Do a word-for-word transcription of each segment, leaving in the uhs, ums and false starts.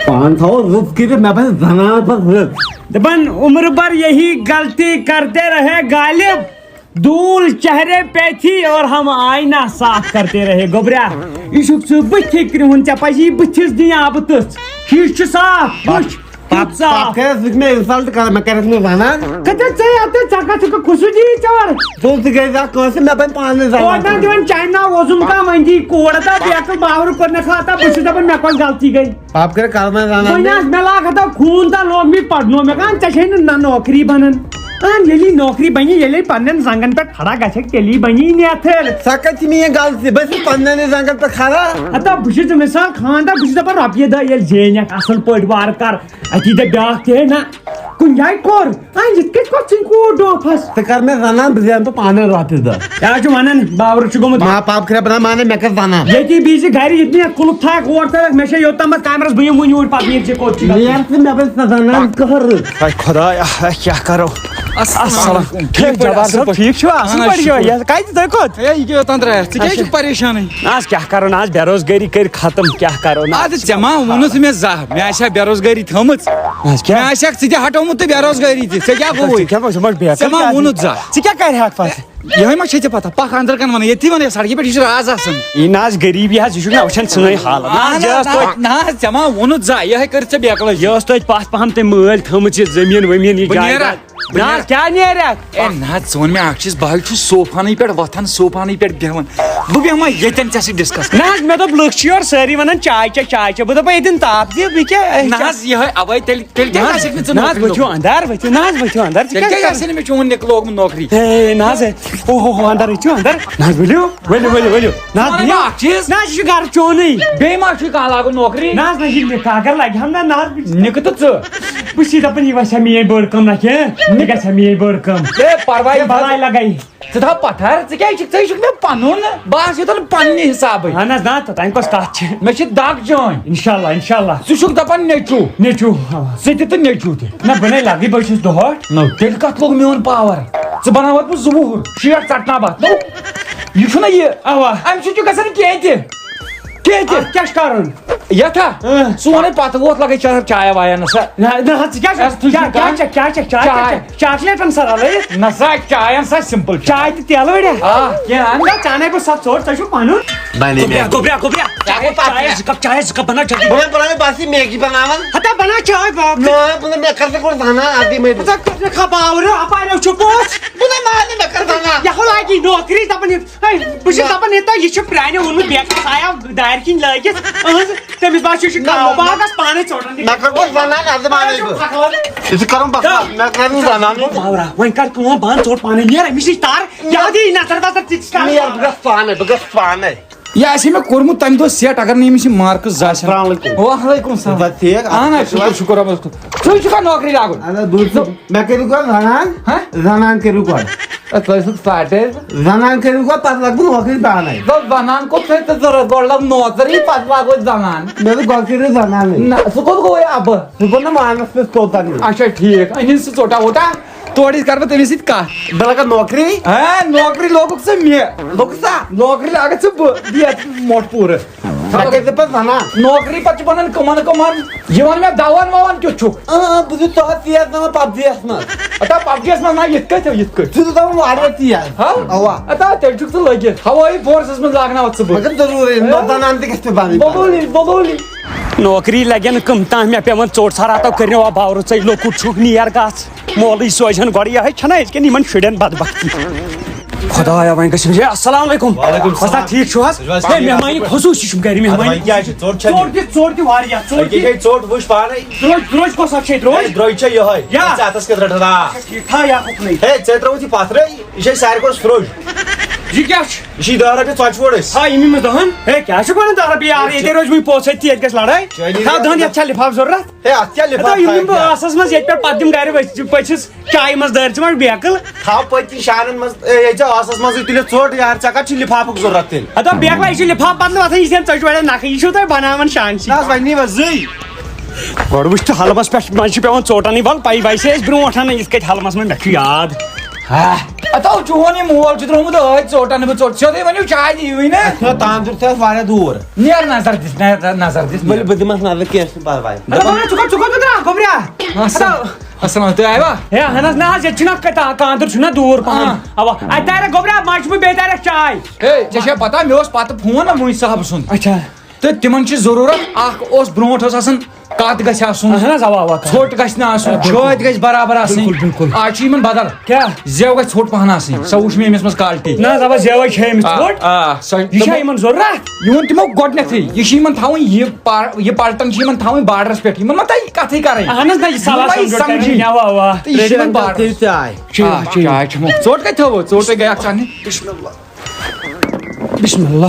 پان تھاوو رٕژ کٔرِتھ، مےٚ بنہِ زنان پتہٕ رٕژ۔ دپان عمر بھر یہی غلطی کرتے رہے غالب، دھول چہرے پہ تھی اور ہم آئینہ صاف کرتے رہے۔ گوٚبریا، یہِ چھُکھ ژٕ بٕتھِ کرٛہُن، ژےٚ پزی بٕتھِس دِنۍ آبہٕ تٕژھ۔ یہِ چھُ صاف، وٕچھ، کیُتھ صاف۔ پاپہٕ کٔرِتھ وٕچھ مےٚ insult کران، مےٚ کَرٮ۪کھ نہٕ زنان۔ کَتہِ ژےٚ اَتہِ، ژےٚ کَتھ چھُکھ خصوٗصی ژےٚ وَرٕ؟ ژٕ تہِ گٔے زانٛہہ کٲنٛسہِ، مےٚ بَنہِ پانہٕ زنان۔ کوٹَن دِوان چاینہ ووزُم کانٛہہ وۄنۍ دی کوڑ تہٕ بیکٕل باورٕ کوٚر مےٚ خطا، بہٕ چھُس دَپان مےٚ کۄس غلطی گٔے۔ پاپہٕ کٔرِتھ کَر وۄنۍ زنان وۄنۍ مےٚ۔ آسہٕ مےٚ لاگ ہَتو خوٗن تہٕ لوگ مےٚ پَرنو مےٚ کان ژےٚ چھے نہٕ نہ نوکری بَنان۔ اہن، ییٚلہِ نوکری بَنی، ییٚلے پَنٕنٮ۪ن زنٛگَن پٮ۪ٹھ کھڑا گژھکھ، تیٚلی بَنی نیتھٕر۔ سۄ کَتہِ چھِ میٛٲنۍ غلطی؟ بہٕ چھُس پَنٕنٮ۪نٕے زنٛگَن پٮ۪ٹھ کھڑا۔ ہَتو بہٕ چھُس تٔمِس سان خانٛدار، بہٕ چھُس دَپان رۄپیہِ دَہ ییٚلہِ زینکھ اَصٕل پٲٹھۍ وارٕ کار، اَتی دَپہِ بیٛاکھ تہِ ہے نہ۔ کُنہِ جایہِ کوٚر۔ آ، یِتھ کٔنۍ کۄس ژھٕنۍ کوٗر ڈوپھس؟ ژٕ کر مےٚ زنان، بہٕ زینہٕ پتہٕ پانے رۄپیہِ دہ۔ کیٛاہ چھُ ونان؟ باورٕ چھُ گوٚمُت۔ ما پاپ خراب بنان مانے، مےٚ کر زنان؟ ییٚتی بِہِزِ گرِ، ییٚتہِ نہٕ یتھ کُلُپ تھایکھ، اور تھایکھ، مےٚ چھےٚ یوٚتام اتھ کیمرس، بہٕ یِمہٕ وُنہِ اوٗرۍ، پتہٕ یِکھ ژےٚ کوٚت چھُ گژھُن۔ نیر ژٕ مےٚ بس زنان قہر۔ ہاے خدایا، ہاے کیٛاہ کرو؟ السلام السلام۔ علیکم۔ ٹھیٖک ٹھیٖک پٲٹھۍ، جبار اصٕل صٲب، پٲٹھۍ؟ ٹھیٖک چھِوا؟ اصٕل اہن حظ، پٲٹھۍ چھِوا؟ شُکر۔ یہِ کتہِ تۄہہِ کوٚت؟ ہے، یہِ کیٛاہ یوٚتام درٛایَکھ؟ ژٕ کیٛازِ اچھا۔ چھُکھ پریشانٕے؟ نہ حظ، کیٛاہ کرو نہ حظ، بے روزگٲری کٔرۍ ختم، کیٛاہ کرو نہ حظ؟ اَدٕ ژےٚ ما ووٚنُتھ مےٚ زانٛہہ، مےٚ آسہِ ہا بے روزگٲری تھٲمٕژ؟ نہ حظ، کیٛاہ؟ مےٚ آسہِ ہاکھ ژٕ تہِ ہٹومُت تہٕ بے روزگٲری تہِ، ژےٚ کیٛاہ گوٚوُے؟ ژٕ کیٛاہ، ژٕ ما بیکار ژےٚ ما کیٛازِ؟ ووٚنُتھ زانٛہہ؟ ژٕ کیٛاہ کرِ ہاکھ پتہٕ؟ یِہوٚے ما چھے ژےٚ پتہ؟ پکھ اندر کن ونان، ییٚتھی ونان، سڑکہِ پٮ۪ٹھ، یہِ چھُ راز آسان۔ یہِ نہ حظ غریٖبی حظ، یہِ چھُکھ نہ وٕچھان سٲنۍ حالت۔ نہ حظ، نہ، یہِ ٲس نہ، توتہِ نہ حظ، ژےٚ ما ووٚنُتھ زانٛہہ، یِہوٚے کٔرٕتھ ژےٚ بیکلٲزی۔ یہِ ٲس توتہِ پتھ پہم تٔمۍ مٲلۍ تھٲمٕژ یہِ زٔمیٖن ؤمیٖن، یہِ بہٕ نیرا۔ جایداد۔ نہ حظ، کیٛاہ نیرکھ؟ اے نہ حظ، ژٕ وَن مےٚ اکھ چیٖز، بہٕ حظ چھُس صوفانٕے پٮ۪ٹھ وۄتھان، صوفانٕے پٮ۪ٹھ بیٚہوان۔ بہٕ بیٚہمہ ییٚتٮ۪ن ژےٚ سۭتۍ ڈسکس۔ نہ حظ، مےٚ دوٚپ لُکھ چھِ یورٕ سٲری وَنان چاے چےٚ، چاے چےٚ۔ بہٕ دَپان ییٚتٮ۪ن تاپھ دِ، بہٕ کیٛاہ، نہ حظ، یِہوٚے اَوَے تیٚلہِ، تیٚلہِ نہ کیٛازِ حظ، آسٮ۪کھ نہٕ ژٕ نہ حظ، نوکری ؤتھِو لوٚگمُت؟ اَندَر، ؤتھِو، نہ حظ، ؤتھِو اَندَر، ژٕ تیٚلہِ کیٛازِ کیٛاہ آسہِ نہٕ مےٚ چون نِکہٕ لوگمُت نوکری؟ ہے، نہ حظ، ہے، او ہو ہو، اَندَر ؤتھِو، اَندَر۔ نہ حظ، ؤلِو، ؤلِو، ؤلِو، ؤلِو۔ نہ حظ، ژٕ وَن مےٚ نِیِو۔ اَکھ چیٖز۔ نہ حظ، یہِ چھُ گَرٕ چونُے۔ بیٚیہِ ما چھُے کانٛہہ لاگُن نوکری؟ نہ حظ، نہ، یہِ نِکہٕ اگر لَگہِ ہَم نہ، نہ حظ، بہٕ نِکہٕ تہٕ ژٕ۔ بہٕ چھُس دَپان، یہِ وَسہِ ہا میٛٲنۍ بٔڑ کٲم نہ کینٛہہ، یہِ گژھِ ہا میٛٲنۍ بٔڑ کٲم۔ ہے، پَرواے ہے، بَلاے لَگَے۔ ژٕ تھاو پَتھر، ژٕ کیٛازِ چھُکھ، ژٕ ہے چھُکھ مےٚ پَنُن، بہٕ آسہٕ یوٚتَن پَننہِ حِسابٕے۔ اَہَن حظ، نہ، توٚتام کۄس کَتھ چھِ؟ مےٚ چھِ دَگ چٲنۍ۔ اِنشاءاللہ، اِنشاءاللہ۔ ژٕ چھُکھ دَپان نیٚچوٗ۔ نیٚچوٗ، اَوا۔ ژٕ تہِ تہٕ نیٚچوٗ تہِ۔ نہ، بہٕ نَے لَگٕے، بہٕ چھُس دۄہَٹھ۔ نو، تیٚلہِ کَتھ لوٚگ میون پاوَر؟ ژٕ بَناوَتھ بہٕ زٕ وُہُر، شیٹھ ژَٹناو بہٕ۔ نو، یہِ چھُنہ یہِ۔ اَوا۔ اَمہِ سۭتۍ چھُ گژھان کینٛہہ تہِ۔ کینٛہہ تہِ۔ اَتھ کیٛاہ چھُ کَرُن؟ یتھ ہا؟ اۭں۔ سون ہے پتہٕ ووت لگے چا-، چایا وایا نہ سا۔ نہ، نہ حظ، ژٕ کیٛاہ چھکھ؟ اَسہِ تُج کیٛاہ، نہٕ کانٛہہ۔ کیٛاہ چھکھ؟ کیٛاہ چھکھ؟ چاے۔ چاے، چاکلیٹن سا رلٲیِتھ؟ نہ سا، چاے اَن سا simple چاے۔ چاے تہٕ تیلہٕ وڑیا؟ آ، کینٛہہ اَن۔ نہ، ژےٚ اَنے بہٕ سۄ ژوٚٹ، ژےٚ چھُکھ پنُن۔ بنے گوٚبریا، مےٚ۔ گوٚبریا، گوٚبریا۔ چاے، گوٚبریا۔ چاے، زٕ کپ چاے، زٕ کپ بناو جلدی۔ بہٕ بناوے بس یہِ میگی بناوان۔ ہتا بناو چاے باپ۔ نہ، بہٕ مےٚ کر ژٕ گۄڈٕ زانان، اَدٕ دِمے بہٕ۔ ژٕ کر ژےٚ خباورٕ، اپارِ چھُ پوٚژھ۔ بہٕ نہ مانہٕ، مےٚ کر زانان۔ یہِ ہا لاگی نوکری، دپان یہِ۔ ہے، بہٕ چھُس دپان، ییٚتہِ تۄہہِ یہِ چھُ پرٛانہِ اوٚنمُت بیکس آیا دارِ کِنۍ لٲگِتھ۔ اہنٛز، تٔمِس باسیو یہِ چھُ نہ، کاو نہ۔ باغس پانے ژوٹان۔ مےٚ کر گۄڈٕ زنان، اَدٕ مانَے بہٕ۔ پکوان۔ یہِ چھُ کرُن بکواس، مےٚ کر نہٕ زنان۔ باورا، وۄنۍ کر کٲم، بنٛد ژوٹ پانے، نیر أمِس نِش تر، یادٕ یی نظر وظر ژٕ تہِ کر۔ نیر، بہٕ گژھٕ پانے، بہٕ گژھٕ پانے۔ یہِ آسہِ ہے مےٚ کوٚرمُت تَمہِ دۄہ set، اگر نہٕ أمِس یہِ marks آسہِ ہن۔ السلام علیکم۔ وعلیکم السلام۔ چھِوا ٹھیٖک؟ اہن حظ، شُکر، شُکر رۄبَس کُن۔ ژٕ چھُکھا نوکری لاگُن؟ اہن حظ، بہٕ چھُس۔ مےٚ کٔرِو گۄڈٕ زنان۔ ہہ؟ زنان کٔرِو گۄڈٕ۔ اے، تۄہہِ چھُکھ ساٹے۔ زنان کٔرِو گۄڈٕ، پتہٕ لگہٕ بہٕ نوکری پانے۔ دوٚپ زنان کوٚت چھےٚ ژےٚ ضروٗرت؟ گۄڈٕ لگ نوکری، پتہٕ لاگو أسۍ زنان۔ مےٚ دوٚپ گۄڈٕ کٔرِو زنانٕے۔ نہ، سُہ کوٚت گوٚو یہِ اَبہٕ؟ سُہ گوٚو نہٕ مانس پٮ۪ٹھ توٚتام یہِ۔ اچھا، ٹھیٖک۔ أنِن سُہ ژوٚٹا ووٚٹا، تورٕ یِتھ کر بہٕ تٔمِس سۭتۍ کتھ۔ بہٕ لگہٕ نوکری۔ ہہ، نوکری لوگُکھ ژٕ مےٚ۔ لوٚگُکھ سا؟ نوکری لاگَکھ ژٕ بہٕ، دِتھ موٚٹھ پوٗرٕ۔ مےٚ کٔرۍ زِ پَتہٕ زَنان۔ نوکری پَتہٕ چھِ بَنان کٕمَن کٕمَن؟ یہِ وَن مےٚ دَوَن وَوَن کیُتھ چھُکھ؟ اۭں، اۭں، بہٕ چھُس تھوڑا تیز دَوان پَبجی یَس منٛز۔ اَتا پَبجی یَس منٛز نہ، یِتھ کٔٹھۍ ہو، یِتھ کٔٹھۍ۔ ژٕ چھُکھ دَوان واریاہ تیز۔ ہا؟ اَوا۔ اَتا تیٚلہِ چھُکھ ژٕ لٔگِتھ۔ ہَوٲیی فورسَس منٛز لاگناوَتھ ژٕ بہٕ۔ مگر ضروٗری، نہ زَنان تہِ گژھِ پَنٕنۍ۔ بولولی، بولولی۔ نوکری لَگن کٕم تام، مےٚ پٮ۪وان ژوٚٹ ژھار، ہَتو کٔرنہِ وا باورٕ ژَے لۄکُٹ چھُکھ، نیر گژھ۔ مولٕے سوزہن گۄڈٕ یِہوٚے چھَنا أزکٮ۪ن یِمَن شُرٮ۪ن بدبختی۔ خۄدایا، وۄنۍ گٔژھِم ہے۔ السلام علیکم۔ وعلیکم السلام۔ وۄستا، ٹھیٖک چھُو حظ؟ تُہۍ چھِو حظ ہے، ٹھیٖک؟ مہمان خصوٗصی چھُم گرِ، اَدٕ مہمان۔ وۄنۍ کیٛاہ چھِ؟ ژوٚٹ چھا ژوٚٹ نِنۍ؟ تہِ، ژوٚٹ تہِ واریاہ، ژوٚٹ أکہِ تہِ۔ گٔے ژوٚٹ، وٕچھ پانَے۔ درٛوج، درٛوج کۄس اَکھ چھے درٛوج؟ ہے، درٛوج چھےٚ یِہوٚے۔ یا۔ ژےٚ اَتھَس کیٛاہ رَٹَتھ؟ آ۔ ٹھیٖک، تھاو یہِ اَکھ اُکنٕے۔ ہے، ژےٚ ترٛٲوٕتھ یہِ پَتھرَے، یہِ چھےٚ سارِ کھۄتہٕ سرٛوج۔ یہِ کیٛاہ چھُ؟ یہِ چھِ دَہ رۄپیہِ ژۄچہِ ووٚڑ أسۍ۔ ہا، یِم یِمَس دَہَن۔ ہے، کیٛاہ چھُکھ وَنان دَہ رۄپیہِ یارٕ؟ ییٚتہِ روزِ وۄنۍ پوٚژھ اَتہِ، ییٚتہِ گژھِ لَڑٲے۔ چٲنی تھاو دَہَن، یَتھ چھا لِفاف ضوٚرَتھ؟ ہے، اَتھ کیٛاہ لِفاف ہتا یِم تھاوِ یِم بہٕ کیٛاہ؟ آسَس منٛز ییٚتہِ پٮ۪ٹھ پَتہٕ دِم گَرِ ؤسۍ-، پٔژھِس چایہِ منٛز دٲرۍ ژٕ وَنہِ بیکٕل۔ تھاو پٔتۍ کِنۍ شانَن منٛز، اے، ییٚتہِ چھِ آسَس منٛزٕے تُلِتھ ژوٚٹ یارٕ، ژےٚ کَتھ چھُے لِفافُک ضوٚرَتھ تیٚلہِ؟ ہتا بیکلا، یہِ چھُ لِفاف بَدلہٕ وۄتھان، یہِ چھِ ژۄچہِ وَڑٮ۪ن نَکھٕ، یہِ چھُو تۄہہِ بَناوان شانہٕ سۭتۍ۔ نہ حظ، وۄنۍ نی وۄنۍ زٕے۔ گۄڈٕ وٕچھ تہٕ حَلمَس پٮ۪ٹھ منٛز چھِ پٮ۪وان ژوٚٹ اَنٕنۍ، وَل پَیی وَیہِ چھِ أسۍ برٛونٛٹھ اَنان، یِتھ کٔٹھۍ حَلمَس منٛز مےٚ چھُ یاد۔ ہتو چون یہِ مول چھُ درٛامُت ٲدۍ ژوٚٹ اَنہٕ بہٕ ژوٚٹ سیوٚدُے ؤنِو چاے دِیِوٕے نہٕ۔ نہ، تانٛدُر چھُ اَسہِ واریاہ دوٗر۔ نیر نظر دِس، نیر نظر دِس، نیر۔ ؤلِو، بہٕ دِمس نظر، کینٛہہ چھُنہٕ پرواے۔ دَپان، ژٕ کوٚت، ژٕ کوٚت درٛاکھ، گوٚبریا؟ السلام۔ السلام، تُہۍ آیوا؟ ہے، اہن حظ، نہ حظ، ییٚتہِ چھُنہ کتا-، کانٛدُر چھُنہ دوٗر پہن۔ آ۔ اوا، اَتہِ دارٮ۪کھ گوٚبریا، منٛزٕ چھُ بہٕ بیٚیہِ دارٮ۪کھ چاے۔ ہے، ژےٚ چھےٚ پتہ، مےٚ اوس پتہٕ فون نا مُنشی صاحبہٕ سُنٛد۔ اچھا۔ تہٕ تِمن چھِ ضروٗرت، اکھ اوس برونٛٹھ اوس آسان کَت گژھِ آسُن، اہن حظ، اوا، اوا، کَت۔ ژھوٚٹ گژھِ نہٕ آسُن، آ، بِلکُل۔ چھٲتۍ گژھِ برابر آسٕنۍ۔ بِلکُل، بِلکُل۔ آز چھِ یِمن بدل۔ کیٛاہ؟ زیو گژھِ ژھوٚٹ پہن آسٕنۍ، سۄ وٕچھ مےٚ أمِس منٛز quality۔ نہ حظ، اوا، زیوے چھِ أمِس آ، ژھوٚٹ۔ آ، سۄ یہِ چھا یِمن ضروٗرت؟ یِہُنٛد تِمو گۄڈٕنیتھٕے، یہِ چھِ یِمن تھاوٕنۍ، یہِ پا-، یہِ پلٹن چھِ یِمن تھاوٕنۍ borderس پٮ۪ٹھ، یِمن ما تَگہِ کَتھٕے کَرٕنۍ۔ اہن حظ، نہ، یہِ یِم صلاح ما یہِ سمجھو سمجھی۔ کَرٕنۍ، اوا، اوا۔ تہٕ یہِ چھِ یِمن border۔ تیٚلہِ چاے۔ چاے۔ آ، چاے چھِ مےٚ۔ ژوٚٹ کَتہِ تھٲوو؟ ژوٚٹ گٔے اکھ ژاننہِ۔ بسم اللہ۔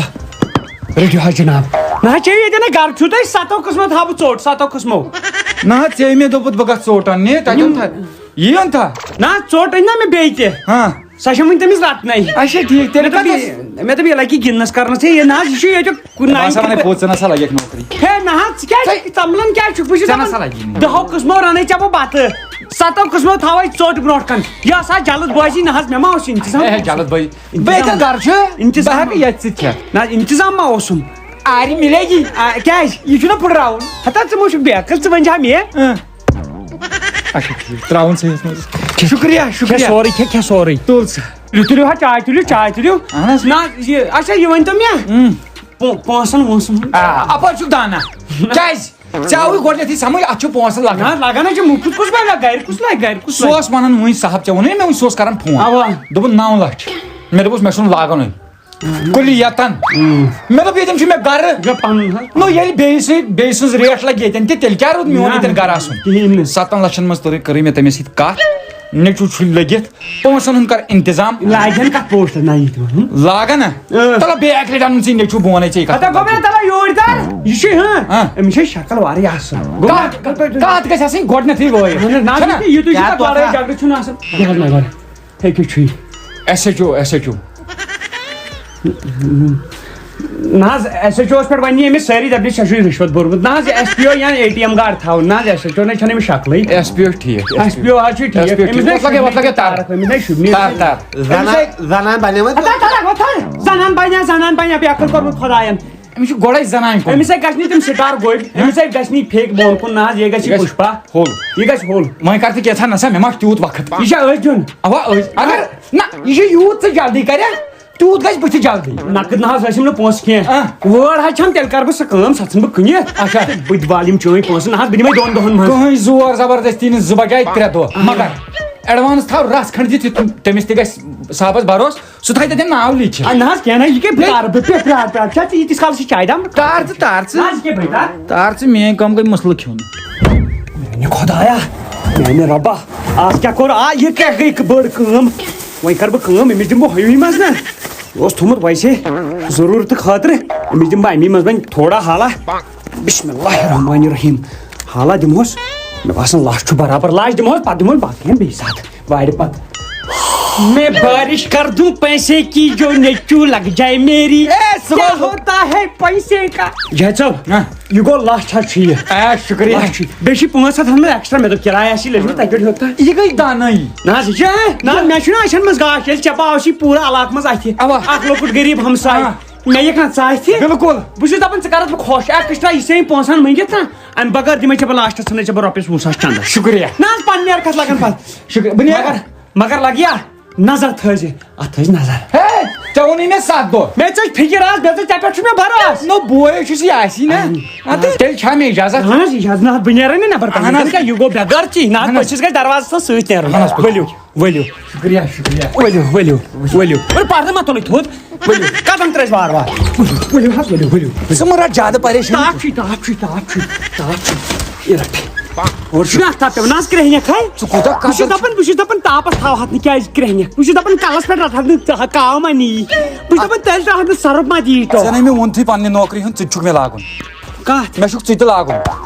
رٔٹِو حظ جناب۔ نہ حظ، چیٚیِو ییٚتٮ۪ن نہٕ گرٕ چھُو تۄہہِ، ستو قٕسمو تھاوٕ بہٕ ژوٚٹ، ستو قٕسمو۔ نہ حظ، ژےٚ مےٚ دوٚپُتھ بہٕ گژھٕ ژوٚٹ اَننہِ، تَتہِ یِم اَن تھا-، یی اَن تھا؟ نہ حظ، ژوٚٹ أنۍ نا مےٚ بیٚیہِ تہِ۔ ہاں۔ سۄ چھےٚ وٕنہِ تٔمِس رٹنَے۔ اچھا، ٹھیٖک، تیٚلہِ مےٚ دوٚپ، کَتھ یہِ، مےٚ دوٚپ، یہِ لگہِ گِنٛدنَس کرنَسٕے، یہِ نہ حظ، یہِ چھُ ییٚتیُک کُنہِ بہٕ ہسا نایہِ وَنَے پوٚز، ژےٚ نہ سا لَگٮ۪کھ نوکری۔ ہے، نہ حظ، ژٕ کیٛازِ ژےٚ ژَملَن کیٛازِ چھُکھ؟ بہٕ چھُس ژےٚ نہ دَپان، سا لَگی نہٕ۔ دَہو قٕسمو رَنَے ژےٚ بہٕ بَتہٕ، سَتو قٕسمو تھاوَے ژوٚٹ برونٛٹھ کَنہِ۔ یہِ آسا جلد بٲزی، نہ حظ، مےٚ ما اوس اِنتظام۔ ہے، ہے، جلد بٲزی۔ بہٕ ییٚتٮ۪ن گرٕ چھُ، اِنتظام۔ بہٕ ہٮ۪کہٕ ییٚتہِ سۭتۍ کھٮ۪تھ۔ نہ، اِنتظام ما اوسُم؟ آرِ مِلے گی۔ آ، کیٛازِ؟ یہِ چھُنہ پھٕٹراوُن۔ ہتا، ژٕ ما چھُکھ بے عقل، ژٕ ؤنۍ زِ ہا مےٚ۔ اۭں۔ اچھا، ٹھیٖک۔ ترٛاوُن صحیحَس منٛز۔ شُکریہ، شُکریہ۔ کھےٚ سورُے، کھےٚ، کھےٚ سورُے۔ تُل سا۔ تُلِو، تُلِو ہا، چاے تُلِو، چاے تُلِو۔ اہن حظ۔ نہ، یہِ، اچھا، یہِ ؤنۍ تو مےٚ۔ اۭں۔ پو-، پونٛسَن وونٛسَن ہُنٛد۔ آ، اَپٲرۍ چھُکھ دانا۔ کیٛازِ؟ ژےٚ آوُے گۄڈٕنیتھٕے سمجھ، اَتھ چھُ پونٛسہٕ لگان۔ نہ، لگان ہے چھُ، مُفت کُس بَنہِ؟ گرِ کُس لگہِ؟ گرِ کُس سُہ لگہِ؟ اوس وَنان وٕنۍ صاحب، ژےٚ ووٚنُے مےٚ وٕنۍ، سُہ اوس کران فون۔ اَوا۔ دوٚپُن، نَو لَچھ۔ مےٚ دوٚپُس، مےٚ چھُنہٕ لاگُنُے۔ کُلِیَتن۔ مےٚ دوٚپ، ییٚتٮ۪ن چھُ مےٚ گرٕ۔ یہِ پَنُن حظ۔ نو، ییٚلہِ بیٚیہِ سٕے، بیٚیہِ سٕنٛز ریٹ لگہِ ییٚتٮ۪ن تہِ، تیٚلہِ کیٛاہ روٗد میون نہ۔ ییٚتٮ۪ن گرٕ آسُن؟ کِہیٖنۍ نہٕ۔ ستن لچھن منٛز توٚرُے، کٔرٕے مےٚ تٔمِس سۭتۍ کتھ، نیٚچوٗ چھُے لٔگِتھ، پونٛسن ہُنٛد کر انتظام۔ لاگن کتھ پوسٹس نہ یہِ تہِ وَنُن؟ لاگن نا؟ اۭں۔ تَلہ بیٚیہِ اکہِ لٹہِ اَنُن ژٕے نیٚچوٗ بونَے ژےٚ یہِ کتھ۔ ہتا گوٚبرا، تَلہ یور تر۔ یہِ چھُے، ہاں؟ ہاں۔ أمِس چھے شکل واریاہ اصٕل۔ کتھ، کتھ گژھِ آسٕنۍ گۄڈٕنیتھٕے وٲیِتھ؟ اہن حظ، نہ، چھَنا؟ یہِ تُہۍ چھِو کیٛاہ کتھ لڑٲے تۄہہِ؟ جھگڑٕ چھُنہٕ آسان۔ بیٚہہ حظ مےٚ گۄڈٕ۔ ہے، کیٛاہ چھُے؟ S H O, S H O. نہ حظ، ایس ایچ اوس پٮ۪ٹھ وَنہِ أمِس سٲری دَپہِ، ژےٚ چھُے رِشوت بوٚرمُت۔ نہ حظ، یہِ ایس پی او یا اے ٹی ایم کارڈ تھاوُن۔ نہ حظ، ایس ایچ او نَے چھَنہٕ أمِس شکلٕے۔ ایس پی او ٹھیٖک، ایس پی او حظ چھُ ٹھیٖک۔ ایس پی او ٹھیٖک۔ أمِس نَے وۄتھ لَگے، وۄتھ لَگے تَر۔ شُبنہِ تارَکھ، أمِس نَے شُبنہِ۔ تَر، تَر۔ زَنان، زَنان بَنیمٕژ؟ اَدٕ تَر، تَر، وۄتھ تَر۔ زَنان بَنیا، زَنان بَنیا، بیٚیہِ اَکھ کٔر کوٚرمُت خۄدایَن۔ أمِس چھُ گۄڈَے زَنانہِ کُن۔ أمِس ہے گژھِ نہٕ تِم سٹار گوٚبۍ، أمِس ہے گژھِ نہٕ یہِ پھیٚکۍ بۄن کُن، نہ حظ، یہِ گژھِ یہِ گژھِ پُشپا۔ ہوٚل۔ یہِ گژھِ ہوٚل۔ وۄنۍ کر ژٕ کینٛژھا نسا، مےٚ ما چھُ تیوٗت وقت۔ یہِ چھا أتھۍ دیُن؟ اوا، أتھۍ۔ اگر نہ، یہِ چھُ یوٗت ژٕ جلدی کرکھ، تیوٗت گژھِ بٕتھِ جلدی۔ نقد نہ حظ ٲسِم نہٕ پونٛسہٕ کینٛہہ۔ آ۔ وٲر حظ چھَم، تیٚلہِ کر بہٕ سۄ کٲم، سۄ ژھٕنہٕ بہٕ کٕنِتھ۔ اچھا۔ تہٕ بہٕ تہِ والہٕ یِم چٲنۍ پونٛسہٕ، نہ حظ، بہٕ دِمَے دۄن دۄہَن منٛز۔ کٕہٕنۍ زور زبردستی نہٕ، زٕ بجاے ترٛےٚ دۄہ۔ آ۔ مگر ایڈوانس تھاو رژھ کھنٛڈ دِتھ، یُتھ تٔمِس تہِ گژھِ صاحبَس بھروسہٕ۔ سُہ تھایہِ تَتٮ۪ن ناو لیٖکھِتھ۔ آ، نہ حظ، کینٛہہ نہ، یہِ کیٛاہ بہٕ تارٕ، بہٕ پیٚٹھ پیار، پیار، چھا ژٕ ییٖتِس کالَس یہِ چایہِ دام؟ تار ژٕ، تار ژٕ۔ نہ حظ، یہِ کیٛاہ بہٕ تارٕ؟ تار ژٕ، میٛٲنۍ کٲم گٔے مسلہٕ کھیوٚن۔ میٛانہِ خۄدایا، میٛانہِ رۄبا، آز کیٛاہ کوٚر؟ آ، یہِ کیٛاہ گٔے بٔڑ کٲم؟ وۄنۍ کَرٕ بہٕ کٲم، أمِس دِمہٕ بہٕ ہُمہِ منٛز نہ۔ یہِ اوس تھوٚمُت ویسے ضروٗرتہٕ خٲطرٕ، أمِس دِمہٕ بہٕ اَمی منٛز وۄنۍ تھوڑا حالا۔ بسم اللہ الرحمن الرحیم۔ حالا دِمہوس، مےٚ باسان لَچھ چھُ برابر، لَچھ دِمہوس، پَتہٕ دِمہوس باقیَن بیٚیہِ ساتہٕ۔ وارِ پتہٕ۔ میں بارش کر دوں پیسے کی، جو نیچو لگ جائے میری۔ اے، سُہ کیا گوٚو ہوتا ہے پیسے کا؟ جاوید صٲب، ہاں۔ یہِ گوٚو لَچھ حظ چھُ یہِ۔ آ، شُکریہ۔ لَچھ چھُ۔ بیٚیہِ چھِ پانٛژھ ہَتھ ہَن منٛز ایکسٹرا، مےٚ دوٚپ کِراے آسہِ یہِ لٔجمٕژ، تَتہِ پٮ۪ٹھ ہیوٚت تہٕ۔ یہِ گٔے دانٲیی۔ نہ حظ، یہِ چھِ، نہ حظ، مےٚ چھُنہ اَچھَن منٛز گاش، ییٚلہِ ژےٚ بہٕ آسہِ پوٗرٕ علاقہٕ منٛز اَتھِ۔ اَوا۔ اَکھ لۄکُٹ غریٖب ہمساے۔ آ۔ مےٚ یِکھ نہ ژٕ اَتھِ۔ بِلکُل۔ بہٕ چھُس دَپان، ژٕ کَرَتھ بہٕ خۄش، اَکھ کِس ترٛاو یہِ ژےٚ یِم پونٛسہٕ ہَن مٔنٛگِتھ نہ، اَمہِ بغٲر دِمَے ژےٚ بہٕ لاسٹَس ژھٕنَے ژےٚ بہٕ رۄپیَس وُہ ساس چَندَس۔ شُکریہ۔ نہ حظ، پَنٕنۍ نیرٕ کَتھ لَگَن پَتہٕ۔ شُکریہ۔ بہٕ نیرٕ۔ مگر، مگر لَگہِ یا؟ نظر تھٲیزِ، اَتھ تھٲیزِ نظر۔ ہے، ژےٚ ووٚنُے مےٚ سَتھ دۄہ۔ مےٚ ژٔج فِکِر آز، مےٚ ژٔج ژےٚ پٮ۪ٹھ چھُ مےٚ بھروسہٕ۔ نو، بوے چھُسی آسی نہ۔ اَہَن۔ اَدٕ تیٚلہِ چھا مےٚ اِجازت؟ اَہَن حظ، اِجازت نہ، بہٕ نیرَے نہٕ نٮ۪بَر پَتہٕ۔ اَہَن حظ۔ یہِ گوٚو بے غٲرتی۔ نہ، اَہَن حظ۔ پٔژھِس گژھِ دروازَس سۭتۍ نیرُن۔ اَہَن حظ۔ ؤلِو۔ ؤلِو۔ شُکریہ، شُکریہ۔ ؤلِو، ؤلِو، ؤلِو۔ ؤلِو، پردٕ مہ تُلٕے تھوٚد۔ ؤلِو، قدم ترٛٲیِو وارٕ وارٕ۔ ؤلِو، ؤلِو حظ، ؤلِو، ؤلِو۔ ژٕ مہ رَٹ زیادٕ پریشٲنی۔ تاپھ چھُے، تاپھ چھُے، تاپھ چھُے، تاپھ چھُے۔ یہِ رَٹ۔ اورٕ چھُنہ اَتھ تاپھ پٮ۪وان، نہ حظ کرٛیٚہنٮ۪کھ ہے۔ ژٕ کوٗتاہ بہٕ چھُس قدم دَپان، بہٕ چھُس دَپان تاپَس تھاو ہَتھ نہٕ، کیٛازِ کرٛیٚہنٮ۪کھ؟ بہٕ چھُس دَپان کَلَس پٮ۪ٹھ رَٹھ ہَتھ نہٕ ژٕ ہا، کاو ما نِیی۔ بہٕ چھُس دَپان تیٚلہِ ترٛاو ہَتھ نہٕ سۄرُپ ما دِیی ٹۄپھ۔ ژےٚ نَے مےٚ ووٚنتھٕے پنٛنہِ نوکری ہُنٛد، ژٕ تہِ چھُکھ مےٚ لاگُن۔ کَتھ؟ مےٚ چھُکھ ژٕ تہِ لاگُن۔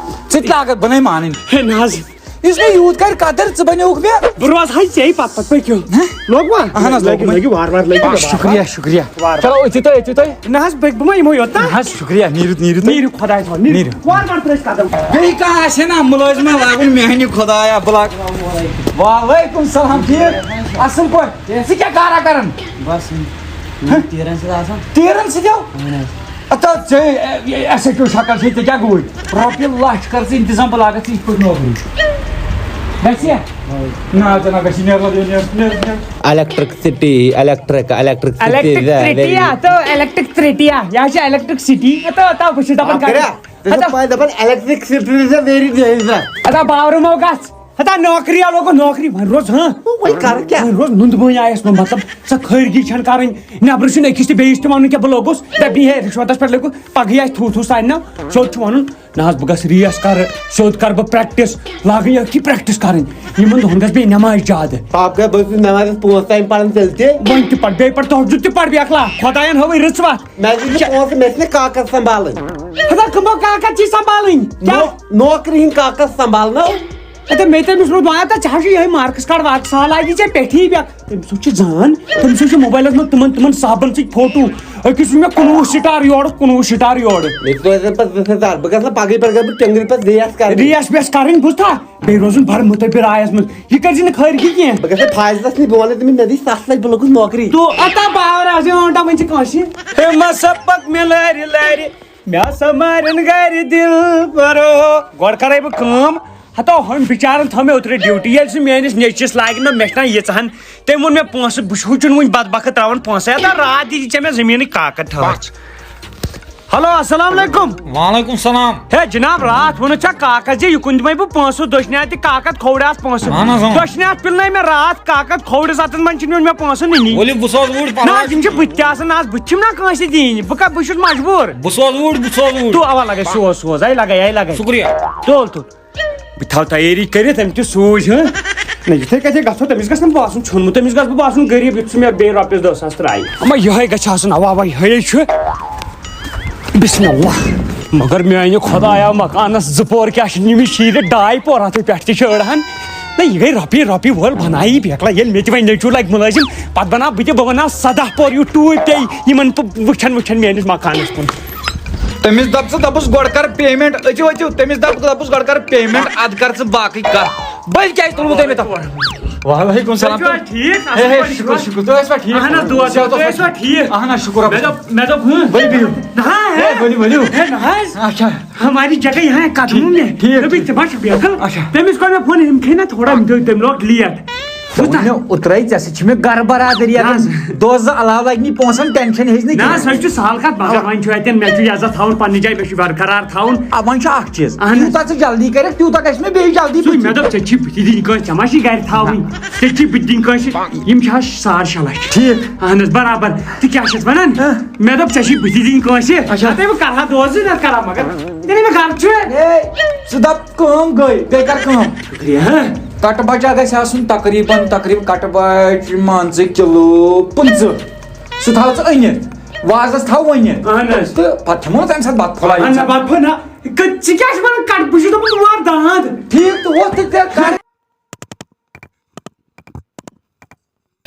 ژٕ تہِ لاگَکھ، بہٕ نَے مانٕنۍ۔ ہے نہ حظ۔ یُس مےٚ یوٗت کرِ قدر، ژٕ بنیوکھ مےٚ۔ بہٕ روزٕ ہا ژےٚ پتہٕ پتہٕ، پٔکِو۔ ہہ؟ لوگوا؟ اہن حظ، لٲگِو، لوگُم۔ لٲگِو وارٕ وارٕ، لٲگِو وارٕ وارٕ۔ شُکریہ، شُکریہ۔ وارٕ وارٕ۔ چلو، أژِو تُہۍ، أژِو تُہۍ۔ نہ حظ، بہٕ، بہٕ ما یِمو یوٚت تام۔ نہ حظ، شُکریہ، نیٖرِو، نیٖرِو تُہۍ۔ نیٖرِو خۄدایَس حوالہٕ، نیٖرِو۔ نیٖرِو۔ وارٕ وارٕ ترٛٲیِو قدم۔ بیٚیہِ کانٛہہ آسہِ ہا نا مُلٲزمہ لاگُن میٛانہِ خۄدایا، بہٕ لاگہٕ۔ وعلیکُم سلام، ٹھیٖک؟ اَصٕل پٲٹھۍ۔ ژٕ کیٛاہ کارا کران؟ بس، یِم تیٖرن سۭتۍ آسان۔ تیٖرن سۭتۍ ہو؟ اہن حظ۔ اَتھ ژےٚ، اَسہِ ہیٚکیو شکل چھے، ژےٚ کیٛاہ گوٚوُے؟ رۄپیہِ لچھ کر ژٕ انتظام، بہٕ لاگتھ ژٕ یِتھ پٲٹھۍ نوکری۔ گژھِ یا؟ نہ، ژےٚ نہ گژھی، نیر، نیر، نیر، نیر۔ Electricity, electric, electricity, Electricity, آ، تو electricity، آ، یہِ حظ چھِ electricity۔ ہتا، ہتا، بہٕ چھُس دَپان، پاپھ کَر-، کَریا؟ ژےٚ چھُکھ ہتا۔ پَے دَپان electricity is a very dangerous۔ ہتا، باورٕ مو گژھ۔ ہتا، نوکری آلو گوٚو نوکری، وۄنۍ روز، ہاں؟ وۄنۍ کَرٕ کیٛاہ؟ وۄنۍ روز نُندٕ بٲنۍ آیَس منٛز، مطلب، سۄ خٲرگی چھَنہٕ کَرٕنۍ، نٮ۪برٕ چھُنہٕ أکِس تہِ بیٚیِس تہِ وَنُن کینٛہہ، بہٕ لوٚگُس، دَپہِ ہے، رِشوَتَس پٮ۪ٹھ لٔگِو، پَگہٕے آسہِ تھوٗ تھوٗ سانہِ ناو، سیوٚد چھُ وَنُن، نہ حظ، بہٕ گژھٕ ریس کرٕ، سیوٚد کرٕ بہٕ پریکٹس، لاگٕنۍ أتھی پریکٹس کرٕنۍ۔ یِمن دۄہن گژھِ بیٚیہِ نٮ۪مازِ زیادٕ۔ پاپھ گٔے، بہٕ ٲسٕس نٮ۪مازِ پانٛژھ ٹایم پران تیٚلہِ تہِ۔ وۄنۍ تہِ پَر، بیٚیہِ پَر تہجد تہِ پَر، بیٚیہِ اکھ لاکھ۔ خۄدایَن ہٲوٕے رٕژ وَتھ۔ مےٚ دِژ نہٕ پونٛسہٕ، مےٚ چھِنہٕ کاکَس سنبھالٕنۍ۔ ہتا کٕمو کاکَس چھِ سنبھالٕنۍ؟ کیٛاہ؟ نو-، نوکری ہِنٛدۍ کاکَس سنبھالنو۔ اَدٕ مےٚ تٔمِس روٚٹ وَنان، تہٕ ژےٚ ہا چھُے یِہوٚے مارکس کارڈ وارکس سہل، لگی ژےٚ پٮ۪ٹھٕے بیٚکھ۔ تٔمِس چھُ زان، تٔمِس چھُ موبایلَس منٛز تِمَن، تِمَن صاحبَن سۭتۍ فوٹو۔ أکِس چھُ مےٚ کُنوُہ سٹار یورٕ، کُنوُہ سٹار یورٕ۔ مےٚ تہِ روزن پَتہٕ زٕ ساس۔ بہٕ گژھٕ نہٕ پَگہٕے پٮ۪ٹھ، گژھٕ بہٕ ٹٮ۪نٛگرِ پَتہٕ ریس کَرٕنۍ۔ ریس ویس کَرٕنۍ، بوٗزتھا؟ بیٚیہِ روزُن بَڑٕ مُتبِر آیَس منٛز۔ یہِ کَرِ زِ نہٕ خٲرگی کینٛہہ۔ بہٕ گژھٕ فاضلَس نِش، بہٕ وَنہٕ تٔمِس، مےٚ دِژ سَتھ لَچھ، بہٕ لوٚگُس نوکری۔ تو اَتا باور آسہِ، اونٹا وۄنۍ چھِ کٲنٛسہِ۔ ہے مَہ سا پَک مےٚ لارِ لارِ۔ مےٚ ہسا مارن گرِ دِل بَرو۔ گۄڈٕ کرے بہٕ کٲم، ہتو ہُمۍ بِچارن تھٲو مےٚ اوترٕ ڈیوٹی، ییٚلہِ سُہ میٲنِس نیٚچوِس لاگہِ نہ، مےٚ چھِنہ ییٖژاہ ہن۔ تٔمۍ ووٚن مےٚ، پونٛسہٕ، بہٕ چھُس چھُنہٕ وُنہِ بدبخت تراوان پونٛسہٕ۔ ہتا راتھ دِژ ژےٚ مےٚ زٔمیٖنٕچ کاکد تھٲومٕژ۔ ہلو، السلام علیکم۔ وعلیکم السلام۔ ہے جناب، راتھ ووٚنُتھ ژےٚ کاکس زِ یہِ کُن دِمے بہٕ پونٛسہٕ دٔچھنہِ اَتھٕ، کاکد کھووُر آس پونٛسہٕ۔ اہن حظ، اۭں۔ دٔچھنہِ اَتھٕ پِلنٲے مےٚ راتھ کاکد کھوورِس اَتھس منٛز، چھُنہٕ وۄنۍ مےٚ پونٛسہٕ نِنی۔ ؤلِو، بہٕ سوزٕ اوٗرۍ نہ پَلو۔ حظ، یِم چھِ بٕتھِ تہِ آسان، نہ حظ، بٕتھِ چھِم نہ کٲنٛسہِ دِنۍ، بہٕ کَتھ، بہٕ چھُس مجبوٗر۔ بہٕ سوزٕ اوٗرۍ، بہٕ سوزٕ اوٗرۍ۔ تو اَوا لَگے، سوز، سوز، اَے لَگے، اَے لَگے۔ شُکریہ۔ تُل، تُل۔ بہٕ تھاوٕ تیٲری کٔرِتھ، أمۍ تہِ سوٗزۍ، ہہ؟ نہ، یِتھَے کَتھے گژھو، تٔمِس گژھِ نہٕ باسُن ژھیوٚنمُت، تٔمِس گژھِ بہٕ باسُن غریٖب، یُتھ سُہ مےٚ بیٚیہِ رۄپیَس دَہ ساس ترٛایہِ۔ اَما یِہوٚے گژھِ آسُن، اَوا، اَوا، یِہوٚے چھُ۔ بسم اللہ۔ مگر میانہِ خۄدایا، مکانس زٕ پور کیٛاہ چھِ نِمٕتۍ شیٖرِتھ، ڈاے پور، اَتھ پٮ۪ٹھ تہِ چھِ أڑہن۔ نہ، یہِ گٔے رۄپیہِ، رۄپیہِ وول بنایی بیکلا۔ ییٚلہِ مےٚ تہِ وۄنۍ نیٚچوٗ لگہِ مُلٲزِم، پتہٕ بناو بہٕ تہِ، بہٕ بناو سداہ پور، یوٗ ٹوٗپۍ پیٚیہِ یِمن، پہ-، وٕچھن، وٕچھن میٲنِس مکانس کُن۔ تٔمِس دپ ژٕ، دپُس گۄڈٕ کر پیمنٹ، أژِو، أژِو، تٔمِس دپ، دپُس گۄڈٕ کر پیمنٹ، ادٕ کر ژٕ باقٕے کتھ۔ بٔلۍ کیٛازِ تُلوٕ تۄہہِ مےٚ تتھ؟ وعلیکم السلام۔ تُہۍ چھِوا ٹھیٖک؟ اصٕل ہے، ہے، پٲٹھۍ شُکر، چھِوا؟ شُکر۔ تُہۍ ٲسوا ٹھیٖک؟ اہن حظ، دُعا، صحت تُہۍ اوسوا ٲسوا ٹھیٖک؟ ٹھیٖک؟ اہن حظ، شُکر مےٚ رۄبس۔ دوٚپ، مےٚ دوٚپ، ہُم۔ ؤلِو بِہِو۔ نہ، ہے۔ ہے، ؤلِو، ؤلِو۔ ہے، نہ حظ۔ اچھا۔ ہماری جگہ یہاں ہے قدموں میں۔ ٹھیٖک۔ دوٚپُن، ژٕ ما چھُکھ بیقل؟ اچھا۔ تٔمِس کوٚر مےٚ فون، أمۍ کھے نہ تھوڑا، أمۍ دوٚپ، تٔمۍ لوگ لیٹ۔ ژےٚ ووٚن مےٚ اوترَے، ژےٚ سۭتۍ چھِ مےٚ گرٕ برادٔری نہ اَتٮ۪ن۔ حظ۔ دۄہ زٕ علاوٕ لگہِ نہٕ پونٛسَن ٹٮ۪نشَن ہیٚچھ نہٕ نہ، کینٛہہ۔ سۄ چھِ سہل کَتھ، مگر اَوا۔ وۄنۍ چھُ اَتٮ۪ن، مےٚ چھُ یہِ عزت تھاوُن پنٛنہِ جایہِ، مےٚ چھُ برقرار تھاوُن۔ آ، وۄنۍ چھُ اَکھ چیٖز، اَہَن حظ۔ یوٗتاہ ژٕ جلدی کَرَکھ، تیوٗتاہ گژھِ مےٚ بیٚیہِ جلدی سُے، بٕتھِ۔ مےٚ دوٚپ، ژےٚ چھی بٕتھِ دِنۍ کٲنٛسہِ، ژےٚ ما چھی گَرِ تھاوٕنۍ؟ ژےٚ چھی بٕتھِ دِنۍ کٲنٛسہِ؟ یِم چھِ حظ ساڑ شےٚ لَچھ۔ ٹھیٖک۔ اَہَن حظ، برابر۔ ژٕ کیٛاہ چھَس وَنان؟ ہہ۔ مےٚ دوٚپ، ژےٚ چھی بٕتھِ دِنۍ کٲنٛسہِ؟ اچھا۔ نَتہٕ ہے بہٕ کَرٕ ہا دۄہ زٕ، نَتہٕ کَرٕ ہا، مگر ییٚلے مےٚ گَرٕ چھُ۔ ہے، ژٕ دَپ کٲم گٔے، بیٚیہِ کَر کٲم۔ شُکریہ۔ کَٹہٕ بَچا گژھِ آسُن تقریٖباً، تقریٖباً کَٹہٕ بَچ مان ژٕ کِلوٗ پٕنٛژٕہ۔ سُہ تھاو ژٕ أنِتھ، وازَس تھاو ؤنِتھ۔ اَہَن حظ۔ تہٕ پَتہٕ کھٮ۪مو تَمہِ ساتہٕ بَتہٕ پھوٚلہ اَہَن ییٚمہِ ساتہٕ۔ بَتہٕ پھوٚلہ۔ کٔژ-، ژٕ کیٛاہ چھُکھ وَنان کَٹہٕ؟ بہٕ چھُس دَپان، بہٕ وارٕ دانٛد۔ ٹھیٖک، تہٕ وۄتھ تہٕ ژےٚ کَر۔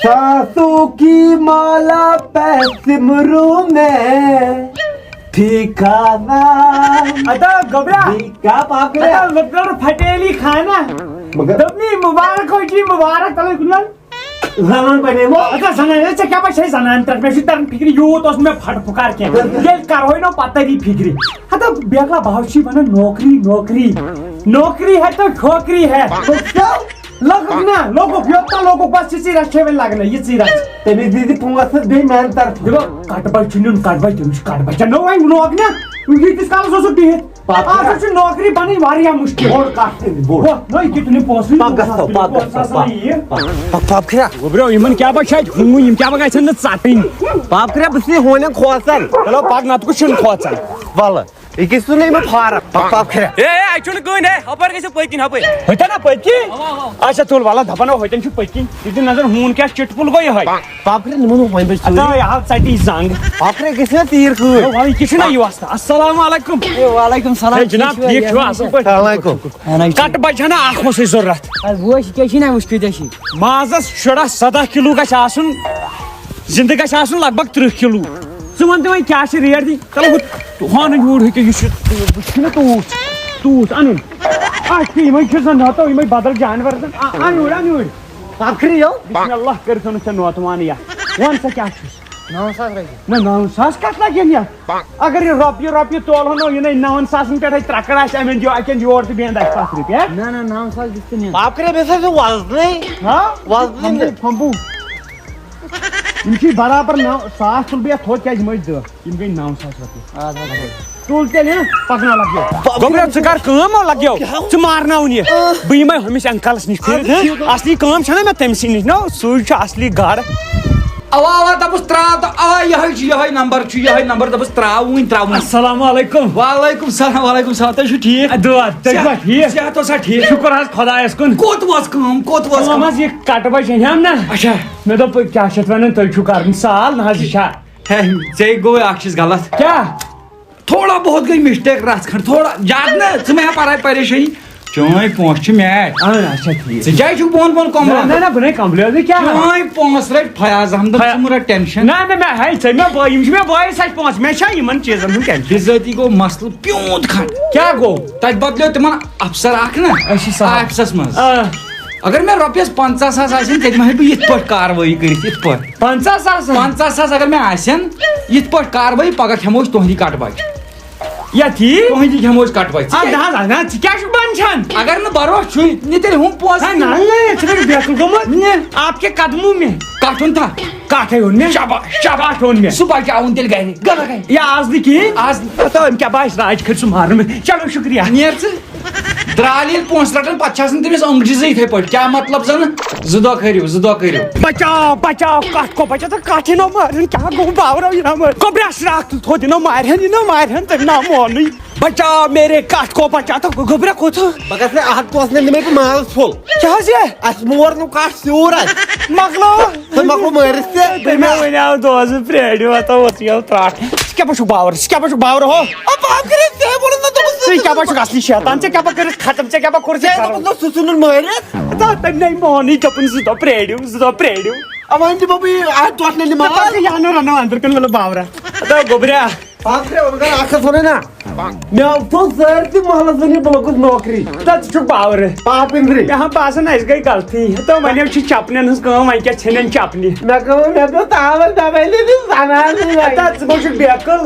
ساسوں کی مالا پہ سمروں میں ٹھکانا۔ ادا گبرا۔ کیا پاپ کرے؟ ادا لٹر پھٹیلی کھانا۔ مگر دپنی مبارک ہو جی، مبارک تلے گلن۔ زنان بنے وہ۔ ادا زنان، ژےٚ کیٛاہ باسے زنان پٮ۪ٹھ؟ مےٚ چھُ تران فکرِ، یوٗت اوس مےٚ پھٹ پھُکار کینٛہہ۔ ییٚلہِ کرہوے نو پتہٕ تری فکرِ۔ ہتا بیگلا بہٕ حظ چھُے ونان نوکری، نوکری۔ نوکری ہے تو چھوکری ہے۔ لوٚگُکھ نا، لوٚگُکھ، یوٚت تام لوٚگُکھ، بس یِژٕے رژھ چھے وۄنۍ لگنَے، یِژٕے رژھ۔ تٔمِس دیٖزِ پونٛسہٕ بیٚیہِ میٛانہِ طرفہٕ۔ دِبو، کَٹہٕ بَچہٕ چھُنہٕ یُن، کَٹہٕ بَچہٕ، تٔمِس چھُ کَٹہٕ بَچہٕ۔ نوٚو وۄنۍ لوگ نا، ییٖتِس کالَس اوسُکھ بِہِتھ۔ پَتہٕ آز کیٛاہ؟ چھُ نوکری بَنٕنۍ واریاہ مُشکِل۔ بوٚڑ کَتھ تٔمِس، بوٚڑ۔ ہو، نو، یہِ کہِ تُلِن پونٛسہٕ، پَکھ گژھو، پَکھ پونٛسہٕ گژھو، آسان پَکھ۔ یہِ۔ پَکھ، پَکھ کھرٛا۔ گوٚبرو، یِمَن کیٛاہ بَچہٕ چھِ اَتہِ ہُنٛگُن، یِم کیٛاہ بَچہٕ گژھن نہٕ ژَٹٕنۍ۔ پَکھ کھرٛا، بہٕ چھُس ہونٮ۪ن کھوژان۔ چلو، پَکھ، نَتہٕ کُس چھُنہٕ کھوژان؟ وَلہٕ۔ یہِ کیٛاہ چھُ ژٕ نہٕ یِمن فارم؟ پَپ، پَپ کھریا۔ اے، اے، اَتہِ چھُنہٕ کٕہٕنۍ، اے، ہۄپٲرۍ گٔژھِو پٔتۍ کِنۍ، ہۄپٲرۍ۔ ہوٚتٮ۪ن ہا پٔتۍ کِنۍ؟ اَوا، اَوا۔ اچھا، تُل وَلہٕ، دَپان ہا ہوٚتٮ۪ن چھُ پٔتۍ کِنۍ۔ یہِ دِ نظر، ہوٗن کیٛاہ چِٹ پُل گوٚو یِہوٚے۔ پَپ کھریا، نِمو نہٕ وۄنۍ بچ اَدٕ ژوٗرِ۔ یہِ ہا ژَٹہِ یہِ زنٛگ۔ پَپ کھریا گژھِ نا تیٖر خٲر۔ ہے، وَلہٕ، یہِ کیٛاہ چھُنہ یہِ واسطہٕ۔ السلام علیکم۔ ہے، وعلیکم السلام۔ ہے، جناب، ٹھیٖک چھِوا؟ ٹھیٖک چھُوا؟ اَصٕل پٲٹھۍ؟ السلام علیکم۔ اہن حظ۔ کَٹہٕ بَچہٕ ہنا اَکھ اوس اَسہِ ضروٗرت۔ اَدٕ وۄنۍ کیٛاہ چھِ نہ وٕچھ کۭتیٛاہ چھِ؟ مازَس شُراہ سَداہ کِلوٗ گژھِ آسُن، زِندٕ گژھِ آسُن لگ بگ تٕرٛہ کِلوٗ۔ ژٕ وَن تہٕ وۄنۍ کیٛاہ چھِ ریٹ دِنۍ؟ چلو ہُہ، ہۄنہٕ یوٗر ہیٚکہِ، یہِ چھُ، بہٕ چھُس نہٕ توٗت، توٗت اَنُن۔ اَتھ چھِ یِمَے چھِ زَن نَتو یِمَے بدل جانوَر زَن۔ آ، اَن یوٗرۍ، اَن یوٗرۍ۔ ٲخری یو۔ بسم اللہ کٔرِتھ اوٚنُتھ ژےٚ نوتہٕ وانہٕ یَتھ۔ وَن سا کیٛاہ چھُس؟ نَو ساس رۄپیہِ۔ نہ، نَو ساس کَتھ لَگن یَتھ؟ اگر یہِ رۄپیہِ، رۄپیہِ تولہٕ ہَنو، یِنَے نَوَن ساسَن پٮ۪ٹھ اَتہِ ترٛکَر آسہِ، اَمہِ اَندٕ یہِ اَتہِ اَندٕ یور تہٕ بیٚیہِ اَندٕ اَسہِ پَتھ رۄپیہِ، ہہ؟ نہ، نہ، نَو ساس دِژ تہٕ نِن۔ پاپ کھریا، مےٚ سا چھُ وزنٕے۔ ہہ؟ وزنٕے نہٕ۔ پھمبوٗ، پھمبوٗ۔ یِم چھِ برابر نَو ساس، تُل بہٕ یَتھ تھوٚد، کیٛازِ یِم ٲسۍ دَہ۔ یِم گٔے نَو ساس رۄپیہِ۔ اَدٕ حظ۔ تُل تیٚلہِ، ہہ، پَکناو لَگیو۔ گوٚبرا، ژٕ کر کٲم، او لَگیو۔ کیٛاہ؟ ژٕ مارناوُن یہِ۔ آ۔ بہٕ یِمَے ہُمِس اَنکَلَس نِش پھِرِتھ، اَدٕ ہہ؟ ٹھیٖک۔ اَصلی کٲم چھَنہ مےٚ تٔمۍ سٕے نِش، نہ، سُے چھُ اَصلی گاڈٕ۔ اَوا، اَوا، دَپُس ترٛاو تہٕ آ، یِہوٚے چھُ، یِہوٚے نمبر چھُ، یِہوٚے نمبر، دَپُس ترٛاو وٕنۍ، ترٛاو وٕنۍ۔ السلام علیکم۔ وعلیکم السلام، وعلیکم السلام، تُہۍ چھِو ٹھیٖک؟ دُعا، تُہۍ چھِوا صحت، ٹھیٖک؟ صحت اوسا ٹھیٖک؟ شُکر حظ خۄدایَس کُن۔ کوٚت وٲژ کٲم، کوٚت وٲژ کٲم کٲم؟ حظ، یہِ کَٹہٕ بَچہٕ أنۍ ہَم نہ۔ اچھا۔ مےٚ دوٚپ، کیٛاہ چھِ اَتھ وَنان، تُہۍ چھِو کَرُن سال، نہ حظ، یہِ چھا ہے، ژےٚ گوٚوُے اکھ چیٖز غلط۔ کیٛاہ؟ تھوڑا بہت گٔے mistake رژھ کھنڈ، تھوڑا زیادٕ نہٕ، ژٕ مہ ہےٚ پرواے پریشٲنی۔ چٲنۍ پونٛسہٕ چھِ match۔ اہن، اچھا، ٹھیٖک۔ ژٕ کیٛازِ چھُکھ بۄن بۄن نہ، کۄمبلان؟ نہ، نہ، بہٕ نَے کۄمبلیو نہٕ، کیٛاہ؟ چٲنۍ پونٛسہٕ رٔٹۍ فیاض احمدن، ہاے۔ ژٕ مہٕ رَٹ tension۔ نہ، نہ، مےٚ، ہے، ژےٚ مےٚ بٲے، یِم چھِ مےٚ بٲے سَچ پونٛسہٕ، مےٚ چھا یِمن چیٖزن ہُنٛد tension؟ بِذٲتی گوٚو مسلہٕ پیوٗنت کھنڈ۔ کیٛاہ گوٚو؟ تَتہِ بدلیو تِمن افسر اکھ نہ، أسۍ چھِ صاحب۔ آفسس منٛز۔ آ۔ اگر مےٚ رۄپیس پنٛژاہ ساس آسن، تیٚلہِ ما ہیٚکہٕ بہٕ یِتھ پٲٹھۍ کاروٲیی کٔرِتھ، یِتھ پٲٹھۍ؟ پنٛژاہ ساس ہا؟ پنٛژاہ ساس اگر مےٚ آسن، یِتھ پٲٹھۍ کاروٲیی، پگاہ کھٮ۪مو أسۍ تُہنٛدی کٹہٕ بچہِ۔ یتھ یی؟ تُہنٛدی کھٮ۪مو أسۍ کٹہٕ بچہِ۔ آ، نہ حظ، نہ، ژٕ کیٛاہ چھُکھ بنٛد چھان؟ اگر نہٕ بروسہٕ چھُے، نہِ تیٚلہِ ہُم پونٛسہٕ۔ ہے، نہ، نہ، ژٕ چھُکھ بیقل گوٚمُت۔ نہِ۔ آپ کے قدموں میں۔ کٹھ اوٚن تھا؟ کٹھے اوٚن مےٚ۔ شاباش، شاباش۔ کٹھ اوٚن مےٚ۔ سُہ بچاوُن تیٚلہِ گرِ۔ گلہٕ گرِ۔ یہِ آز نہٕ کِہیٖنۍ۔ آز نہٕ۔ ہتو، أمۍ کیٛاہ باسہِ راج کھٔتۍ سُہ مارنہٕ مےٚ۔ چلو، شُکریہ۔ نیر ژٕ۔ درٛالہِ ییٚلہِ پونٛسہٕ رَٹان، پَتہٕ چھِ آسان تٔمِس أنٛگجہِ زٕ یِتھَے پٲٹھۍ۔ کیٛاہ مطلب زَن؟ زٕ دۄہ کٔرِو، زٕ دۄہ کٔرِو۔ بچاو، بچاو، کَتھ کو بچاو، ژٕ کَتھ یِنو مارن، کیٛاہ گوٚو باورو یِنو مارن؟ گوٚبرا شراکھ تہٕ تھوٚد یِنو مارن، یِنو مارن، تٔمۍ ناو مونٕے۔ بچاو میرے کَتھ کو بچاو، تہٕ گوٚبرا کوٚت؟ بہٕ گژھٕ نہٕ اَتھ توسنہٕ نِمَے بہٕ ماز پھوٚل۔ کیٛاہ حظ یہِ؟ اَسہِ مور نہٕ کَٹھ سیوٗر اَسہِ۔ مۄکلو۔ ژٕ مۄکلو مٲرِتھ تہِ۔ تٔمۍ مےٚ وَنیٛاو دۄہ زٕ پرٛٲرِو، ہَتو اوس یَلہٕ ترٛٹھ۔ ژٕ کیٛاہ پَتہٕ چھُکھ باورٕ؟ ژٕ کیٛاہ پَتہٕ چھُکھ باورٕ ہو؟ آ، پاپ کٔرِتھ، ژےٚ ووٚنُتھ نہ دوٚپُس ژٕ کیٛاہ پَتہٕ چھُکھ اَصلی شیطان؟ ژےٚ کیٛاہ پَتہٕ کٔرِتھ ختم؟ ژےٚ کیٛاہ پَتہٕ کوٚرُتھ یہِ ژےٚ ختم؟ دوٚپُتھ نہ سُہ ژھُنُن مٲرِتھ۔ ہتا تٔمۍ نَے مونٕے، دوٚپُن زٕ دۄہ پرٛٲرِو، زٕ دۄہ پرٛٲرِو۔ آ، وۄنۍ دِمو بہٕ یہِ اَتھ دۄٹھ نَلہِ مَل۔ دَپان ژٕ یہِ اَنو رَنو اَنٛدر کُن، مطلب باورہ۔ ہتا گوٚبریا۔ پاپ کٔرِو، وۄنۍ کَر اَکھ ہَتھ وَنو نا۔ مےٚ تھوٚو سٲرسٕے محلس وۄنۍ یہِ، بہٕ لوٚگُس نوکری۔ تہٕ ژٕ چھُکھ باورٕ۔ پاپ أنٛدرٕے۔ مےٚ ہا باسان، اَسہِ گٔے غلطی۔ ہَتو وَنیو چھِ چپنٮ۪ن ہٕنٛز کٲم، وۄنۍ کیٛاہ ژھٕنن چپنہِ؟ مےٚ گوٚو، مےٚ پیوٚو تاوَس دَپان، ییٚلہِ أمِس زنان چھِ وۄنۍ۔ ہتا، ژٕ گوٚو چھُکھ بیقل۔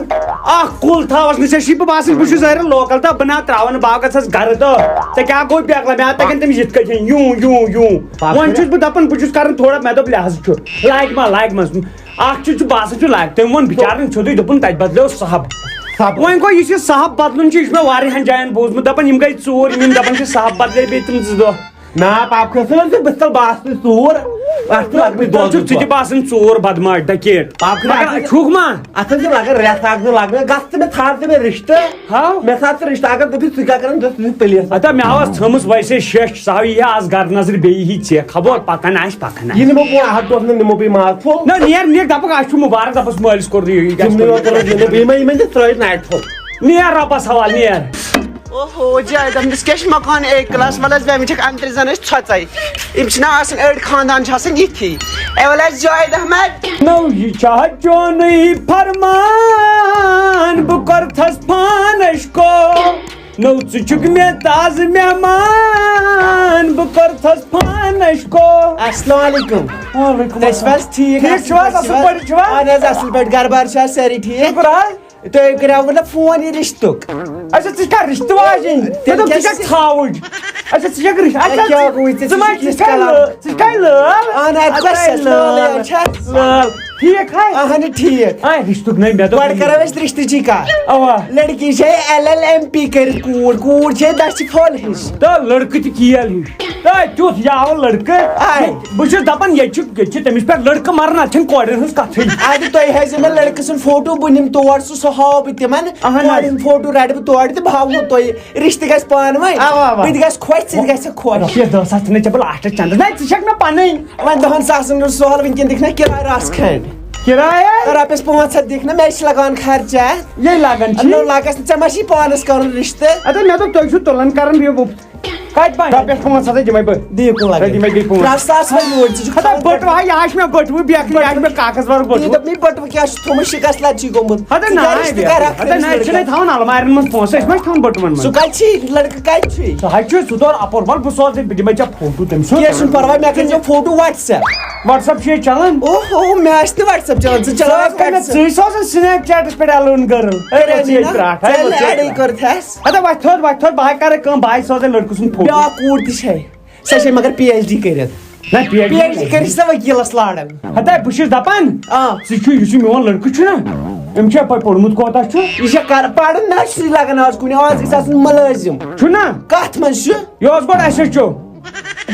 اَکھ کُل تھاوَس نہٕ ژےٚ چھُے، بہٕ باسان، بہٕ چھُس ظٲہِر لوکل تہٕ بہٕ نہ ترٛاوَن باغس حظ گرٕ تہٕ۔ ژےٚ کیٛاہ گوٚو بیقلہ؟ مےٚ ہا تَگن تٔمِس یِتھ کٔٹھۍ یوٗ، یوٗ، یوٗ۔ پَتہٕ وۄنۍ چھُس بہٕ دَپان، بہٕ چھُس کَران تھوڑا، مےٚ دوٚپ، لحاظ چھُ۔ لایق ما، لایق منٛز۔ اکھ چیٖز چھُ باسان چھُ لایق، تٔمۍ ووٚن بِچارن سیوٚدُے، دوٚپُن، "تَتہِ بدلیو صحب۔" صحب۔ وۄنۍ گوٚو، یُس یہِ صحب بدلُن چھُ، یہِ چھُ مےٚ واریاہن جاین بوٗزمُت، دَپان، یِم گٔے ژوٗر، یِم، یِم دَپان چھِ صحب بدلے بیٚیہِ تِم زٕ دۄہ۔ نا، پاپ کھسان ژٕ، بہٕ چھُس تَلہٕ باسنٕے ژوٗر۔ اَتھ چھُ لَگنٕے دۄہ تیٚلہِ چھُکھ ژٕ تہِ زٕ دۄہ۔ باسان ژوٗر، بدماش، ڈکیٹ۔ پاپ کھسان مگر اَتھ چھُکھ ما؟ اَتھ حظ چھِ لَگان رٮ۪تھ اَکھ زٕ لَگان، گژھ ژٕ مےٚ ژھانٛڈ ژٕ مےٚ رِشتہٕ۔ ہاو؟ مےٚ ساتہٕ رِشتہٕ اگر دٔپِو، ژٕ کیٛاہ کران، دٔپۍ، ژٕ چھُکھ پُلیٖس۔ ہتا مےٚ آواز تھٲمٕژ ویسے شیٚچھ، سُہ ہاو یی آز گرٕ نظرِ بیٚیہِ یی ژےٚ۔ خبر پکان آسہِ، پکان آسہِ۔ یہِ نِمو بہٕ ہَتھ ٹوٹھ نہٕ نِمو بیٚیہِ ماز پھوٚل۔ نہ، نیر، نیر، دَپُکھ، اَسہِ چھُ مُبارک، دَپُس مٲلِس کوٚر یہِ، یہِ گژھِ تِمنٕے کوٚرمُت۔ یوت کوٚر یہِ نہٕ بیٚیہِ ما یِمَن تہِ ترٛٲوِتھ نَٹہِ پھوٚل۔ نیر رۄبَس حوالہٕ، نیر۔ اوہو، جاوید احمدس کیٛاہ چھِ مکان اے کلاس؟ وَلہٕ حظ، بیٚیہِ وٕچھکھ اَندرٕ زَن ٲسۍ ژھۄژَے۔ یِم چھِنہ آسان، أڑۍ خاندان چھِ آسان یِتھی۔ اے وَلہٕ حظ، جاوید احمد۔ نو یہِ چھا چونُے فرمان، بہٕ کَرتھَس پانَس کو۔ نو ژٕ چھُکھ مےٚ تازٕ مہمان، بہٕ کَرتھَس پانَس کو۔ السلام علیکم۔ وعلیکم تُہۍ چھِو حظ السلام۔ ٹھیٖک؟ ٹھیٖک چھِو حظ؟ اَصٕل پٲٹھۍ چھِو حظ؟ اَہَن حظ، اَصٕل پٲٹھۍ۔ گَرٕ بار چھا سٲری ٹھیٖک؟ شُکر حظ۔ تۄہہِ کریاوٕ مےٚ فون یہِ رِشتُک۔ اچھا، ژٕ چھِ کانٛہہ رِشتہٕ واجِنۍ؟ مےٚ دوٚپ، ژٕ چھَکھ ژھاوٕج۔ اچھا، ژٕ چھَکھ رِشتہٕ؟ اچھا، کیٛاہ گوٚوُے ژےٚ؟ ژٕ ما ژٕ چھِ چھُکھ کانٛہہ لٲل؟ ژٕ چھِ کانٛہہ لٲل؟ اَہَن حظ، اَدٕ کۄس لٲل۔ چھَس؟ لٲل چھَس؟ لٲل۔ ٹھیٖک ہے۔ اہن ٹھیٖک۔ آے رِشتُک نَے مےٚ دوٚپ گۄڈٕ کرو أسۍ رِشتٕچی کَتھ۔ اَوا۔ لڑکی چھے ایل ایل ایم پی کٔرِتھ کوٗر، کوٗر چھے دَچھِ پھوٚل ہِش۔ تہٕ لڑکہٕ تہِ کیل ہِش۔ تہٕ تیُتھ یاوٕ لڑکہٕ۔ آے۔ بہٕ چھُس دَپان ییٚتہِ چھُ، ییٚتہِ چھِ تٔمِس پٮ۪ٹھ لڑکہٕ مَران، اَتہِ چھَنہٕ کورٮ۪ن ہٕنٛز کَتھٕے۔ اَدٕ تُہۍ ہٲیزیو مےٚ لڑکہٕ سُنٛد فوٹو، بہٕ نِمہٕ تور سُہ، سُہ ہاوٕ بہٕ تِمَن۔ اہن حظ۔ کورِ ہُنٛد فوٹو رَٹہٕ بہٕ تورٕ تہٕ بہٕ ہاوہو تۄہہِ۔ رِشتہٕ گژھِ پانہٕ ؤنۍ۔ اَوا، اَوا۔ بہٕ تہِ گژھِ خۄش، ژٕ تہِ گژھِ خۄش۔ رۄپیَس دَہ ساس ژھٕنَے ژےٚ بہٕ لاسٹَس چَندَس۔ نہ، ژٕ چھَکھ مےٚ پَنٕنۍ۔ وۄنۍ دَہَن ساسَن ہُنٛد سوال، وٕنکٮ۪ن دِکھ نہ کِراے رَژھ کھنٛڈ۔ کِراے ہا؟ رۄپیَس پانٛژھ ہَتھ دِکھ نہ، مےٚ چھِ لَگان خرچہ۔ یے لَگان چھی۔ نو لَگَس نہٕ، ژےٚ ما چھی پانَس کَرُن رِشتہٕ؟ اَدٕ مےٚ دوٚپ تُہۍ چھِو تُلان کَران یہِ وُ-، کَتہِ بَنہِ؟ رۄپیَس پانٛژھ ہَتھ ہَے دِمَے بہٕ۔ دِیِو کُن لَگَس۔ تُہۍ دِمَے بیٚیہِ پانٛژھ۔ ترٛےٚ ساس وۄنۍ یوٗرۍ، ژٕ چھُکھ ہَتہ تھاوان بٔٹوٕ ہا، یہِ ہا چھِ مےٚ بٔٹوٕ، بیکری، یہِ ہا چھِ مےٚ کاغذ ورق یہِ بٔٹوٕ۔ دوٚپ مےٚ، یہِ بٔٹوٕ کیٛاہ چھُ تھوٚمُت شِکَس لَتہِ چھُے گوٚمُت؟ ہَتہ ژٕ نہ، کیٛاہ رِشتہٕ یہِ کَرَکھ ہَتہ نہ، تٔمِس یہِ چھِنَے لٔڑکَس؟ تھاوان اَلمارٮ۪ن منٛز پونٛسہٕ، أسۍ ما چھِ تھاوان بٔٹوَن منٛز؟ سُہ کَتہِ چھُے؟ لٔڑکہٕ کَتہِ چھُے؟ سُہ حظ چھُ، سُہ تور اَپور، وَلہٕ بہٕ سوزٕ، بہٕ دِمَے ژےٚ فوٹو تٔمۍ سُنٛد۔ کینٛہہ چھُنہٕ پَرواے، مےٚ کٔرۍزیو فوٹو WhatsApp۔ WhatsApp چھُ ییٚتہِ چَلان؟ اوہ، اوہ، مےٚ آسہِ نہٕ WhatsApp چَلان، ژٕ ژٕ چَلاوَکھ حظ کَرٕ مےٚ، WhatsApp۔ ژٕے سوزَن Snapchatَس پٮ۪ٹھ alone girl۔ ہے، کَرے ژٕ ییٚتہِ نہ، پرٛاٹھ، ہے، ژٕ ژٕ ییٚتہِ اَڑے پرٛاٹھ۔ کٔرِتھ آسہِ۔ ہَتہ وۄتھ تھوٚد، وۄتھ تھوٚد، بہٕ ہا کَرٕ کٲم، بہٕ ہا سوزَے لٔڑکہٕ سُنٛد فوٹو۔ بیٛاکھ کوٗر تہِ چھے۔ سۄ چھے مگر پی ایچ ڈی کٔرِتھ۔ نہ، P H D P H D کٔرِتھ چھِ سۄ ؤکیٖلَس لاران۔ ہَتہ، بہٕ چھُس دَپان، آ۔ ژٕ چھُ، یُس یہِ میون لٔڑکہٕ چھُنہ، أمۍ چھا پَے پوٚرمُت کوٗتاہ چھُ؟ یہِ چھا کَر-، پَرُن نہ چھُے لَگان آز کُنہِ، آز گژھِ آسُن مُلٲزِم۔ چھُنہ؟ کَتھ منٛز چھُ؟ یہِ اوس گۄڈٕ ایس ایچ او۔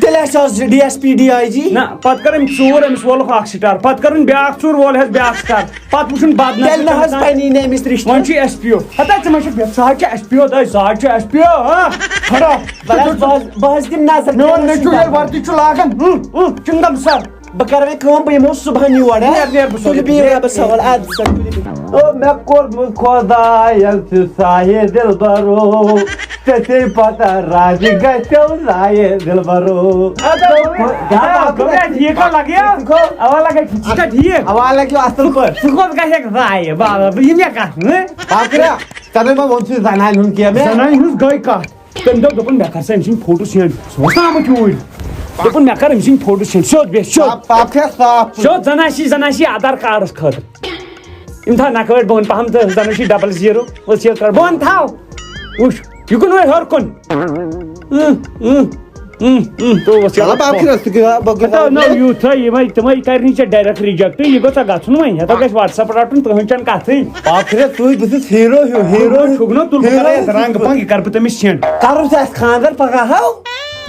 تیٚلہِ آسہِ آز D S P, D I G. نہ، پَتہٕ کٔر أمۍ ژوٗر، أمِس وولُکھ اَکھ سٹار، پَتہٕ کٔر أمۍ بیٛاکھ ژوٗر، وول ہٮ۪س بیٛاکھ سٹار۔ پتہٕ وٕچھُن بدنام تیٚلہِ نہ حظ تِم بنی نہٕ أمِس رِشتہٕ۔ وۄنۍ چھُ ایس پی او۔ ہتا ژٕ ما چھُکھ بے-، سُہ حظ چھُ ایس پی او، تہٕ سُہ حظ چھُ ایس پی او، ہا؟ کھڑا۔ بس، بس، بس دِم نظر، میون نیٚچو ییٚلہِ وردی چھُ لاگان، ہُم، ہُم، چنگم سر۔ بہٕ کرٕ وۄنۍ کٲم، بہٕ یِمو صُبحن یور، ہا؟ نیر، نیر، بہٕ سوزٕ۔ تُلِو بِہِو رۄبس حوالہٕ، اَدٕ سا، تُلِو بِہِو۔ او، مےٚ کوٚرمُت خۄداین چھُ سایہِ دِلبرو۔ ژےٚ چھے پتہ، راضی گژھٮ۪و زایہِ دِلبرو۔ اَدٕ، اَدٕ، گوٚو مےٚ ٹھیٖک ہا لگیو؟ اَوا لگے، ژٕ چھُکھا ٹھیٖک؟ اَوا لگیو اَصٕل پٲٹھۍ۔ ژٕ کوٚت گژھکھ زایہِ؟ بابا، بہٕ یِم مےٚ کَتھ نہٕ۔ پاپرا، ژےٚ نَے ما ووٚن ژٕ زنانہِ ہُنٛد کینٛہہ مےٚ؟ زنانہِ ہٕنٛز گٔے کَتھ۔ تٔمۍ دوٚپ، دوٚپُن، مےٚ کر سا أمۍ سٕنٛدۍ فوٹو سینڈ۔ سُہ اوس نہٕ آمُت یوٗرۍ۔ دوٚپُن، مےٚ کر أمۍ سٕنٛدۍ فوٹو سینڈ۔ سیوٚد بیٚہہ، سیوٚد۔ پاپ، پاپ چھا صاف؟ سیوٚد زَن آسی، زَن آسی آدھار کارڈس خٲطرٕ۔ یِم تھاو نکھٕ وٲٹۍ بۄن پہم تہٕ زن چھُ ڈبل زیٖرو، ؤسیٖل کر بۄن تھاو۔ وٕچھ، یہِ کُن وۄنۍ ہیوٚر کُن۔ اۭں، اۭں، اۭں، اۭں، تو ؤسیٖل چلو، کر باب بۄن۔ چھُنہ سُہ کیٛاہ، بہٕ کیٛاہ ہتا، نو، یوٗتھ تھٲے یِمے، تِمے کرنی ژےٚ ڈایریکٹ ریجیکٹ، یہِ گوٚژھ گژھُن وۄنۍ، ہتا گژھِ WhatsApp رٹُن، تُہنٛد چھَنہٕ کتھٕے۔ باب چھُنہ ژٕے، بہٕ چھُس ہیٖرو ہیوٗ، ہیٖرو چھُکھ نہ، تُل بہٕ ہیٖرو کرے یتھ چھُس رنگ بہٕ۔ پنگ، یہِ کرٕ بہٕ تٔمِس سینڈ۔ کرُن چھُ اَسہِ خانٛدر پگاہ ہاو۔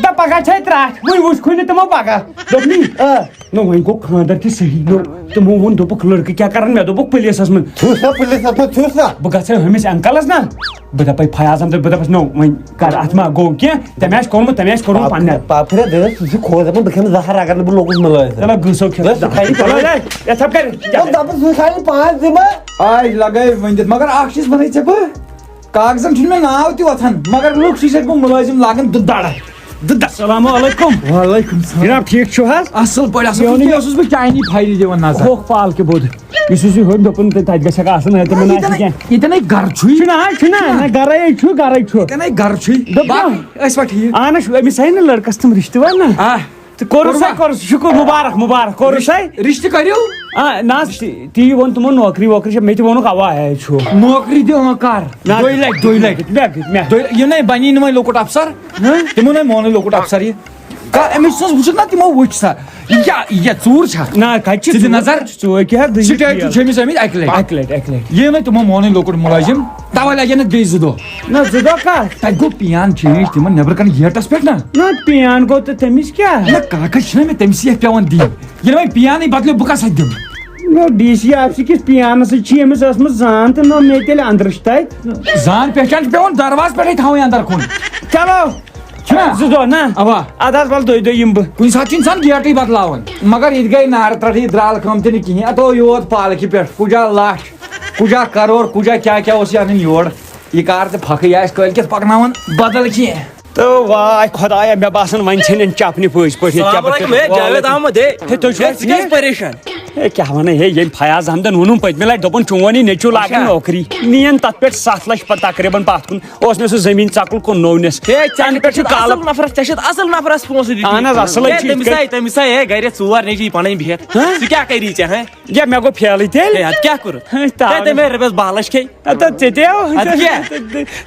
دَپ پگاہ چھے ترٛٹھ، وۄنۍ وٕچھ کُنہِ تِمو پگاہ۔ دوٚپنی، آ۔ نہ، وۄنۍ گوٚو خانٛدر تہِ صحیح۔ نہ، تِمو ووٚن، دوٚپُکھ، لڑکہٕ کیٛاہ کرن؟ مےٚ دوٚپُکھ، پُلیٖسَس منٛز۔ تھُس سا پُلیٖسَس منٛز، تھُس سا۔ بہٕ گژھٕ ہُمِس انکلس نا، بہٕ دَپَے فیاض احمد، بہٕ دَپَس، نو، وۄنۍ کر، اَتھ ما گوٚو کینٛہہ؟ تٔمۍ آسہِ کوٚرمُت، تٔمۍ آسہِ کوٚرمُت پاپ-، پننٮ۪ن۔ پاپ پھِرِ دٔرِس، ژٕ چھُکھ کھوژان، بہٕ کھٮ۪مہٕ زہر اگر نہٕ بہٕ لوٚگُس مُلٲزِم۔ چلو، گٔژھو کھٮ۪تھ۔ بس، سُہ کھیہِ پَتہٕ۔ چلو، ہے، یَتھ ہَپ کَرِ، یَتھ۔ دوٚپ، دَپُس، سُہ کھیہِ پانٛژھ دِمہٕ۔ آے لگٲے ؤنِتھ، مگر اکھ چیٖز وَنے ژےٚ بہٕ، کاغذن چھُنہٕ مےٚ ناو تہِ وۄتھان، مگر لُکھ چھِ ییٚتہِ بہٕ مُلٲزِم لاگان دُ دَڑ۔ دُ دَڑ۔ السلام علیکم۔ وعلیکم السلام۔ جناب، ٹھیٖک چھِو حظ؟ اَصٕل پٲٹھۍ، اَصٕل پٲٹھۍ۔ یہِ اوسُس بہٕ چاینی فایلہِ دِوان نظر۔ ہوکھ پال کہِ بود۔ یُس یُس یہِ ہیوٚن دوٚپُن تہٕ تَتہِ گژھِ ہا آسُن، ہے، تِمَن آسہِ ییٚتٮ۪ن کینٛہہ۔ ییٚتٮ۪ن ہے گرٕ چھُے۔ چھُنہ، ہے، چھُنہ، نہ، گرَے چھُ، گرَے چھُ۔ ییٚتٮ۪ن ہے گرٕ چھُے۔ دوٚپُن۔ باقٕے ٲسوا ٹھیٖک؟ اہن حظ، أمِس ہے نہٕ لڑکس تِم رِشتہٕ وَن نہ۔ آ۔ تہٕ کوٚرُس ہے، کوٚرُس۔ کوٚرُس، شُکُر، مُبارک، مُبارک، کوٚرُس ہے۔ رِشتہٕ، رِشتہٕ کٔرِو؟ آ، نہ حظ، تی، تی ووٚن تِمو نوکری ووکری چھےٚ، مےٚ تہِ ووٚنُکھ اَوا ہے چھُ۔ نوکری دِ، اۭں، کر؟ نہ۔ دۄیہِ لٹہِ، دۄیہِ لٹہِ۔ مےٚ، مےٚ۔ دۄیہِ، یہِ نَے بَنی نہٕ وۄنۍ لۄکُٹ افسر۔ ہہ؟ تِمو نَے مونُے لۄکُٹ افسر یہِ۔ کر أمِس سٕنٛز وٕچھُکھ نہ، تِمو وٕچھ سا۔ یہِ کیٛاہ، یہِ کیٛاہ ژوٗر چھا؟ نہ، کَتہِ چھِ ژٕ دِ ژوٗر؟ نظر۔ ژٕ وٕچھ کیٛاہ دٔلیٖل سِٹیج چھِ چھِ؟ چھٔمِس آمٕتۍ اَکہِ لٹہِ۔ اَکہِ لٹہِ، اَکہِ لٹہِ۔ یہِ نَے تِمو مونُے لۄکُٹ مُلٲزِم، تَوَے لَگہِ نہٕ بیٚیہِ زٕ دۄہ۔ نہ، زٕ دۄہ کَتھ؟ تَتہِ گوٚو پِیان چینج تِمن نیٚبرٕ کَنہِ گیٹَس پٮ۪ٹھ نہ۔ نہ، پِیان گوٚو تہٕ تٔمِس کیٛاہ؟ نہ، کاغذ چھِنہ مےٚ تٔمِسٕے اَتھِ پٮ۪وان دِنۍ۔ ییٚلہِ وۄنۍ پِیانٕے بدلیو، بہٕ کَس اَتھِ دِمہٕ؟ نہ، ڈی سی آفسہٕ کِس پِیانَس سۭتۍ چھِ أمِس ٲسمٕژ زان تہٕ نہ مےٚ تیٚلہِ اَندرٕچ تَتہِ۔ زان پہچان چھِ پٮ۪وان دروازٕ پٮ۪ٹھٕے تھاوٕنۍ اَندر کُن۔ چلو۔ چھُنہ؟ زٕ دۄہ نہ؟ اَوا۔ اَدٕ حظ، وَلہٕ دۄیہِ دۄہہِ یِمہٕ بہٕ۔ کُنہِ ساتہٕ چھُ اِنسان گیٹٕے بدلاوان، مگر ییٚتہِ گٔے نارٕ ترٛٹھ، یہِ درٛالہٕ کٲم تہِ نہٕ کِہیٖنۍ۔ اَتھ آو یوت پالکہِ پٮ۪ٹھ، کُجا لَچھ، کُجا کَرور، کُجا کیٛاہ کیٛاہ اوس یہِ اَنٕنۍ یور۔ یہِ کار تہِ پھۄکھٕے آسہِ کٲلۍ کٮ۪تھ پَکناوان بدل کینٛہہ۔ تہٕ واے خۄدایا، مےٚ باسان وۄنۍ ژھیٚنن چپنہِ پٔزۍ پٲٹھۍ۔ ییٚتہِ کیٛاہ السلام علیکم، پٮ۪ٹھ ہے جاوید احمد، ہے۔ ہے، تُہۍ چھِو ہے، حظ ژٕ کیٛازِ ٹھیٖک؟ پریشان؟ ہے، کیٛاہ وَنان، ہے، ییٚمۍ فیاض احمدن ووٚنُم پٔتمہِ لٹہِ، دوٚپُن، چون یی نیٚچوٗ لاگہِ اچھا۔ نوکری۔ نِیَن تَتھ پٮ۪ٹھ ستھ لَچھ پَتہٕ تقریٖباً پَتھ کُن۔ اوس مےٚ سُہ زٔمیٖن ژَکُل کُن نوٚو نِس۔ ہے، ژےٚ اَنہِ چھُ، پٮ۪ٹھ ژےٚ چھُ چھُ کالہٕ اَصٕل نفرَس، ژےٚ چھُتھ اَصٕل نفرَس پونٛسہٕ دِتمٕتۍ۔ اہن حظ، اَصٕل ہے، حظ چھُ یِتھ تٔمِس کٔنۍ۔ آے، تٔمِس آے، ہے، گرِ ژور نیٚچوٗ پَنٕنۍ بِہِتھ۔ ہہ؟ ژٕ کیٛاہ کَری ژےٚ، ہہ؟ یا مےٚ گوٚو فیلٕے تیٚلہِ۔ ہے، اَدٕ کیٛاہ کوٚرُتھ؟ ہے، تاوَے۔ ہے، تٔمۍ ہے رۄپیَس باہ لَچھ کھے۔ اَدٕ ژےٚ تہِ آو۔ اَدٕ کیٛاہ؟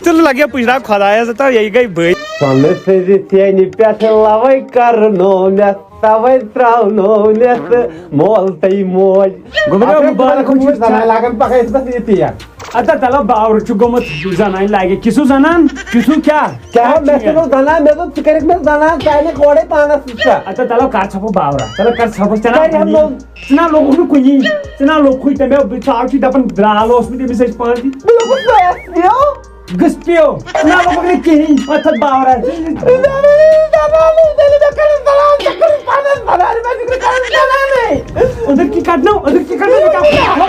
تیٚلہِ لَگہِ پُجراو خۄدایَس، تہٕ یہِ گٔے بٔلۍ۔ سۄنہٕ سٕنٛزِ سیٚنہِ پٮ۪ٹھ لَوَے کرنو مےٚ۔ توے تراونو نٮ۪تھ مول تہٕ موج۔ گوٚبرا، اَتھ مُبارک چھُ زنان ژےٚ۔ لاگان پکان ییٚتہِ پٮ۪ٹھ یہِ تہِ یا۔ اَدٕ تَلہ باورٕ چھُ گوٚمُت زنانہِ لاگہِ۔ کِسُو زنان؟ کِسُو کیٛاہ؟ کیٛاہ کیٛاہ مےٚ چھُ چھُ یہِ؟ نہٕ زنان، مےٚ دوٚپ ژٕ کٔرِکھ مےٚ زنان، ژٕ اَنکھ اورَے پانَس سۭتۍ ژےٚ۔ اَدٕ تَلہ کر ژھۄپہٕ باورا، تَلہ کر ژھۄپہٕ، ژٕ نہ کَرِ ہا نوٚو۔ ژٕ نہ لوٚگُکھ نہٕ کُنی، ژٕ نہ لوٚگُے تہٕ مےٚ، ژٕ آو چھُے دَپان درٛال اوس مےٚ تٔمِس أسۍ پانہٕ تہِ۔ بہٕ لوٚگُس نہٕ اَسہِ پیو۔ گٔژھ پیو۔ نہ لوٚگُکھ نہٕ کِہیٖنۍ، وۄتھ تھَتھ باورا۔ أنٛدٕر کِنۍ کَڑنو، أنٛدٕر کِنۍ کَڑنو، بہٕ کیٛاہ؟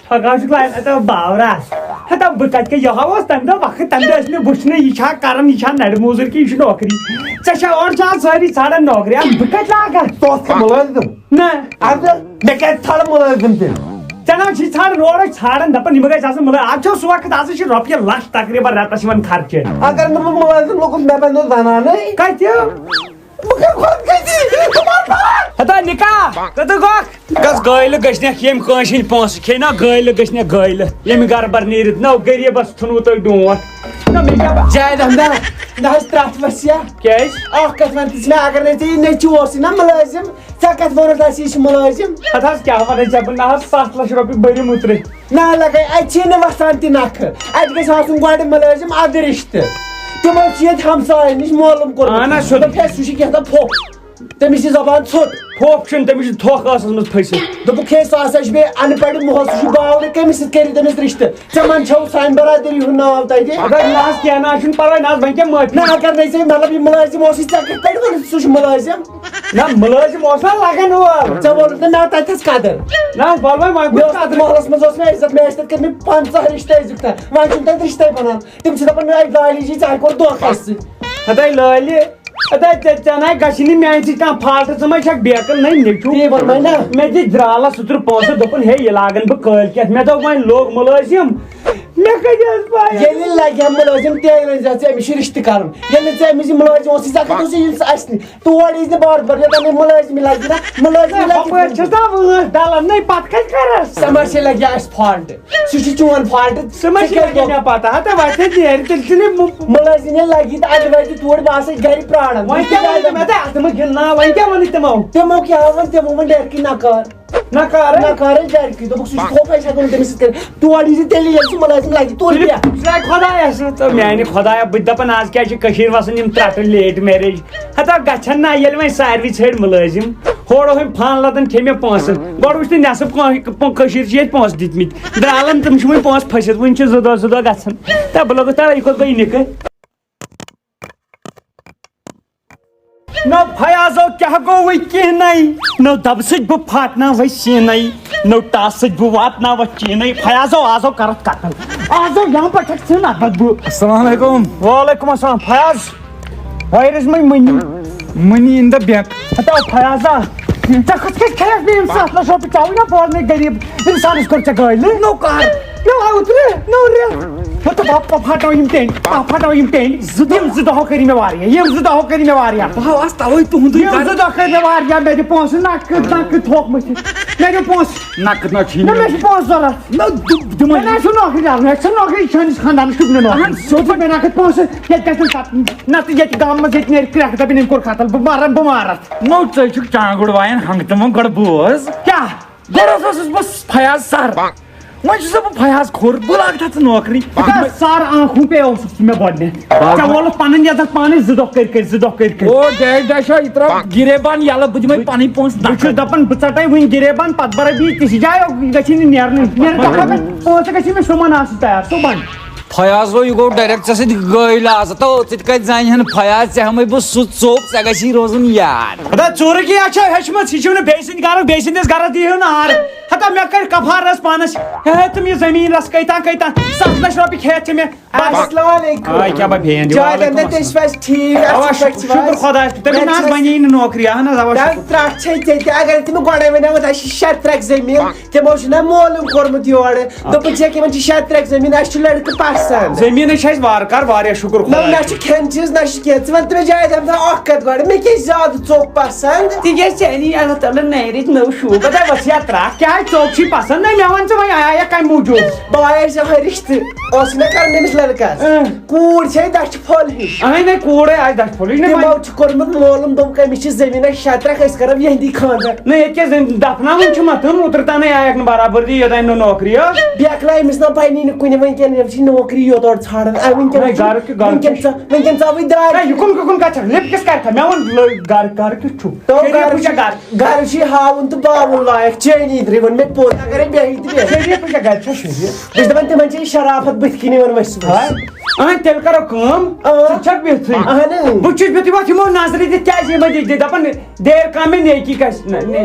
پگاہ چھُکھ لاگان، ہتا باورا۔ ہتا بہٕ کَتہِ کَرٕ، یہِ ہا اوس تَمہِ دۄہ وقت، تَمہِ دۄہ ٲسۍ مےٚ وٕچھنٕے، یہِ چھا کَران، یہِ چھا نَرِ موٚزوٗرۍ کِنہٕ یہِ چھُ نوکری۔ ژےٚ چھا اورٕ چھا سٲری ژھانڈان نوکری، اَدٕ بہٕ کَتہِ لاگہٕ؟ ژٕ اوسکھا مُلٲزِم؟ نہ۔ اَدٕ مےٚ کیٛازِ ژھانڈٕ مُلٲزِم تیٚلہِ؟ ژےٚ نہ چھِ ژھانڈان، اورَے ژھانڈان، دَپان یِم گژھِ آسٕنۍ مُلٲزِم۔ اَز چھُ سُہ وقت، آز چھِ رۄپیہِ لَچھ تقریٖباً رٮ۪تَس یِوان خرچہِ۔ اگر نہٕ بہٕ مُلٲزِم لوٚگُس، مےٚ بَنیو زَنانٕے۔ کَتہِ؟ بہٕ کَرٕ خۄدکٔشی، بہٕ مَرٕ فَلان۔ ہتا نِکاح، کَتہِ گوٚکھ؟ گژھ گٲلۍ گٔژھنَکھ ییٚمۍ کٲنٛسہِ ہِنٛدۍ پونٛسہٕ کھیٚیہِ نا، گٲلۍ گٔژھنَکھ گٲلۍ۔ ییٚمہِ گرٕ بَر نیٖرِتھ نہ غریٖبَس ژھُنوٕ تۄہہِ ڈونٛٹھ۔ نہ مےٚ کیٛاہ بَ-، زاہد احمدہ، نہ حظ ترٛٹھ وَسیا۔ کیٛازِ؟ اَکھ کَتھ وَن تہٕ ژٕ مےٚ، اگر نَے ژےٚ یہِ نیٚچوٗ اوسُے نا مُلٲزِم، ژےٚ کَتھ ووٚنُتھ اَسہِ یہِ چھُ مُلٲزِم؟ ہَتہٕ حظ کیٛاہ وَنَے ژےٚ بہٕ، نہ حظ سَتھ لَچھ رۄپیہِ بٔرِم اوترٕ۔ نہ لَگَے، اَتہِ چھِی نہٕ وَسان تہِ نَکھٕ۔ اَتہِ گژھِ آسُن گۄڈٕ مُلٲزِم اَدٕ رِشتہٕ۔ تِمو چھِ ییٚتہِ ہمساین نِش معلوم کوٚرمُت۔ اَہَن حظ، سیوٚدُے۔ دوٚپُکھ، ہے، سُہ چھُ کینٛہہ تام پھوٚکھ۔ تٔمِس چھِ زبان ژھوٚٹ۔ پھوٚکھ چھُنہٕ، تٔمِس چھِ تھۄکھ ٲسَس منٛز پھٔسِتھ۔ دوٚپُکھ، ہے، سُہ ہسا چھُ بیٚیہِ اَن پَڑھ مُہَس، سُہ چھُ باورٕ، کٔمِس سۭتۍ کٔرِو تٔمِس رِشتہٕ؟ ژےٚ منٛز چھَو سانہِ برادٔری ہُنٛد ناو تَتہِ؟ اگر نہ حظ کینٛہہ نہ حظ چھُنہٕ پَرواے، نہ حظ وۄنۍ کیٛاہ معٲفی؟ نہ، اگر نَے ژےٚ مطلب یہِ مُلٲزِم اوسُے، ژےٚ کِتھ پٲٹھۍ ووٚنُتھ سُہ چھُ مُلٲزِم؟ نہ، مُلٲزِم اوس نا لگان اورٕ۔ ژےٚ ووٚنُتھ نہٕ مےٚ تَتہِ تھَس قدر۔ نہ حظ، وَلہٕ وۄنۍ، وۄنۍ مےٚ کُس اوس قدر؟ محلَس منٛز اوس مےٚ عزت، مےٚ ٲسۍ تَتہِ کٔرمٕتۍ پنٛژاہ رِشتہٕ أزیُک تام۔ وۄنۍ چھُنہٕ تَتہِ رِشتَے بَنان۔ تِم چھِ دَپان، "ہے، گالی جی، ژےٚ کوٚر دھوکہٕ اَسہِ سۭتۍ۔" ہَتَے لٲلہِ، ہَتَے ژےٚ، ژےٚ نَے گژھی نہٕ میٛانہِ سۭتۍ کانٛہہ فالٹ، ژٕ ما چھَکھ بیکٕل؟ نَے، مےٚ چھُ، تی ووٚن مےٚ نا۔ مےٚ دِتۍ درٛالَس اوترٕ پونٛسہٕ، دوٚپُن، "ہے، یہِ لاگَن بہٕ کٲلۍ کٮ۪تھ۔" مےٚ دوٚپ، "وۄنۍ لوٚگ مُلٲزِم، مےٚ کَتہِ ٲس پَے؟" ییٚلہِ لَگہِ ہا مُلٲزِم، تیٚلہِ ؤنۍ زِ ژےٚ أمِس چھُ رِشتہٕ کَرُن۔ ییٚلہِ نہٕ ژےٚ أمِس یہِ مُلٲزِم اوسُے، ژےٚ کَتہِ اوسُے یُن سُہ اَسہِ نِش؟ تور یی نہٕ بار بار، یوٚتام یہِ مُلٲزِمٕے لَگہِ نا، مُلٲزِمٕے لَگہِ۔ ہَپٲرۍ چھَس نا وٲنٛس ڈَلان، نَے پَتہٕ کَتہِ کَرَس؟ ژےٚ ما چھے لَگہِ اَسہِ فالٹ؟ سُہ چھُ چون فالٹ۔ ژٕ ما ژےٚ چھے کیٛازِ لَگہِ گوٚو؟ مےٚ پَتہ، ہَتہ وۄتھِ ہے نیرِ، تیٚلہِ چھُنہٕ یہِ مُ-، مُلٲزِم ییٚلہِ لَگہِ تہٕ اَدٕ واتہِ تور، بہٕ آسَے گَرِ پرٛاران۔ وۄنۍ کیٛاہ ووٚنُے تِمو؟ اَتھ مہ گِنٛد نا، وۄنۍ کیٛاہ ووٚنُے تِمو؟ تِمو کیٛاہ ووٚن؟ تِمو ووٚن ڈٮ۪رکٕے نَکار۔ نَکار ہے؟ نَکار ہے ڈٮ۪رکٕے۔ دوٚپُکھ، "سُہ چھُ تھوٚپ، أسۍ ہٮ۪کو نہٕ تٔمِس سۭتۍ کٔرِتھ۔" تور یی زِ تیٚلہِ، ییٚلہِ سُہ مُلٲزِم لَگہِ، تور تُلِو، بیٚہہ۔ سُہ آے خۄدایَس سۭتۍ۔ تہٕ میٛانہِ خۄدایا، بہٕ تہِ دَپان، آز کیٛازِ چھِ کٔشیٖرِ وَسان یِم ترٛٹھ لیٹ میریج؟ ہتا گژھن نا، ییٚلہِ وۄنۍ ساروی ژھٲنٛڈۍ مُلٲزِم، ہورٕ ہُم فان لَتَن کھے مےٚ پونٛسہٕ۔ گۄڈٕ وٕچھ نہٕ نٮ۪صٕب کانٛہہ، کٔشیٖرِ چھِ ییٚتہِ پونٛسہٕ دِتمٕتۍ۔ درٛالَن تِم چھِ وۄنۍ پونٛسہٕ پھٔسِتھ، وٕنہِ چھِ زٕ دۄہ، زٕ دۄہ گژھان۔ تہٕ بہٕ لوٚگُس تَوَے، یہِ کوٚت گوٚو یہِ نِکہٕ؟ نو فیاضو کیٛاہ گوٚو وۄنۍ کینٛہہ نَے، نو دَبہٕ سۭتۍ بہٕ پھاٹناوَے سیٖنَے، نو ٹاس سۭتۍ بہٕ واتناوَتھ چیٖنَے۔ فیاضو آزو کَرَتھ قتل، آزو یَمہٕ پٮ۪ٹھ چھَکھ ژٕ نَبَتھ بہٕ۔ السلام علیکم۔ وعلیکم السلام۔ Fayaz, where is my money? Money in the bank. ہتا فیاضا، ژےٚ کھٔژ کٔژ کھیٚیَکھ مےٚ یِم سَتھ لَچھ رۄپیہِ؟ ژےٚ وَنیا پانہٕ مےٚ غریٖب اِنسانَس کوٚر ژےٚ گٲلۍ؟ نو کَر۔ نو اوترٕ، نو رٮ۪تھ۔ ہتا بَب، بہٕ پھاٹاو یِم ٹٮ۪نٛڈ، بہٕ پھاٹاو یِم ٹٮ۪نٛڈ۔ زٕ دۄہ۔ یِم زٕ دۄہ کٔرۍ مےٚ واریاہ، یِم زٕ دۄہ کٔرۍ مےٚ واریاہ۔ بہٕ ہا آس تَوَے تُہُنٛدُے یِم گَرٕ۔ زٕ دۄہ کٔرۍ مےٚ واریاہ، مےٚ دِ پونٛسہٕ، نَقٕد، نَقٕد تھوٚکھ مٔتھِتھ۔ مےٚ دِ پونٛسہٕ۔ نَقٕد نہ چھُے نہ، نہٕ۔ مےٚ چھِ پونٛسہٕ ضوٚرَتھ۔ نہ، دِ-، دِمَے۔ مےٚ نہ حظ چھُ نوکری لَرُن، اَسہِ چھَنہٕ نوکری، سٲنِس خاندانَس چھُکھ نہٕ نوکری۔ اَہَن، سیوٚد۔ مےٚ نَقٕد پونٛسہٕ، ییٚتہِ گژھِ نہٕ کَتھ، نَتہٕ ییٚتہِ گامہٕ منٛز ییٚتہِ نیرِ کرٛٮ۪کھ، دَپن أمۍ کوٚر قتل، بہٕ مَرٕ، بہٕ مَرَتھ۔ نو، ژٕ چھُکھ چانٛگُڑ وایان ہنٛگہٕ تہٕ منٛگہٕ، گۄڈٕ بوز۔ کیٛاہ؟ گۄڈٕ اوسُس بہٕ فیاض سَر، وۄنۍ چھُسا بہٕ فیاض کھوٚر، بہٕ لاگہٕ تَتھ ژٕ نوکری۔ ہتا سَر آنکھوں پے اوسُکھ ژٕ مےٚ گۄڈٕنٮ۪تھ۔ بَس۔ ژےٚ ووٚنُتھ پَنٕنۍ عزت پانَے زٕ دۄہ کٔرۍ کٔرۍ، زٕ دۄہ کٔرۍ کٔرۍ۔ او ڈیڈ، ڈیڈ چھا یہِ ترٛاو گِریبان یَلہٕ، بہٕ دِمَے پَنٕنۍ پونٛسہٕ بہٕ چھُس نَقٕد۔ دَپان، بہٕ ژَٹَے وٕنۍ گِریبان، پَتہٕ بَرَے بہٕ یہِ تِژھِ جایہِ، یہِ گژھی نہٕ نیرنٕے۔ نیرٕ دَپان، پونٛسہٕ گژھی مےٚ صُبحَن آسٕنۍ تیار، صُبحَن۔ فیاض گوٚو، یہِ گوٚو ڈایریکٹ ژےٚ سۭتۍ گٲلۍ آز۔ تو ژٕ تہِ کَتہِ زانہِ ہَن فیاض، ژےٚ ہٮ۪مَے بہٕ سُہ ژوٚپ، ژےٚ گژھی روزُن یاد۔ ہتا ژوٗرٕ کیٛاہ چھےٚ ہیٚچھمٕژ؟ یہِ چھُو نہٕ بیٚیہِ سٕنٛدِ گَرَس، بیٚیہِ سٕنٛدِس گَرَس دِیِو نہٕ آر۔ ہتا مےٚ کٔڑۍ کفارَس پانَس۔ ہے تِم یہِ زٔمیٖن رَس کٔہۍ تام کٔہۍ تام، سَتھ لَچھ رۄپیہِ کھیٚتھ چھِ مےٚ۔ بَس۔ السلام علیکم۔ آے کیٛاہ بہٕ بیٚہن دِ، جاوید وعلیکم احمد، تُہۍ السلام۔ چھِو حظ ٹھیٖک؟ اَوا، اَصٕل پٲٹھۍ شُکُر، چھِو شُکُر حظ؟ خۄدایَس کُن۔ تٔمِس مےٚ نہ حظ چھِ بَنے نہٕ نوکری، اَہَن حظ، اَوا، تَتھ شُکُر۔ ترٛٹھ چھے ژےٚ تہِ، اگر تِمو گۄڈَے وَنیو، اَسہِ چھِ شےٚ ترٛکھ زٔمیٖن، تِمو چھُنہ مولوٗم کوٚرمُت یورٕ۔ آ۔ دوٚپُن، "چھَکھ یِمَن چھِ شےٚ ترٛکھ زٔمیٖن، اَسہِ چھُ لٔڑکہٕ پَسنٛد۔" زٔمیٖن چھِ اَسہِ وارٕ کارٕ واریاہ، شُکُر نہ، خۄدایَس نہ کُن۔ چھُ کھٮ۪ن چیٖز، نہ چھُ کینٛہہ۔ ژٕ وَن تہٕ مےٚ جاوید احمد اَکھ کَتھ گۄڈٕ، مےٚ کیٛاہ چھِ زیادٕ ژوٚپ پَسنٛد؟ تِکیٛازِ ژےٚ اَنی اللہ تعالیٰ نَیہِ رٮ۪تۍ نٔو شوٗب۔ بہٕ دَپہٕ، وَس یا ترٛٹھ، کیٛازِ ژوٚپ چھُے پَسنٛد؟ نہ، مےٚ وَن ژٕ وۄنۍ آیا کَمہِ موٗجوٗب؟ بہٕ آیَس یَہَے رِشتہٕ۔ اوس نہ کران أمِس لڑکس؟ اۭں۔ کوٗر چھے دَچھِ پھوٚل ہِش۔ اہن، ہے، کوٗرے آسہِ دَچھِ پھوٚل ہِش، نہ تِمو وۄنۍ چھُ کوٚرمُت معلوٗم، دوٚپُکھ، أمِس چھِ زٔمیٖنَس شطرکھ، أسۍ کرو یِہِنٛدی خانٛدر۔ نہ، ییٚتہِ کیٛاہ زٔمیٖن؟ دفناوُن چھُ مہ تِم، اوترٕ تانَے آیَکھ نہٕ برابردی، یوٚتام نہٕ نوکری ٲس۔ بیکلا أمِس نہ بنی نہٕ کُنہِ، وۄنۍ کیٛاہ، أمِس چھِ نوکری یوت اورٕ ژھانڈان۔ آ، وٕنکٮ۪ن نہ، چھُ، گرٕ کیُتھ، گرٕ وٕنکٮ۪ن کیُتھ۔ ژا-، وٕنکٮ۪ن ژاوٕے دارِ۔ ہے، یہِ کُن، یہِ کُن کَتھ چھَکھ؟ لِپ کِس کَرِ تھا؟ مےٚ وَن، لٲ-، گرٕ، گرٕ کیُتھ چھُ؟ تو شریٖف گرٕ وٕچھا چھُ، گرٕ؟ گرٕ چھِ ہاوُن تہٕ باوُن لایق، چٲنی درٕے ووٚن مےٚ پوٚز، اگرے بیٚہی تہٕ بیٚہہِ۔ شریٖف وٕچھا گرِ چھا شریٖف؟ بہٕ چھُس دَپان، تِمن چھِ یہِ شرافت بٕتھِ کِنۍ یِوان ؤسۍ ؤسۍ۔ ہاے۔ اہن، تیٚلہِ کرو کٲم۔ آ۔ ژٕ چھکھ بِہتھٕے۔ اہن۔ بہٕ چھُس بِہتھٕے، وۄتھ یِمو نظرِ دِتھ کیٛازِ یِمے دِتھ دَپان، دیر کامے نیکی کا،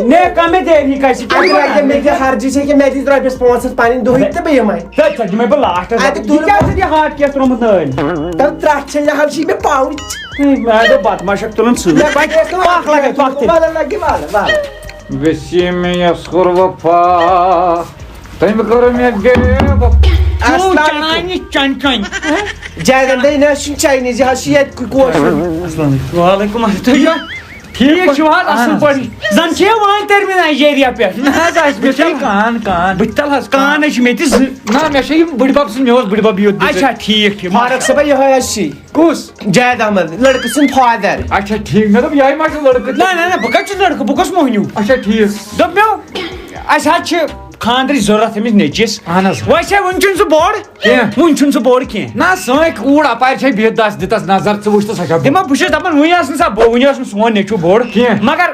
نیک کامے دیر ہی کا۔ اَتہِ لگہِ مےٚ تہِ ہرجہِ چھےٚ کہِ مےٚ دِتھ رۄپیَس پانٛژھ ہَتھ پَنٕنۍ دۄہٕے تہٕ بہٕ یِمے۔ تہٕ ژےٚ دِمے بہٕ لاسٹَس۔ اَتہِ تُلہٕ یہِ کیٛازِ بہٕ۔ چھِ یہِ ہارٹ کیس ترٛوومُت نٲلۍ؟ تَلہٕ ترٛٹھ چھےٚ، یہِ حظ چھِ مےٚ پاوُچ۔ ہے، مےٚ دوٚپ بَتہٕ ما چھَکھ تُلان سۭتۍ۔ مےٚ پَکھ، پَکھ لَگے، پَکھ تہِ۔ وَلہٕ لَگہِ، وَلہٕ، وَلہٕ۔ وسیم یسخر وفا، تٔمۍ کٔر مےٚ بے وفا۔ السلام علیکم۔ چانہِ چنۍ۔ جاوید احمد، یہِ نہ حظ چھُنہٕ چاینیٖز، یہِ حظ چھُ ییٚتہِ کُ-، کٲشُر۔ السلام علیکم۔ وعلیکم السلام۔ تُہۍ چھِوا ٹھیٖک چھِو حظ؟ اہن اَصٕل حظ۔ پٲٹھۍ۔ زَن چھِ یہِ وٲنۍ تٔرمٕتۍ نایجیریا پٮ۪ٹھ۔ نہ حظ، اَسہِ مےٚ چھِ کان، کان۔ بہٕ تہِ تَلہٕ حظ، کان ہے چھِ مےٚ تہِ زٕ۔ نہ، مےٚ چھِ یِم بٕڈِ بَب سٕنٛدۍ، مےٚ اوس بٕڈِ بَب یوت دیُت اچھا، اَسہِ۔ ٹھیٖک، ٹھیٖک۔ فاروق صٲبا، یِہوٚے حظ چھِ۔ کُس؟ جاوید احمد، لڑکہٕ سُنٛد فادر۔ اچھا، ٹھیٖک۔ مےٚ دوٚپ، یِہوٚے ما چھُ لڑکہٕ؟ نہ، نہ، نہ، بہٕ کَتہِ چھُس لڑکہٕ؟ بہٕ کۄس موہنیوٗ؟ اچھا، ٹھیٖک۔ دوٚپ مےٚ، اَسہِ حظ چھِ خانٛدرٕچ ضروٗرت أمِس نیٚچِس۔ اہن حظ۔ وۄنۍ چھا، وٕنہِ چھُنہٕ سُہ بوٚڑ؟ کینٛہہ۔ وٕنہِ چھُنہٕ سُہ بوٚڑ کینٛہہ۔ نہ، سٲنۍ کوٗر اَپارِ چھے بِہِتھ، دَس دِتَس نظر، ژٕ وٕچھ تہٕ سۄ چھا بوٚڑ؟ دِمو، بہٕ چھُس دَپان، وٕنہِ ٲس نہٕ سۄ بوٚڑ، وٕنہِ اوس نہٕ سون نیٚچوٗ بوٚڑ۔ کینٛہہ۔ مگر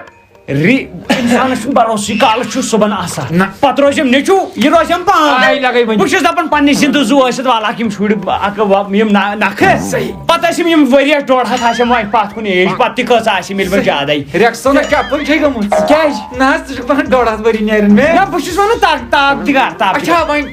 ری-، اِنسانَس چھُنہٕ بروسٕے، کالہٕ چھُ صُبحن آسان۔ نہ۔ پَتہٕ روزٮ۪م نیٚچوٗ، یہِ روزٮ۪م پانہٕ۔ آے لَگے وۄنۍ۔ بہٕ چھُس دَپان، پَننہِ زِندٕ زُو ٲسِتھ والہٕ ہاکھ یِم شُرۍ، اَکھ وَ-، یِم نا-، نَکھٕ۔ صحیح۔ پَتہٕ ٲسِم یِم ؤریَس ڈۄڈ ہَتھ آسٮ۪م وۄنۍ پَتھ کُن ایج، پَتہٕ تہِ کۭژاہ آسٮ۪م ییٚلہِ وۄنۍ زیادَے۔ رٮ۪کسونا چَپٕنۍ چھے گٔمٕژ۔ کیٛازِ؟ نہ حظ، ژٕ چھُکھ وَنان ڈۄڈ ہَتھ ؤری نیرن مےٚ۔ نہ، بہٕ چھُس وَنان تاپھ، تاپھ تہِ کَر، تاپھ تہِ اچھا، کَر۔ وۄنۍ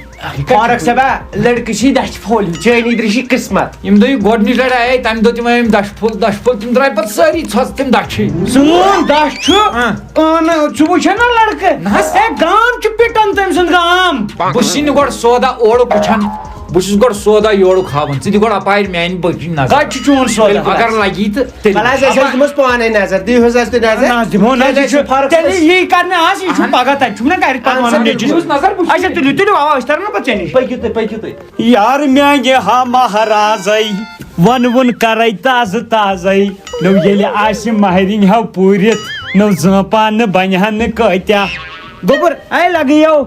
فاروق صٲبا، لڑکہٕ چھی دَچھِ پھوٚل ہیوٗ، چٲنی درٛے چھی قٕسمت۔ ییٚمہِ دۄہ یہِ گۄڈٕنِچ لَڑٲے آیہِ، تَمہِ دۄہ تہِ وَنیٚم دَچھِ پھوٚل، دَچھِ پھوٚل، تِم درٛاے پَتہٕ سٲری ژھۄژٕ تِم دَچھِ۔ سون دَچھ چھُ، اۭں۔ اۭں، نہ، ژٕ وٕچھ ہا نہ لڑکہٕ۔ نہ حظ۔ اے، گام چھُ پِٹان تٔمۍ سُنٛد گام۔ بہٕ چھُس نہٕ گۄڈٕ سودا اورُک وٕچھان، بہٕ چھُس گۄڈٕ سودا یورُک ہاوان۔ ژٕ دِ گۄڈٕ اَپارِ میٛانہِ بٔچِنۍ نظر۔ کَتہِ چھُ چون سودا؟ اگر لَگی تہٕ تیٚلہِ۔ وَلہٕ حظ، أسۍ حظ دِموس پانَے نظر، دِیِو حظ اَسہِ تُہۍ نظر۔ نہ، دِمو نہ، تیٚلہِ یہِ چھُ چھُ فرق۔ تیٚلہِ یی کَرنہِ آز، یہِ چھُ اہن۔ پَگاہ تَتہِ، چھُم نہ گَرِ پَتہٕ اہن سا، وَنان نیٚچِس۔ بِلکُل۔ نظر وٕچھِو۔ اچھا، تُلِو، تُلِو، اَوا، أسۍ تَرو نہ پَتہٕ ژےٚ نِش۔ پٔکِو تُہۍ، پٔکِو تُہۍ۔ یار میانہِ ہا مہرازے، وۄنوُن کرے تازٕ تازے۔ نو ییٚلہِ آسہِ مہرِنۍ ہاو پوٗرِتھ، نو زٲنپان نہٕ بنہِ ہا نہٕ کٲتیاہ۔ گوٚبُر، اے لگیو،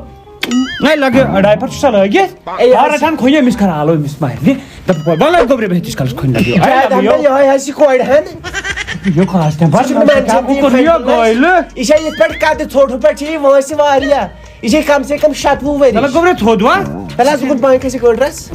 اے لگیو، ڈایپر چھُ سا لٲگِتھ؟ اے، ہا، یہِ رٹان کھوٚنہِ أمِس کر آلو أمِس مہرِنہِ۔ دپ، وَلہٕ گوٚبرِ بہتِس کالس کھوٚنہِ لگیو۔ اے جاوید لگیو۔ احمد، یِہوٚے حظ چھِ کورِ ہن۔ یہِ خاص تَمہِ پَتہٕ یہِ چھُنہٕ مےٚ چھُ مانان کیٛاہ یہِ گوٚو یہِ فیملی۔ گٲلۍ۔ یہِ چھےٚ یِتھ پٲٹھۍ قدٕ ژھوٚٹ ہُہ پٲٹھۍ چھِ یہِ وٲنٛسہِ واریاہ۔ یہِ چھے کم سے کم شتوُہ ؤری۔ تَلہ گوٚبرا تھوٚد وا؟ تَلہ ژٕ کُن پانہٕ کھسہِ گوٚڈرس۔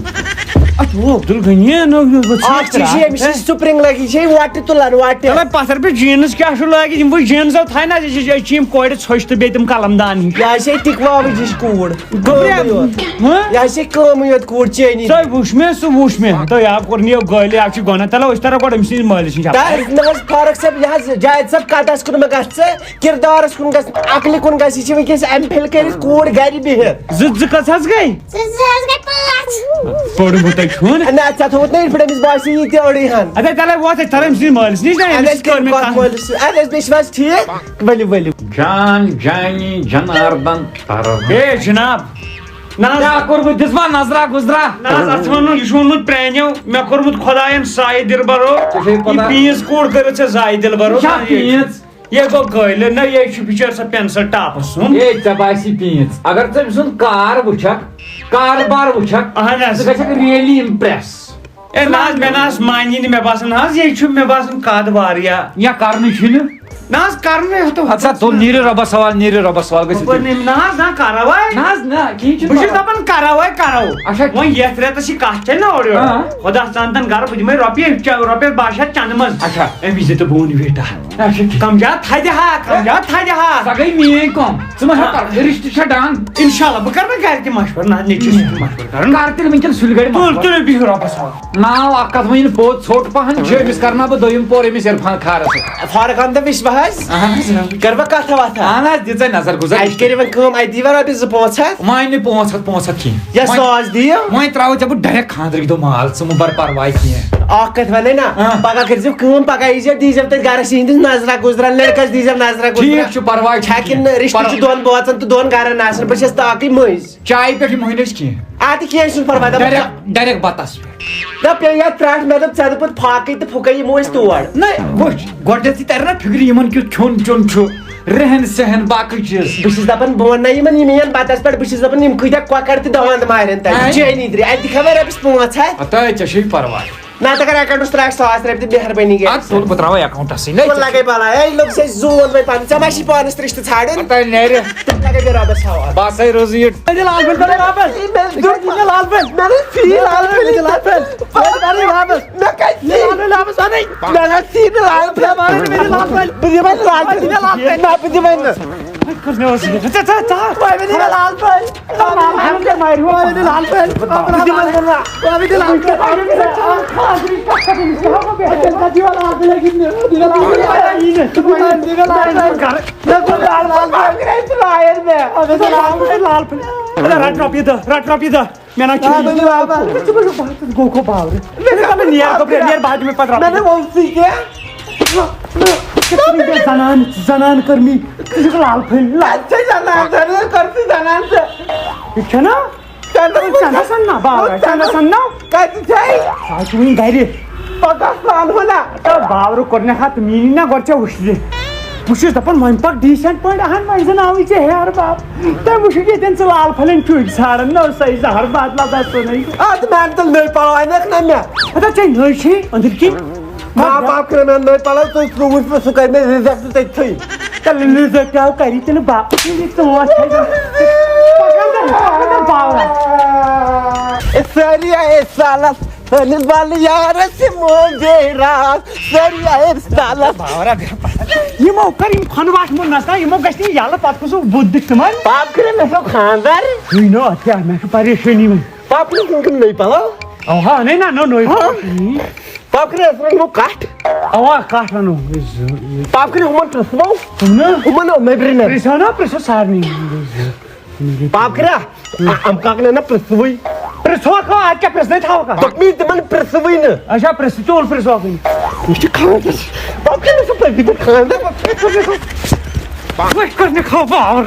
اَتھ ووت عبدالغنی، نو، یہِ اوس اکھ چیٖز چھِ، أمِس چھِ spring لگی، یہِ چھے وۄٹہِ تُلان، وۄٹہِ۔ تَلہ پَتھر پٮ۪ٹھ jeans کیٛاہ چھُ لٲگِتھ؟ یِم وٕچھ jeans او تھایہِ نہ، یہِ چھِ، یہِ چھِ یِم کورِ ژھۄچہِ تہٕ بیٚیہِ تِم قلم دان ہِش۔ یہِ حظ چھے ٹِکواوٕچ ہِش کوٗر۔ گوٚبرا، کٲمٕے یوت۔ ہہ؟ یہِ حظ چھے کٲمٕے یوت کوٗر چینی۔ تۄہہِ وٕچھ مےٚ، سُہ وٕچھ مےٚ۔ تۄہہِ آو کوٚر نہٕ یہِ گٲلۍ، اَکھ چھِ گۄناہ۔ تَلہ أسۍ تَرو گۄڈٕ أمۍ سٕنٛدِس مٲلِس نِش اَپٲرۍ۔ تَلہ، نہ حظ فاروق صٲب، یہِ حظ جاوید صٲب، کَتَس کُن مہ گژھ ژٕ؟ کردارس کُن گژھ، عقلہِ کُن گژھ، یہِ چھِ وٕنکیٚس ایم فِل کٔرِتھ کوٗر گرِ بِہِتھ۔ زٕ، زٕ کٔژ حظ گٔے؟ زٕ، زٕ حظ گٔے پانٛژھ۔ پوٚرمُت ہے چھُن۔ نہ، ژےٚ تھوٚوُتھ نہ یِتھ پٲٹھۍ أمِس باسہِ یہِ تہِ أڑٕے ہن۔ اَدٕ تَلے ووت أسۍ ترو أمۍ سٕنٛدِ مٲلِس نِش نا، أمِس اَدٕ سۭتۍ کٔر مےٚ کَتھ کَتھ۔ مٲلِس سۭتۍ؟ اَدٕ أسۍ بیٚیہِ چھِو حظ ٹھیٖک؟ ؤلِو، ؤلِو۔ جان جانی جناردن ترو۔ ہے جناب، نہ حظ۔ کیٛاہ کوٚرمُت؟ دِژوا نظرا گُزرا؟ نہ حظ، اَتھ ووٚن نہٕ، یہِ چھُ ووٚنمُت پرٛانیو، مےٚ کوٚرمُت خۄدایَن سایہِ دِلبرو، ژےٚ چھے یہِ پتہ۔ پیٖنٛژ کوٗر کٔرٕتھ ژےٚ زایہِ دِلبرو۔ یہِ چھا پیٖنٛژ؟ یے گوٚو گٲلۍ، نہ، یے چھُ بِچٲرۍ سۄ pencil ٹاپَس سُنٛد۔ ہے، ژےٚ باسی پیٖنٛژ۔ اگر ژٕ أمۍ سُنٛد کار وٕچھکھ، کاربار وٕچھکھ، اہن حظ۔ ژٕ گژھکھ really impress۔ اے، نہ حظ، مےٚ نہ حظ مانی نہٕ، مےٚ باسان حظ، یے چھُ، مےٚ باسان، قد واریاہ۔ یا کرنٕے چھُے نہٕ۔ نہ حظ، کرنٕے ہیوٚتُن۔ اَدٕ سا، تُل، نیٖرِو رۄبَس حوال، نیٖرِو رۄبَس حوال گٔژھِتھ۔ ہُپٲرۍ نہٕ، نہ حظ، نہ، کرو ہے۔ نہ حظ، نہ، کِہیٖنۍ چھُنہٕ بہٕ چھُس پَرواے۔ دَپان، کرو ہے، کرو۔ اچھا۔ وۄنۍ یَتھ رٮ۪تَس یہِ کَتھ چَلہِ نہ اورٕ یورٕ۔ آ۔ خۄدا سان تَن گَرٕ، بہٕ دِمَے رۄپیہِ، چا-، رۄپیَس باہ شیٚتھ چَنٛدٕ منٛز۔ اچھا۔ أمِس دِ تہٕ بہٕ وَنہٕ ویٹا۔ اچھا، ٹھیٖک۔ کم زیادٕ تھدِ ہا، کم زیادٕ تھدِ ہا۔ سۄ گٔے میٲنۍ کٲم۔ ژٕ ما چھکھ آ۔ پَران؟ رِشتہٕ چھا ڈان؟ انشاءاللہ، بہٕ کرٕ وۄنۍ گرِ تہِ مشورٕ، نہ، نیٚچوِس سۭتۍ تہِ مشورٕ کرُن۔ کر تیٚلہِ وٕنکیٚن سُلہِ گرِ تُل، مشورٕ۔ تُلِو، بِہِو رۄبَس حوالہٕ۔ ناو اکھ کتھ وۄنۍ ییٚلہِ پوٚت ژھوٚٹ پہن چھُ، أمِس کرناو بہٕ دوٚیِم پور أمِس عرفان خارس سۭتۍ۔ فارق احمد وِش بہٕ حظ۔ اہن حظ۔ کر بہٕ کتھ وتھ؟ اہن حظ، دِژے نظر گُزر۔ اَتہِ کٔرِو وۄنۍ کٲم، اَتہِ دِیِو وۄنۍ رۄپیہِ زٕ پانٛژھ ہتھ۔ وۄنۍ نہٕ پانٛژھ ہتھ، پانٛژھ ہتھ کِہیٖنۍ۔ یا وۄنۍ، ساس دِیِو۔ وۄنۍ ترٛاوو ژےٚ بہٕ direct خانٛدرٕکۍ دۄہ مال، ژٕ مہٕ بر پرواے کینٛہہ۔ اکھ کتھ ونے نا، ہاں۔ پگاہ کٔرزیو کٲم، پگاہ ییٖزیو، دیٖزیو تتہِ گرس یِہنٛدِس نظرا گُزرا، لڑکس دیٖزیو نظرا گُزرا۔ ٹھیٖک چھُ، پرواے چھُنہٕ چھکہِ کینٛہہ۔ نہٕ، رشتہٕ چھُ پرواے۔ دۄن بٲژن تہٕ دۄن گرن آسان، بہٕ چھس طاقٕے مٔنٛزۍ۔ چایہِ پٮ۪ٹھ یِمہٕ نہٕ أسۍ کینٛہہ۔ آ، تہٕ کینٛہہ چھُنہٕ پرواے، دپان ڈایریکٹ، ڈایریکٹ بتس پٮ۪ٹھ۔ دپ پیٚیہِ یا ترٛٹھ، مےٚ دوٚپ ژےٚ دوٚپُتھ فاقٕے تہٕ پھُکے یِمو أسۍ تور۔ نہ، وٕچھ، گۄڈٕنیتھٕے ترِ نا فِکرِ یِمن کیُتھ کھیوٚن چیوٚن چھُ، رہن سہن، باقٕے چیٖز۔ بہٕ چھُس دپان، بہٕ ونہٕ نہ یِمن، یِم یِن بتس پٮ۪ٹھ، بہٕ چھُس دپان، یِم کۭتیاہ کۄکر تہٕ داند مارن تتہِ، ہاں۔ چٲنی درِ، اتہِ دِکھا وۄنۍ رۄپیس پانٛژھ ہتھ۔ ہتا، ژےٚ چھُے پرواے۔ نہ، تہٕ اگر اکاونٹس ترٛکھ ساس رۄپیہِ تہٕ مہربٲنی گٔے۔ ادٕ تُل، بہٕ ترٛاوے اکاونٹسٕے۔ نہ، تُل لگے بلاے، اے لوٚگ سا زوٗن وۄنۍ پنُن، ژےٚ ما چھی پانس ترٛیش تہٕ ژھانڈُن؟ ہتا نیرِ۔ تہٕ لگے بیٚیہِ رۄبس حوالہٕ۔ بس ہے روزِ یہِ۔ لال پھٔلۍ، لال پھٔلۍ۔ مےٚ دیُت مےٚ لال پھٔلۍ۔ مےٚ دیُت ژیٖرۍ لال پھٔلۍ۔ مےٚ دیُت لال پھٔلۍ۔ مےٚ کَتہِ ژیٖرۍ؟ لال پھٔلۍ واپس اَنٕنۍ۔ مےٚ دیُت لال پھٔلۍ۔ مےٚ ژیٖرۍ لال پھٔلۍ۔ مےٚ دیُت لال پھٔلۍ۔ بہٕ دِمے لال پھٔلۍ۔ بہٕ دِمے لال پھٔلۍ۔ نہ، بہٕ دِمے نہٕ۔ کٔژ مےٚ اوس یہِ؟ ژٕ، ژٕ، ژٕ، ژٕ۔ وۄنۍ مےٚ دِمے لال پھٔلۍ۔ لال پھٔلۍ کیٛاہ مارِ؟ وۄنۍ مےٚ دِمے لال پھٔلۍ۔ بہٕ دِمے لال پھٔلۍ۔ وۄنۍ مےٚ دِمے لال پھٔلۍ۔ مےٚ دِمے لال پھٔلۍ۔ مےٚ دِمے لال پھٔلۍ۔ مےٚ دِمے لال پھٔلۍ۔ مےٚ دِمے لال پھٔلۍ۔ مےٚ دِمے لال پھٔلۍ۔ لال پھٔلۍ۔ لال پھٔلۍ۔ لال پھٔلۍ۔ اَدٕ رَٹ رۄپیہِ دَہ، رَٹ رۄپیہِ دَہ۔ مےٚ نہ چھُ یہِ۔ ژٕ چھُکھ بہٕ بہٕ گوٚو گوٚو باورٕ۔ مےٚ دوٚپ، مےٚ نیر گوٚو، مےٚ نیر بعد میں پَتہٕ رَٹہٕ۔ مےٚ نہ ووٚن ژٕے کینٛہہ۔ ژٕ چھُکھ وٕنکیٚن زنان، زنان کٔرمٕتۍ۔ ژٕ چھُکھ لال پھٔلۍ، لال۔ اَتہِ چھے زنان، زنان کٔر ژٕ زنان ژٕ۔ یہِ چھَنا؟ ژےٚ نہ ژےٚ نہ سَننا باورٕ، ژےٚ نہ سَننا۔ کَتہِ چھے؟ سُہ حظ چھُ وٕنہِ گَرِ۔ پَتہٕ آسہٕ پانہٕ ہُنہ۔ تہٕ باورٕ کوٚرنَکھ ہا تہٕ میٛٲنی نہ گۄڈٕ ژےٚ وٕچھ زِ۔ بہٕ چھُس دَپان وۄنۍ پَکھ decent پٲٹھۍ اَہَن وۄنۍ زَن آوٕے ژےٚ ہیٚہَر بَب۔ تۄہہِ وٕچھِو ییٚتٮ۪ن ژٕ لال پھٔلٮ۪ن چُج ژھانڈان نہ اوس سۄے زَہر بَد لَبَس ژھٕنٕے۔ آ، تہٕ مےٚ اَنہِ تیٚلہِ نٔے پَلو اَنَکھ نہ مےٚ۔ ہَتا ژےٚ نٔے چھے أنٛدٕرۍ کِنۍ؟ ما باپ کٔرۍ مےٚ نٔے پَلو، تُہۍ ترٛووُہ سُہ کَرِ مےٚ reject تٔتھٕے۔ تیٚلہِ reject آو کَری تیٚلہِ باپَتھ ییٚلہِ ژٕ وَتھ چھَے دِوان۔ پَکان تہٕ، پَکان تہٕ باورا۔ اے سٲری آے سالَس سٲنِس بالہٕ یارس یِمو بے راز سٲری آے سالس۔ باورا بیٚہہ پتھ۔ یِمو کٔر یِم کھۄنہٕ واٹھ مُنس نا، یِمو گژھِ نہٕ یَلہٕ، پتہٕ کُس بُتھ دِکھ تِمن؟ پاپ کٔرِن مےٚ چھو خانٛدر۔ ہے نہ، اَتھ کیٛاہ، مےٚ چھِ پریشٲنی وۄنۍ۔ پاپ کٔرِن تِم کِنہٕ نٔے پَلو؟ اَوا، اَنے نا، نٔو، نٔوۍ ہاں۔ پَلو چھِ نِنۍ۔ پاپ کٔرِن اَسہِ وَنو کَٹھ۔ اَوا، کَٹھ اَنو أسۍ زٕ۔ پاپ کٔرِن ہُمن پرٛژھنو۔ کٕم نہٕ؟ ہُمن نو، نیٚبرِمٮ۪ن۔ پرٛژھو نا، پرٛژھو سارنٕے۔ پاپ کٔرِن۔ ام کاکنن نہ پرژھوٕے۔ پرژھوکھ، اتھ کیٛاہ پرژھنے تھاوکھ؟ دوٚپمَے تِمن پرژھوٕے نہٕ۔ اچھا، پرژھ، ژٕ اوٚل پرژھوکھٕے۔ مےٚ چھُ خانٛدر۔ پتہٕ کٔمِس چھُ پٔتمہِ پٮ۪ٹھ خانٛدر؟ وۄنۍ کٔر مےٚ کھو باور۔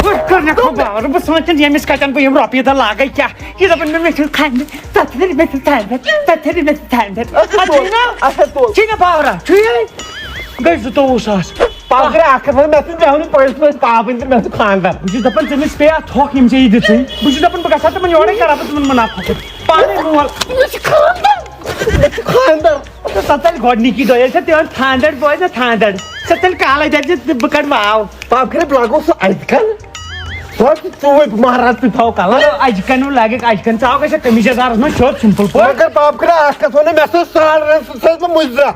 وۄنۍ کٔر مےٚ کھو باور۔ بہٕ سونٛچان ییٚمِس کتٮ۪ن بہٕ یِم رۄپیہِ دہ لاگے کیٛاہ؟ یہِ دپان مےٚ، مےٚ چھُ خانٛدر، تتھ تھٲوِو مےٚ چھُ خانٛدر، تتھ تھٲوِو مےٚ چھُ خانٛدر۔ اچھا، اچھا، تُل۔ ٹھیٖک نا؟ اچھا، تُل۔ چھُے نا باورا؟ چھُے؟ گٔے زٕتووُہ ساس۔ پاگرا اکھ ہتھ وۄنۍ مےٚ سۭتۍ بیٚہوان پٔژھۍ پٲٹھۍ پاپٕنۍ تہٕ مےٚ سۭتۍ خانٛدر۔ بہٕ چھُس دَپان ژےٚ مےٚ چھِ پے اَتھ تھۄکھ یِم ژےٚ یہِ دِژٕے۔ بہٕ چھُس دَپان بہٕ گژھٕ ہا تِمَن یورَے کَرٕ ہا بہٕ تِمَن مُنافعت۔ پانَے مول۔ مےٚ چھِ خانٛدر۔ مےٚ چھِ خانٛدر۔ سۄ تَلہِ گۄڈٕنِکی دۄہ ییٚلہِ ژےٚ تِہُنٛد خانٛدر بوزِ نا خانٛدر۔ سۄ تَلہِ کالَے دَپہِ زِ بہٕ کَڑٕ واو۔ پاگرا بہٕ لاگو سُہ اَتہِ کَل۔ سُہ حظ چھُ ژوٗرِ مہراز سۭتۍ تھاوو کَلَس۔ اَجہِ کَنہِ لَگہِ اَجہِ کَنہِ۔ ژٕ آو گژھِ کٔمیٖز یَزارَس منٛز سیوٚد simple پٲٹھۍ۔ مگر پاگرا اَکھ کَتھ وَنہٕ مےٚ سُہ سالرَس سۭتۍ چھِ آسان مُضرا۔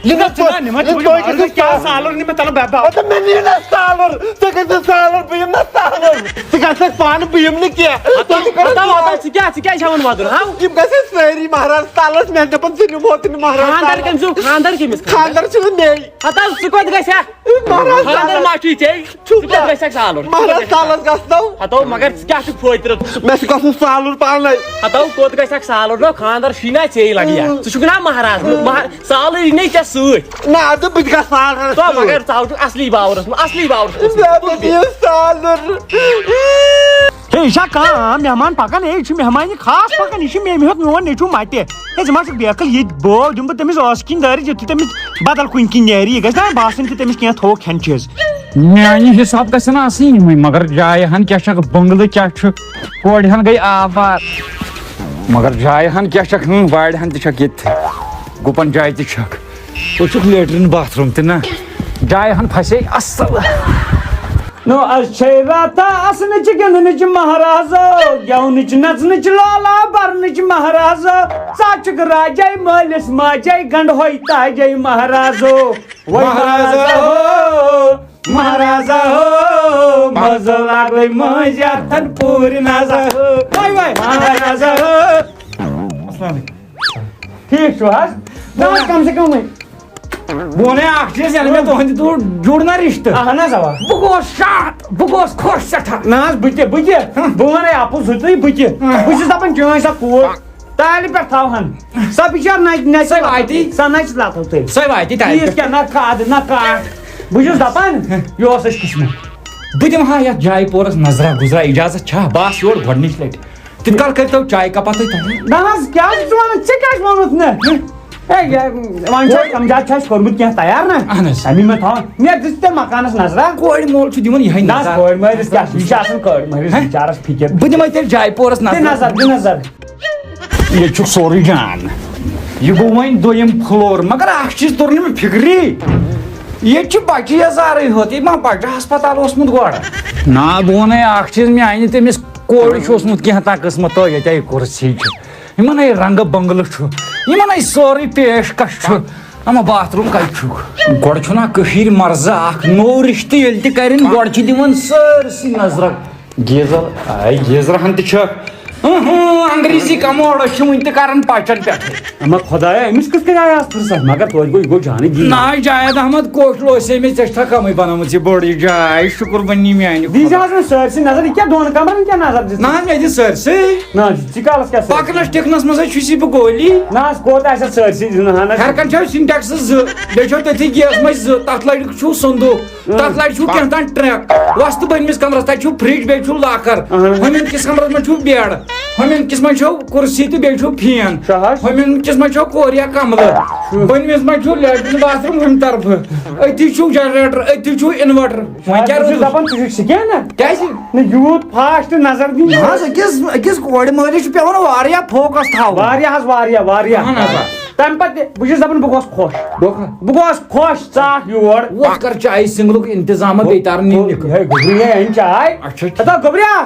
یہِ نہ نہ، ژٕ نہ، نِمَتھ یہِ تِمَن تۄہہِ یہِ گژھِ کیٛاہ سالُن؟ سالُن نِمَتھ تَلہٕ بَبا۔ مطلب، مےٚ نِیِو نہ سالُن، ژٕ گژھِ سالُن، بہٕ یِمہٕ نہ سالُن۔ ژٕ گژھکھ پانہٕ، بہٕ یِمہٕ نہٕ کینٛہہ۔ ہَتاو، تۄہہِ کَرو ہَتاو، سالُن۔ ہَتاو، ژٕ کیٛاہ، ژٕ کیٛازِ ہٮ۪وان وَدُن، ہاو؟ یِم گژھن سٲری مہراز سالَس، مےٚ دَپان ژٕ نِمہوتھ نہٕ مہراز خانٛدر سالَس۔ کٔمۍ سُنٛد؟ خانٛدر کٔمِس خانٛدر؟ خانٛدر چھُنہٕ مے۔ ہَتاو، ژٕ کوٚت گژھکھ؟ مہراز خانٛدر سالَس۔ ما چھُے ژےٚ؟ ژٕ کوٚت گژھکھ سالُن؟ مہراز سالَس گژھنو۔ ہَتاو، مگر ژٕ کیٛاہ چھُکھ فٲطرٕ؟ مےٚ چھُ گژھُن سالُن پانَے۔ ہَتاو، کوٚت گژھکھ سالُن؟ نہ، خانٛدر چھُے نا ژےٚ لَگہِ یا۔ ژٕ چھُکھ نا مہراز؟ مہر-، سالٕے نَے ژےٚ سۭتۍ۔ نہ، اَدٕ بہٕ تہِ گژھٕ سالرَس تو سۭتۍ۔ مگر ژٕ آوُکھ اَصلی باورَس منٛز، اَصلی باورَس منٛز۔ مےٚ دِیِو سالُن۔ ہے، یہِ چھا کانٛہہ عام مہمان پَکان؟ ہے، یہِ چھُ مہمانہِ خاص پَکان، یہِ چھُ مےٚ، مےٚ ہیوٚت میون نیٚچوٗ مَٹہِ۔ ہے، ژٕ ما چھُکھ بے عقل؟ یہِ بٲو دِمہٕ بہٕ تٔمِس ٲسہٕ کِنۍ دٲرِتھ، یُتھُے تٔمِس بدل کُنہِ کِنۍ نیرِ۔ یہِ گژھِ نا باسُن کہِ تٔمِس کینٛہہ تھوٚوُکھ کھٮ۪ن چیٖز۔ میٛانہِ حِساب گژھن آسٕنۍ یِمَے، مگر جایہِ ہَن کیٛاہ چھَکھ، بنٛگلہٕ کیٛاہ چھُ، کورِ ہَن گٔے آباد۔ مگر جایہِ ہَن کیٛاہ چھَکھ، ہٕنٛہ، وارِ ہَن تہِ چھَکھ ییٚتہِ، گُپَن جایہِ تہِ چھَکھ۔ وٕچھُکھ لیٹریٖن باتھ روٗم تہِ نہ، جایہِ ہَن پھَسے اَصٕل۔ نو از چھے راتھا اسنٕچ گِنٛدنٕچ مہرازو، گٮ۪ونٕچ نژنٕچ لولا برنٕچ مہرازو۔ ژٕ چھُکھ راجے مٲلِس ماجے گنڈہوے تاجے مہرازو۔ وے مہرازا ہو، مہرازا ہو، مزٕ لاگوے مٲنٛزِ اَتھن پوٗرِ نازا ہو۔ وے وے مہرازا ہو۔ السلام علیکم۔ ٹھیٖک چھُو حظ؟ نہ حظ، کم سے کم وۄنۍ۔ بہٕ وَنے اکھ چیٖز، ییٚلہِ مےٚ تُہُنٛدِ تھرٛوٗ جُڑ نہ رِشتہٕ۔ اہن حظ، اوا۔ بہٕ گوس شاد، بہٕ گوس خۄش سٮ۪ٹھاہ۔ نہ حظ، بہٕ تہِ، بہٕ تہِ۔ ہہ۔ بہٕ وَنے اَپُز ہُہ تہٕ بہٕ تہِ۔ ہہ۔ بہٕ چھُس دَپان، چٲنۍ سۄ کوٗر۔ تالہِ پٮ۪ٹھ تھاوہن۔ سۄ بِچار نَچہِ، نَچہِ سۄ لَتو واتہِ۔ تٔلۍ۔ سۄ نَچہِ لَتو تٔلۍ۔ سۄ واتہِ تالہِ پٮ۪ٹھ۔ کیٛاہ نہ کھاد، نہ کاٹھ۔ بہٕ چھُس دَپان، یہِ اوس اَسہِ قٕسمت۔ بہٕ دِمہٕ ہا یَتھ جایہِ پورَس نظرا گُزرا، اِجازت چھا؟ بہٕ آسہٕ یور گۄڈٕنِچ لَٹہِ۔ تِتھ کال کٔرۍتو چایہِ کَپا تُہۍ تَیار۔ نہ حظ، کیٛاہ چھُکھ ژٕ وَنان؟ ژےٚ کیٛاہ چھُ ووٚنمُت مےٚ؟ ہے، یہِ، وۄنۍ چھا کَم زیادٕ چھُ اَسہِ کوٚرمُت کینٛہہ تیار نہ؟ اَہَن حظ۔ اَمی مہ تھاوان۔ مےٚ دِژ ژےٚ مکانَس نظرا۔ کورِ مول چھُ دِوان یِہوٚے نہ حظ، نظر۔ کورِ مٲلِس کیٛاہ چھُ؟ یہِ چھُ آسان کورِ مٲلِس ہہ؟ بِچارَس فِکِر۔ بہٕ دِمَے تیٚلہِ جایہِ پورَس دِ نظر۔ نظر، دِ نظر۔ ییٚتہِ چھُ سورُے جان۔ یہِ گوٚو وۄنۍ دوٚیِم floor، مگر اکھ چیٖز توٚر نہٕ مےٚ فِکری۔ ییٚتہِ چھُ بچہٕ یزارٕے ہوت، ییٚتہِ ما بچہٕ ہسپتال اوسمُت گۄڈٕ؟ نا، بہٕ وَنے اکھ چیٖز، مےٚ اَنہِ تٔمِس کورِ چھُ اوسمُت کینٛہہ تام قٕسمت، تو ییٚتہِ کُرسی چھِ۔ یِمن ہے رنٛگہٕ بنٛگلہٕ چھُ، یِمن ہے سورُے پیش کش چھُ۔ اما باتھ روٗم کتہِ چھُکھ؟ گۄڈٕ چھُنہ کٔشیٖرِ مرضہٕ اکھ نوٚو رِشتہٕ ییٚلہِ تہِ کرن، گۄڈٕ چھِ دِوان سٲرسٕے نظرہ۔ گیٖزر، آے گیٖزر ہن تہِ چھکھ۔ اہاں، انگریزی کموڈ، أسۍ چھِ وٕنہِ تہِ کران پچن پٮ۪ٹھٕے۔ اما خدایا، أمِس کِتھ کٔنۍ آیہِ آز فرصت؟ مگر توتہِ گوٚو، یہِ گوٚو جانٕے جی۔ نہ، جاوید احمد کوٹلو، أسۍ أمِس، ژےٚ چھِ تھا کمٕے بنٲومٕژ یہِ بٔڑ یہِ جاے؟ شُکر بنی میانہِ دیٖزِ خۄدایَس۔ حظ وۄنۍ سٲرسٕے نظر، یہِ کیٛاہ دۄن کمرن کیٛاہ نظر دِژ؟ نہ حظ، مےٚ دِ سٲرسٕے۔ نہ حظ، ژٕ کالس کیٛاہ سٲرسٕے؟ پکنس ٹکنس منٛز حظ چھُس یہِ بہٕ گولی۔ نہ حظ، کوٚت آسہِ اَتھ سٲرسٕے دِنہٕ ہن حظ؟ ہیرکن چھِ سِنٹیکسس زٕ، بیٚیہِ چھو تٔتھی گیس منٛز زٕ، تتھ لرِ چھُو صندوق۔ تتھ لرِ چھُو کینٛہہ تام ٹرٛیک۔ وۄستہٕ بٔنمِس کمرس تتہِ چھُو فرج، بیٚیہِ چھُو لاکر۔ اہن۔ ہُمہِ کِس کمرس منٛز چھُو بیڈ۔ ہُمہِ کِس منٛز چھو کُرسی تہٕ بیٚیہِ چھُو فین۔ شاہ حظ۔ ہُمہِ کِس منٛز چھو کوریا کمرٕ۔ بٔنمِس منٛز چھُو لیٹرین باتھ روٗم ہُمہِ طرفہٕ۔ أتی چھُو جنریٹر، أتی چھُو انوٲٹر۔ وۄنۍ کیٛاہ بہٕ چھُس روٗدُس؟ دپان، ژٕ چھُکھ سِکین نا؟ کیٛازِ؟ نہ، یوٗت فاسٹ نظر دِنۍ۔ نہ حظ، أکِس، أکِس کورِ مٲلِس چھُ پٮ۪وان واریاہ فوکس تھاوُن۔ واریاہ حظ، واریاہ، واریاہ۔ اہن حظ، آ۔ تَمہِ پتہٕ تہِ، بہٕ چھُس دَپان، بہٕ گوس خۄش۔ بہٕ کھا- بہٕ گوس خۄش، ژٕ آکھ یور۔ وۄتھ کر چایہِ سِنگلُک انتظام، بیٚیہِ تارن نِنہِ نِکہٕ۔ ہے، گوٚبرِ، ہے، أنۍ چاے۔ اچھا، ٹھیٖک۔ ہتا گوٚبریا،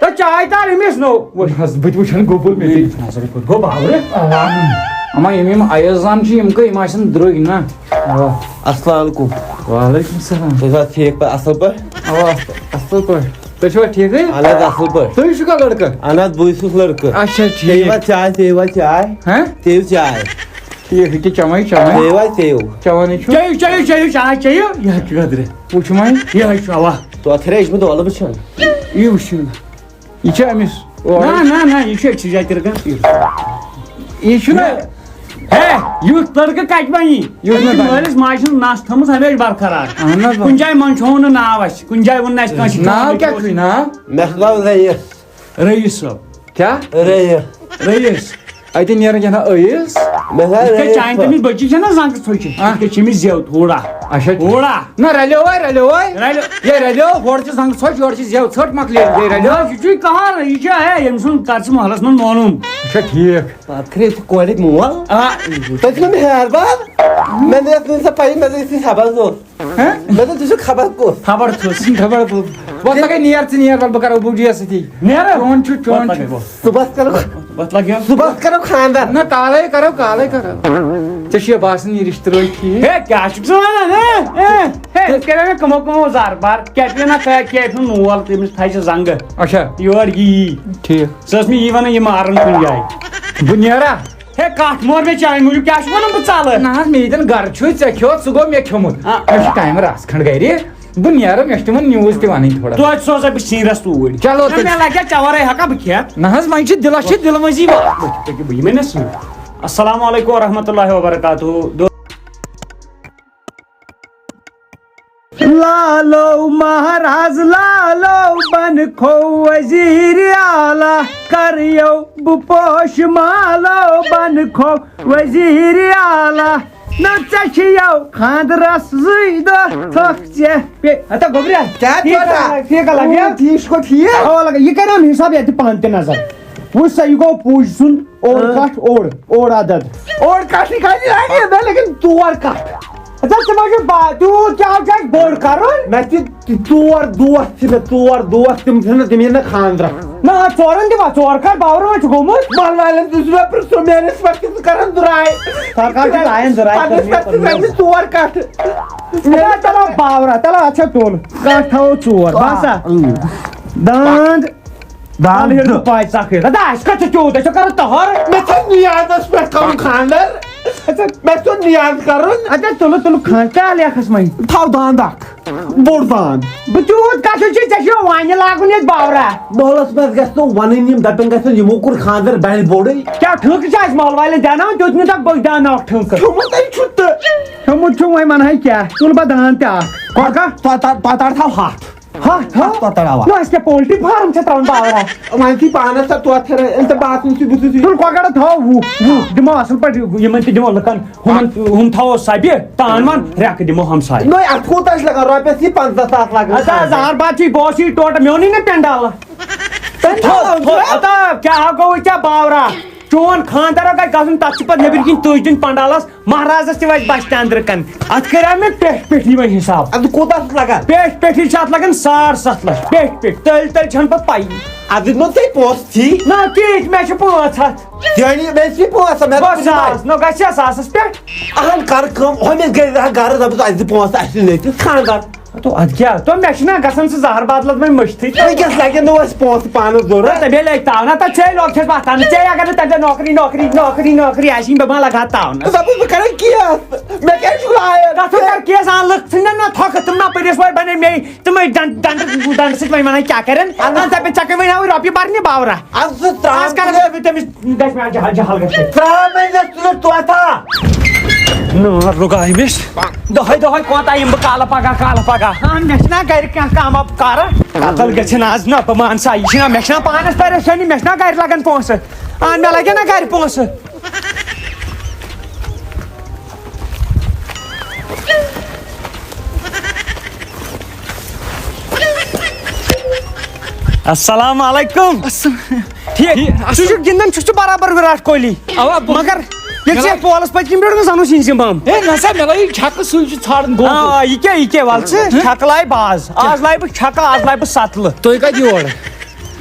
تہٕ چاے تار أمِس نو۔ وۄتھ۔ نہ حظ، بہٕ تہِ وٕچھن گوٚبُر مےٚ تہِ۔ نظر کوٚت گوٚو باورٕ؟ اما یِم، یِم ایزان چھِ، یِم کٔہ، یِم آسن درٛوٚگۍ نا؟ اوا۔ السلام علیکم۔ وعلیکم السلام۔ تُہۍ چھِوا ٹھیٖک پٲٹھۍ، اصٕل پٲٹھۍ؟ اوا، اصٕل پٲٹھۍ۔ تُہۍ چھِوا ٹھیٖکٕے؟ اہن حظ، اصٕل پٲٹھۍ۔ تُہۍ چھِو کانٛہہ لٔڑکہٕ؟ اہن حظ، بٕے چھُس لٔڑکہٕ۔ اچھا، ٹھیٖک۔ چیٚیِو حظ چاے، چیٚیِو حظ چاے۔ ہہ؟ چیٚیِو چاے۔ ٹھیٖک، یہِ کیٛاہ چٮ۪مَے، چٮ۪مَے؟ چیٚیِو حظ، چیٚیِو۔ چٮ۪وانٕے چھُ۔ چیٚیِو، چیٚیِو، چیٚیِو، چاے چیٚیِو۔ یہِ حظ چھُ گدرِ۔ وٕچھ وۄنۍ۔ یہِ حظ چھُ، اَوا۔ تو اَتھ رے، یہِ چھُ مےٚ دۄہلہٕ وٕچھان۔ یہِ وٕچھِو۔ نہ، نہ، نہ، یہِ چھُ أکسٕے جایہِ تہِ رُکان۔ یہِ چھُنہ۔ ہے، یُتھ لٔڑکہٕ کَتہِ بَنہِ؟ یُتھ أمِس نہٕ چھُ بَنہِ۔ مٲلِس ماجہِ ہٕنٛز نَس تھٲومٕژ ہمیشہِ برقرار۔ اہن حظ، کُنہِ جایہِ منٛدچھووُن نہٕ ناو اَسہِ، کُنہِ جایہِ ووٚن نہٕ اَسہِ کٲنٛسہِ ناو کیٛاہ چھُے، ناو؟ مےٚ چھُ ناو رئیٖس۔ رئیٖس صٲب۔ کیٛاہ؟ رئیٖس۔ رئیٖس۔ اَتہِ نیران کیٛاہ تام ٲیٖس؟ مےٚ چھُ ناو یِتھ کٔنۍ رئیٖس چانہِ صٲب۔ تٔمِس بٔچی چھےٚ نہ زنٛگہٕ ژھۄچہِ، ہاں۔ یِتھ کٔنۍ چھِ أمِس زٮ۪و تھوڑا۔ اچھا، ٹھیٖک۔ تھوڑا۔ نہ، رلیو وۄنۍ، رلیو وۄنۍ۔ رلیو۔ یے رلیو، ہورٕ چھِ زنٛگہٕ ژھۄچہِ، یورٕ چھِ زٮ۪و ژھٔٹ مۄکلے، یے رلیو۔ نہ، یہِ چھُے قہر، یہِ چھُ، ہے، ییٚمۍ سُنٛد کر ژٕ محلس منٛز معلوٗم۔ اچھا، ٹھیٖک۔ پتہٕ کھرے ژٕ کورِ مول۔ آ۔ تۄہہِ چھُو مےٚ ہیہر بب؟ مےٚ نہٕ ٲس نہٕ سۄ پَیی، مےٚ دوٚپ یُس یہِ خبر گوٚو۔ ہہ؟ مےٚ دوٚپ ژٕ چھُکھ خبر کُس۔ خبر چھُس۔ خبر گوٚو۔ وۄتھ لگے نیر ژٕ نیر، وَلہٕ بہٕ کرو بوٗجِیَس سۭتی۔ نیر۔ چون چھُ، چون وۄتھ چھُ۔ لگے بہٕ۔ صُبحس کرو۔ وۄتھ لگیو۔ صُبحس کرو خانٛدر۔ نہ، کالے کرو، کالے کرو۔ ژےٚ چھُ یہِ باسان یہِ رِشتہٕ روزِ ٹھیٖک؟ ہے، کیٛاہ چھُکھ ژٕ وَنان، ہے؟ ہے، ہے، أسۍ کَرے مےٚ کٕمو کٕمو زارٕ بار، کیٛاہ پیٚیہِ نہ کیٛاہ، کیٛاہ پیٚیہِ نول تٔمِس تھایہِ ژٕ زنٛگہٕ۔ اچھا۔ یور یی یی۔ ٹھیٖک۔ سۄ ٲس مےٚ یی وَنان، یہِ مارُن کُنہِ جایہِ۔ بہٕ نیرا؟ ہے، کَٹھ مور مےٚ چانہِ موٗجوٗب، کیٛاہ چھُکھ وَنان بہٕ ژَلہٕ؟ نہ حظ، مےٚ ییٚتٮ۪ن گَرٕ چھُے، ژےٚ کھیوٚو، ژٕ گوٚو مےٚ کھیوٚمُت۔ آ۔ مےٚ چھُ ٹایمہٕ رَژھ کھنٛڈ گَرِ، بہٕ نیرٕ، مےٚ چھُ تِمَن news تہِ وَنٕنۍ تھوڑا۔ توتہِ سوزَے بہٕ سیٖنرَس توٗرۍ۔ چلو نہ، تیٚلہِ۔ مےٚ لَگہِ چاورَے ہَکا بہٕ کھٮ۪تھ؟ نہ حظ، وۄنۍ چھِ دِلَس چھِ دِلہٕ منٛزی وا-، بہٕ کیٛاہ، بہٕ یِمَے مےٚ سۭتۍ۔ السلام علیکم ورحمتہ اللہ وبرکاتہ۔ دو- لالو مہراز لالو بنکھو وزیر اعلیٰ، کریو بہٕ پوش مالو بنکھو وزیر اعلیٰ۔ نہ ژےٚ چھِیو خانٛدرس زٕے دۄہ، تھکھ ژےٚ پے-، ہتا گوٚبریا، کیٛاہ ٹھیٖک ژوٹا؟ ہا، ٹھیٖک ہا لگیا؟ ٹھیٖک چھُکھا ٹھیٖک؟ اوا لگا، یہِ کریوم حساب یتہِ پانہٕ تہِ نظر۔ وٕچھ سا، یہِ گوٚو پوٗجۍ سُنٛد اوٚڑ ہاں۔ کٹھ، اوٚڑ، اوٚڑ عدد۔ اوٚڑ کٹھ نہٕ خٲلی لگہِ مےٚ، لیکن ژور کٹھ۔ اچھا، ژٕ ما چھُکھ با-، تیوٗت کیٛاہ چھُ اَسہِ بوٚڑ کرُن؟ مےٚ چھِ ژور دوس چھِ مےٚ، ژور دوس، تِم چھِنہٕ، تِم یِن نہٕ خانٛدرس۔ نہ، ژورن تہِ وا-، ژور کر باورٕ وۄنۍ چھُ گوٚمُت؟ محلہٕ والٮ۪ن تہِ چھُ مےٚ پرٛژھُن، میٛٲنِس پٮ۪ٹھ تہِ ژٕ کران دُراے۔ سرکار چھِ لایان دُراے پننِس کٔرمٕژ پٮ۪ٹھ تہِ پننِس۔ مےٚ ژور کٹھ۔ اچھا، چلو باورٕ، چلو اچھا تُل۔ کٹھ تھاوو ژور، باسا؟ اۭں۔ داند۔ دال تَلہٕ ہیوٚر ہیوٚر۔ پاے ژَکھ ہیوٚر۔ اَدٕ اَسہِ کَتھ چھُ تیوٗت؟ أسۍ چھِ کَران تَہَر۔ مےٚ چھُ نیازَس پٮ۪ٹھ کَرُن خانٛدر۔ اَچھا۔ مےٚ چھُ نیاز کَرُن۔ اَدٕ تُلہٕ تُلہٕ خان-، کیٛاہ لیکھَس وۄنۍ؟ تھاو دانٛد اَکھ۔ بوٚڑ پان۔ بہٕ تیوٗت کَتھٕ چھُے، ژےٚ چھُے وانہِ لاگُن ییٚتہِ باورا۔ محلس منٛز گژھِ نہٕ وَنٕنۍ، یِم دَپن گژھن یِمو کوٚر خانٛدر بَڑِ بوٚڑٕے۔ کیٛاہ ٹھیکہٕ چھُ اَسہِ محلہٕ والٮ۪ن دیٛاناوُن؟ دیُت نہٕ تَتھ بہٕ دیٛاناوَکھ ٹھیکہٕ۔ کھیوٚمُت ہے چھُ تہٕ۔ کھیوٚمُت چھُ وۄنۍ وَنہٕ ہا کیٛاہ؟ تُل بہٕ دان تہِ اَکھ۔ کۄکا؟ تۄ-، تۄ-، تۄتار تھاو ہَتھ۔ ہَتھ، ہَتھ ہَتھ؟ تۄتار اَوا۔ نہ، اَسہِ کیٛاہ پولٹری فارم چھےٚ ترٛاوُن باورا؟ وۄنۍ تھی پانَس تہٕ توتھر، أمۍ تہٕ باسُن چھُ بہٕ چھُس یہِ۔ تُل کۄکَر تھاو وُہ، وُہ دِمو اَصٕل پٲٹھۍ، یِمَن تہِ دِمو لُکَن، ہُمَن، ہُم تھاوو سَبہِ، تان وَن، رٮ۪کہٕ دِمو ہمساے۔ نۄے، اَتھ کوٗتاہ چھِ لَگان؟ رۄپیَس یہِ پنٛژاہ ساس لَگان۔ اَدٕ حظ، زہر باد چھُے، بہٕ اوسُے ٹوٹھ، مےٚ اوٚنُے نہ پٮ۪نٛڈالہٕ۔ پٮ۪نٛڈال تھو، اوٚن تھو، ژےٚ؟ اَدٕ کیٛاہ ہا گوٚوُے ژےٚ باورا؟ چون خانٛدر اگر گژھُن، تَتھ چھِ پَتہٕ نیٚبٕرۍ کِنۍ تُج دِنۍ پنٛڈالَس، مہرازس تہِ وَتہِ بَچہِ تہِ أنٛدرٕ کَنہِ۔ اَتھ کَریٛاو مےٚ پٮ۪ٹھ پٮ۪ٹھی وۄنۍ حِساب۔ اَدٕ کوٗتاہ چھُ لَگان؟ پٮ۪ٹھ پٮ۪ٹھی چھِ اَتھ لَگان ساڑ سَتھ لَچھ۔ پٮ۪ٹھ پٮ۪ٹھ، تٔلۍ تٔلۍ چھَنہٕ پَتہٕ پَیی۔ اَدٕ نو ژےٚ پونٛسہٕ چھی۔ نہ، کِہیٖنۍ، مےٚ چھِ پانٛژھ ہَتھ۔ یعنی مےٚ چھِ پونٛسہٕ، مےٚ گوٚو دوٚپ ساس، نہ گژھِ ہا ساسَس پٮ۪ٹھ۔ اَہَن، کَرٕ کٲم، ہُہ مےٚ گٔے ہا گَرٕ، دَپُس اَسہِ دِ پونٛسہٕ، اَسہِ چھِ نیٚچوِس خانٛدر۔ تو اَدٕ کیٛاہ؟ تو مےٚ چھُنہ گژھان سُہ زہر بدلَس وۄنۍ مٔشتھٕے۔ وٕنکیٚس لَگن نہٕ اَسہِ پونٛسہٕ پانَس ضوٚرَتھ۔ تہٕ بیٚیہِ لَگہِ تاونا، تَتھ چھے لۄکچَس وَتھان، ژےٚ اگر نہٕ تَتہِ نوکری، نوکری، نوکری، نوکری آسی، بہٕ ما لَگہٕ ہا تاونَس۔ دَپُس بہٕ کَرٕ کیس، مےٚ کیٛازِ چھُکھ لایان؟ تَتھ ہو کَر کیس، اَن لُکھ ژھٕنن نہ تھۄکہٕ، تِم ما پٔرِس وۄنۍ بَنے مے، تِمَے ڈَنٛڈ-، ڈَنٛڈٕ، ڈَنٛڈٕ سۭتۍ وۄنۍ وَنان کیٛاہ کَرن؟ اَہَن۔ اَن دَپن ژےٚ کَمہِ وۄنۍ آوٕے رۄپیہِ بَرنہِ باورا؟ اَدٕ سُہ ترٛام آز کَرَن تُلِتھ۔ تٔمِس گژھِ مےٚ جہل، جہل گژھِ۔ ترٛام أنۍ مےٚ تُلِتھ توتھا۔ نار لُگا أمِس۔ دۄہَے دۄہَے کوتاہ یِمہٕ بہٕ کالہٕ پگاہ، کالہٕ پگاہ۔ اہن، مےٚ چھِنہ گرِ کانٛہہ کٲمہ کارہ۔ قتل گژھِ نہ آز نہ، بہٕ مان سا، یہِ چھِنہ، مےٚ چھِنہ پانَس پریشٲنی، مےٚ چھِنہ گرِ لگان پونٛسہٕ۔ اہن، مےٚ لگن نہ گرِ پونٛسہٕ۔ السلام علیکم۔ السلام۔ ٹھیٖک۔ ٹھیٖک، ژٕ اصٕل۔ چھُکھ گِنٛدان، چھُکھ ژٕ برابر وِراٹھ کوہلی۔ اوا، بہٕ مگر ییٚلہِ مےٚ ژےٚ لگ- پولس پٔتۍ کِنۍ پٮ۪ٹھ گژھان اوس یِنہٕ زِمام۔ ہے، نہ سا، مےٚ لگہِ چھکہٕ سُے چھُ ژھانڈان گوٚو۔ آ، یہِ کیٛاہ، یہِ کیٛاہ، وَلہٕ ژٕ، ہہ؟ چھکہٕ لایہِ باز۔ آز لایہِ بہٕ چھکہٕ، آز لایہِ بہٕ سَتلہٕ۔ تُہۍ کَتہِ یور؟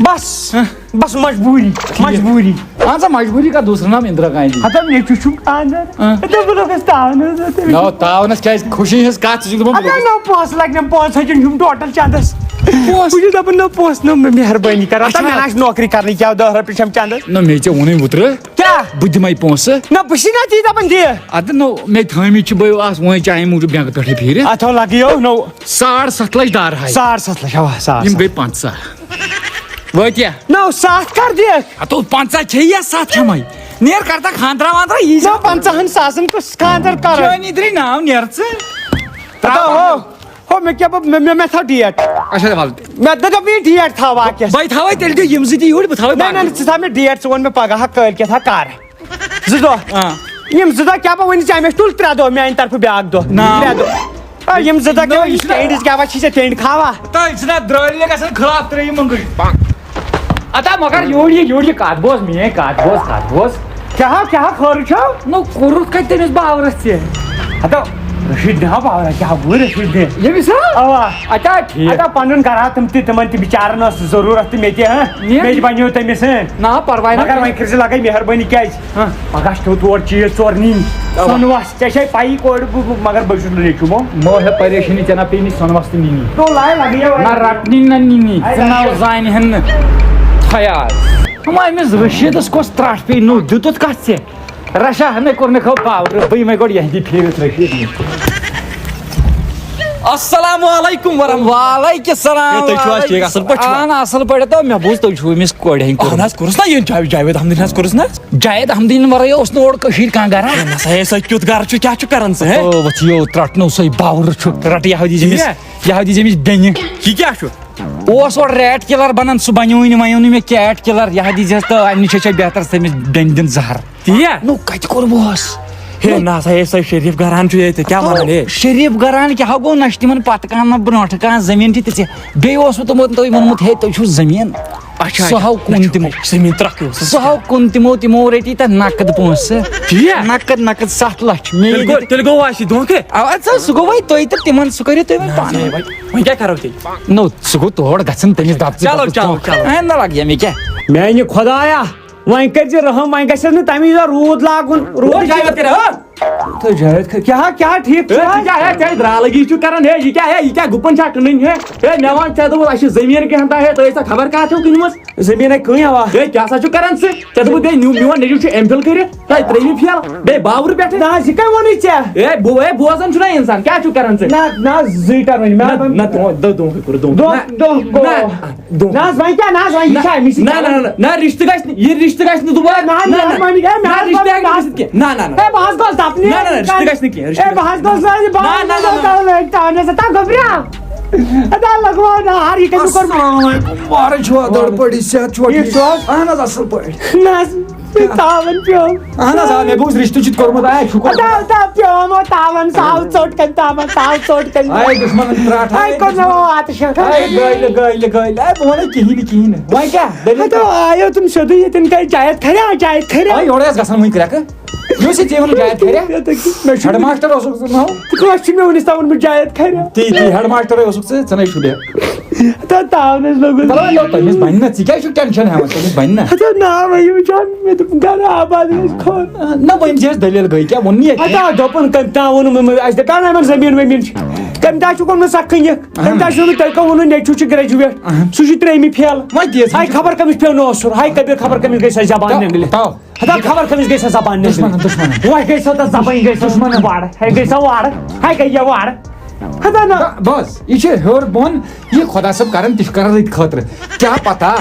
بس، ہہ؟ بس مجبوٗری، ٹھیٖک۔ مجبوٗری۔ اہن سا، مجبوٗری کا دوسرا نام اندرا گاندھی۔ ہتا مےٚ تہِ چھُم خانٛدر۔ ہہ؟ ہتا بہٕ لوٚگُس تاونس، ہتا مےٚ نو، چھُم تاونس کیٛازِ؟ خوشی ہٕنٛز کَتھ، ژٕ چھُکھ دَپان بہٕ ہتا لوٚگُس۔ نو پونٛسہٕ لگنم، پانٛژھ ہَتھ چھُم ٹوٹل چندس۔ پونٛسہٕ؟ بہٕ چھُس دَپان نو پونٛسہٕ، نو مےٚ مہربٲنی کر، ہتا اچھا۔ مےٚ نہ آسہِ نوکری کرنٕے، کیٛاہ دَہ رۄپیہِ چھَم چندس؟ نہ، مےٚ ژےٚ ووٚنُے اوترٕ۔ کیٛاہ؟ بہٕ دِمَے پونٛسہٕ۔ نہ، بہٕ چھُس نہ تی دَپان دِ۔ اَدٕ نو، مےٚ تھٲمٕتۍ چھِ بٲیو آز وۄنۍ چانہِ موٗجوٗب بینٛکہٕ پٮ۪ٹھٕے پھیٖرِتھ۔ اَتھ ہو لَگیو نو۔ ساڑ ستھ لَچھ دار ہاے۔ ساڑ ستھ لَچھ، اَوا، ساڑ یِم ستھ۔ گٔے پنٛژاہ۔ وٲتیا؟ نو، ستھ کر دِکھ؟ ہتو پنٛژاہ کھیٚیہِ یا ستھ کھٮ۪مے؟ نیر کر تا خانٛدرا وانٛدرا یی زِ۔ نو، پنٛژاہن ساسن کُس خانٛدر کرو؟ چٲنی درٕے ناو نیر ژٕ۔ ہتو ہو، ہو، مےٚ کیٛاہ، بہٕ، مےٚ، مےٚ، مےٚ تھاو ڈیٹ۔ اچھا، وَل۔ مےٚ دوٚپ یہِ ڈیٹ تھاو وۄنۍ کیٛاہ؟ بہٕ تھاوے تیٚلہِ تہِ یِم زٕ تہِ یوٗرۍ، بہٕ تھاوے نہ، نہ، باقٕے۔ نہ، ژٕ تھاو مےٚ ڈیٹ، ژٕ وَن مےٚ پگاہ ہا کٲلۍ کیٛاہ تھا کر۔ زٕ دۄہ۔ آ۔ یِم زٕ دۄہ کیٛاہ بہٕ ؤنِو ژےٚ، مےٚ چھِ تُل ترٛےٚ دۄہ، میٛانہِ طرفہٕ بیٛاکھ دۄہ۔ نا۔ ترٛےٚ دۄہ۔ آ، یِم زٕ دۄہ کیٛاہ نو، یہِ وۄنۍ چھُنہ ٹینٛڈ کیٛاہ وۄنۍ چھِ ژےٚ ٹینٛڈ کھاوان؟ تۄہہِ چھِنہ درٛٲلۍ گژھان خلاف ترٛٲیِو مۄنٛگٕج۔ اَتا مگر یورٕ یہِ، یورٕ یہِ کَتھ بوز، میٛٲنۍ کَتھ بوز، کَتھ بوز۔ کیٛاہ ہا، کیٛاہ ہا خٲرٕے چھو؟ نو، کوٚرُتھ کَتہِ تٔمِس باورَس ژےٚ؟ ہَتو، رشیٖد نہ ہا باورا، کیٛاہ گوٚو رشیٖد نے؟ ییٚمِس ہا؟ اَوا۔ اَتا ٹھیٖک۔ اَتا پَنُن گَرٕ ہا تِم تہِ، تِمَن تہِ بِچارَن ٲس ضروٗرت تہٕ مےٚ تہِ، ہاں؟ مےٚ؟ مےٚ تہِ بَنیو تٔمِس، ہاں؟ نہ، پَرواے نہ مگر کینٛہہ۔ وۄنۍ کٔرۍ زِ لَگَے مہربٲنی، کیٛازِ؟ ہاں۔ پَگاہ چھُ تور چیٖز ژور نِنۍ۔ اَوا۔ سۄنہٕ وَس، ژےٚ چھے پَیی کورِ بہٕ، بہٕ، مگر بہٕ چھُس نہٕ نیٚچوٗ مو۔ مو ہے پریشٲنی، ژےٚ نہ پیٚیہِ نہٕ سۄنہٕ وَس تہِ نِنی۔ تو لایے لَگے وۄنۍ۔ نہ رَٹنی نہ نِنی، ژٕ نہ زانہِ ہن نہٕ۔ خیال۔ ہُم أمِس رشیٖدَس کۄس ترٛٹھ پیٚیہِ نوٚو، دیُتُتھ کَتھ ژےٚ؟ رشا ہنے کوٚر نہٕ کھو پاورٕ، بہٕ یِمے گۄڈٕ یہندی پھیٖرِتھ رشیٖد نِش۔ السلام علیکم ورحمۃ اللہ۔ وعلیکم السلام۔ ہے، تُہۍ چھِو حظ ٹھیٖک؟ اَصٕل پٲٹھۍ چھِوا؟ اہن، اَصٕل پٲٹھۍ۔ تو مےٚ بوٗز تُہۍ چھِو أمِس کورِ ہٕنٛدۍ اہن کوٚرمُت۔ حظ، کوٚرُس نا یہِ جاوید، جاوید احمدٕنۍ حظ کوٚرُس نا۔ جاوید احمدٕنۍ ورٲے اوس نہٕ اورٕ کٔشیٖرِ کانٛہہ گرا۔ ہے، نسا، ہے، سُہ کیُتھ گرٕ چھُ، کیٛاہ چھُ کران ژٕ، ہے؟ او، وۄتھ یو ترٛٹھ نو سُے باورٕ چھُ، رَٹہٕ یہِ ہاو دیٖزِ أمِس، ٹھیٖک۔ یہِ ہاو دیٖزِ أمِس بیٚنہِ۔ یہِ کیٛاہ چھُ؟ اوس اورٕ ریٹ کِلر بَنان، سُہ بَنیووٕے نہٕ، وۄنۍ اوٚن مےٚ کیٹ کِلر، یہِ ہا دیٖزِہَس تہٕ اَمہِ نِش چھےٚ بہتر ژٕ أمِس بیٚنہِ دِن زَہر۔ تی یا؟ نو، کَتہِ کوٚر بہٕ اوس؟ ہے، نہ سا، ہے، سا شریٖف گران چھُ ییٚتہِ، کیٛاہ وَنان، ہے؟ شریٖف گران کیٛاہ ہا گوٚو؟ نہ چھِ تِمَن پَتہٕ کانٛہہ، نہ برونٛٹھٕ کانٛہہ، زٔمیٖن چھِ تِژھِ۔ بیٚیہِ اوسوٕ تِمو تۄہہِ ووٚنمُت، ہے، تُہۍ چھُو زٔمیٖن۔ اچھا، سُہ ہاو کُن تِمو۔ زٔمیٖن ترٛکھ اوس۔ سُہ ہاو کُن تِمو، تِمو رٔٹی تَتھ نقد پونٛسہٕ۔ تی یا؟ نقد، نقد ستھ لَچھ۔ مےٚ تیٚلہِ یہِ گوٚو، دِتھ تیٚلہِ گوٚو اَسہِ دھوکہٕ۔ اَوا، ژٕ، سُہ گوٚو وۄنۍ تۄہہِ تہٕ تِمَن، سُہ کٔرِو تُہۍ وۄنۍ نہ، پانَے۔ نہ، وۄنۍ، وۄنۍ کیٛاہ کَرو تیٚلہِ؟ نو، سُہ گوٚو تور گژھن، تٔمِس دَپ ژٕ چلو، دَپُکھ چلو، دھوکہٕ۔ چلو۔ اے، نہ لَگہِ مےٚ کیٛاہ؟ میٛانہِ خۄدایا، وۄنۍ کٔرۍ زِ رحم، وۄنۍ گژھٮ۪س نہٕ تَمی دۄہ روٗد لاگُن، روٗدٕچ جاوید کٔرِو، ہا؟ تہٕ جاوید خ-، کیٛاہ، کیٛاہ ٹھیٖک چھُ ہے، ژٕ حظ؟ کیٛاہ ہے، ژےٚ درالگی چھُ کران؟ ہے، یہِ کیٛاہ ہے، یہِ کیٛاہ گُپن چھا کٕنٕنۍ؟ ہے، ہے، مےٚ وَن، ژےٚ دوٚپُتھ اَسہِ چھِ زٔمیٖن کینٛہہ تام، ہے، تہٕ أسۍ سا خبر کَتھ چھَو کٕنمٕژ۔ زٔمیٖن ہے کٕنۍ اَوا۔ ہے، کیٛاہ سا چھُکھ کران ژٕ؟ ژےٚ دوٚپُتھ بیٚیہِ نیوٗ، میون نیٚچوٗ چھُ ایم فِل کٔرِتھ، تۄہہِ ترٛیٚیِمہِ فیل، بیٚیہِ باورٕ پٮ۪ٹھٕ۔ نہ حظ، یہِ کَمہِ ووٚنُے ژےٚ؟ ہے، بہٕ، ہے، بوزان چھُنہ اِنسان، کیٛاہ چھُکھ کران ژٕ؟ نہ، نہ حظ، زٕے ٹٔرم ؤنۍ مےٚ۔ نہ، نہ، دۄہ، دۄہ، دۄہ، دۄہ، دۄہ۔ دۄہ، نہ، دۄہ۔ نہ۔ دۄہ۔ نہ حظ، وۄنۍ کیٛاہ، نہ حظ، وۄنۍ یہِ نہ، چھا أمِس سۭتۍ نہ، نہ، کران؟ نہ، نہ، رِشتہٕ گژھِ نہٕ، یہِ رِشتہٕ گژھِ نہٕ دُبارٕ۔ نہ، نہ، نہ، نہ، نہ، نہ، نہ، نہ، رِشتہٕ ہٮ۪کہِ نہٕ گٔژھِتھ کینٛہہ۔ نہ، نہ، نہ۔ ہے، بہٕ حظ گوس دَپنہِ۔ نہ، نہ، نہ، رِشتہٕ گژھِ نہٕ کینٛہہ، رِشتہٕ ہے، بہٕ حظ گوس نہ، نہ، نہ، نہ۔ تانہِ سا، تہٕ گوٚبرا۔ اَدا لَگوو نہ، ہر یہِ کٔمِس کوٚر؟ السلام علیکم، وارٕ چھُوا دۄڑ پٲٹھۍ، صحت چھُوا ٹھیٖک ٹھیٖک؟ چھُ حظ؟ اہن حظ، اَصٕل پٲٹھۍ۔ نہ حظ۔ تاون پیوم۔ اہن حظ، آ، مےٚ بوٗز رِشتہٕ چھُ کوٚرمُت، آے، شُکُر۔ ادا، ادا پیوم، تاون ساو ژوٚٹ کَنہِ، تاون ساو ژوٚٹ کَنہِ۔ آے، دُشمَنَن ترٛٹھ، آے، آے، کوٚر مےٚ واتہٕ شیخ۔ آے، گٲلہِ، گٲلہِ، گٲلہِ۔ آے، بہٕ وَنَے کِہیٖنۍ نہٕ، کِہیٖنۍ نہٕ۔ وۄنۍ کیٛاہ؟ دٔلیٖل ہَتو، کیٛاہ؟ آیو تِم سیوٚدُے ییٚتٮ۪ن، کَرِ جایَت کھریا، جایَت کھریا۔ آے، یورَے ٲس گژھان وٕنۍ کرٛٮ۪کہٕ۔ یہِ اوس یہِ ژےٚ ووٚنُتھ جایَت کھریا؟ ییٚتہِ کہِ مےٚ چھُ ہٮ۪ڈ ماسٹر اوسُکھ ژٕ ناو؟ کٲنٛسہِ چھُ مےٚ وٕنِس تام ووٚنمُت جایَت کھریا۔ تی، تی، ہٮ۪ڈ ماسٹرٕے اوسُکھ ژٕ، ژٕ نَے چھُکھ بیٚیہِ۔ تہٕ تاونَس لوٚگُس۔ مطلب، یہِ تٔمِس بَنہِ نہ، ژٕ کیٛازِ چھُکھ ٹٮ۪نشَن ہٮ۪وان؟ تٔمِس بَنہِ نہ۔ ہتا ناو ہے وٕچھان، مےٚ دوٚپ گَرٕ آباد گژھِ خۄش۔ نہ، وۄنۍ چھِ اَسہِ دٔلیٖل گٔے کیٛاہ؟ ووٚن نہٕ ییٚتہِ۔ ہتا دوٚپُن کٔمۍ تام ووٚنُم، أمۍ، اَسہِ دَپیٛاو نہ یِمَن زٔمیٖن ؤمیٖن چھِ۔ کٔمۍ تام چھُکھ ووٚنمُت سۄ کٕنِکھ، کٔمۍ تام چھُ ووٚنمُت تۄہہِ کَم ووٚنوُ نیٚچوٗ چھُ گرٛیجویٹ، سُہ چھُ ترٛیٚیِمہِ فیل۔ وۄنۍ دِژ۔ ہاے خبر کٔمِس پیوٚو نہٕ اوسُر، ہاے کبیٖر خبر کٔمِس گٔے سۄ زبان تَو، نٮ۪نٛگلہِ۔ تَو۔ ہتا خبر کٔمِس گٔے سۄ زبان نٮ۪نٛگلہِ۔ دُشمَنَن، دُشمَنَن۔ وۄنۍ گٔے سۄ تَتھ زبٲنۍ گٔے سۄ دُشمَنَن۔ وارٕ، ہے گٔے سۄ وارٕ، ہے گٔے یہِ وارٕ۔ ہتا نہ۔ نہ، بس، یہِ چھِ ہیوٚر بۄن، یہِ خۄدا صٲب کران، تہِ چھُ کران رٕتۍ خٲطرٕ۔ کیٛاہ پتہ،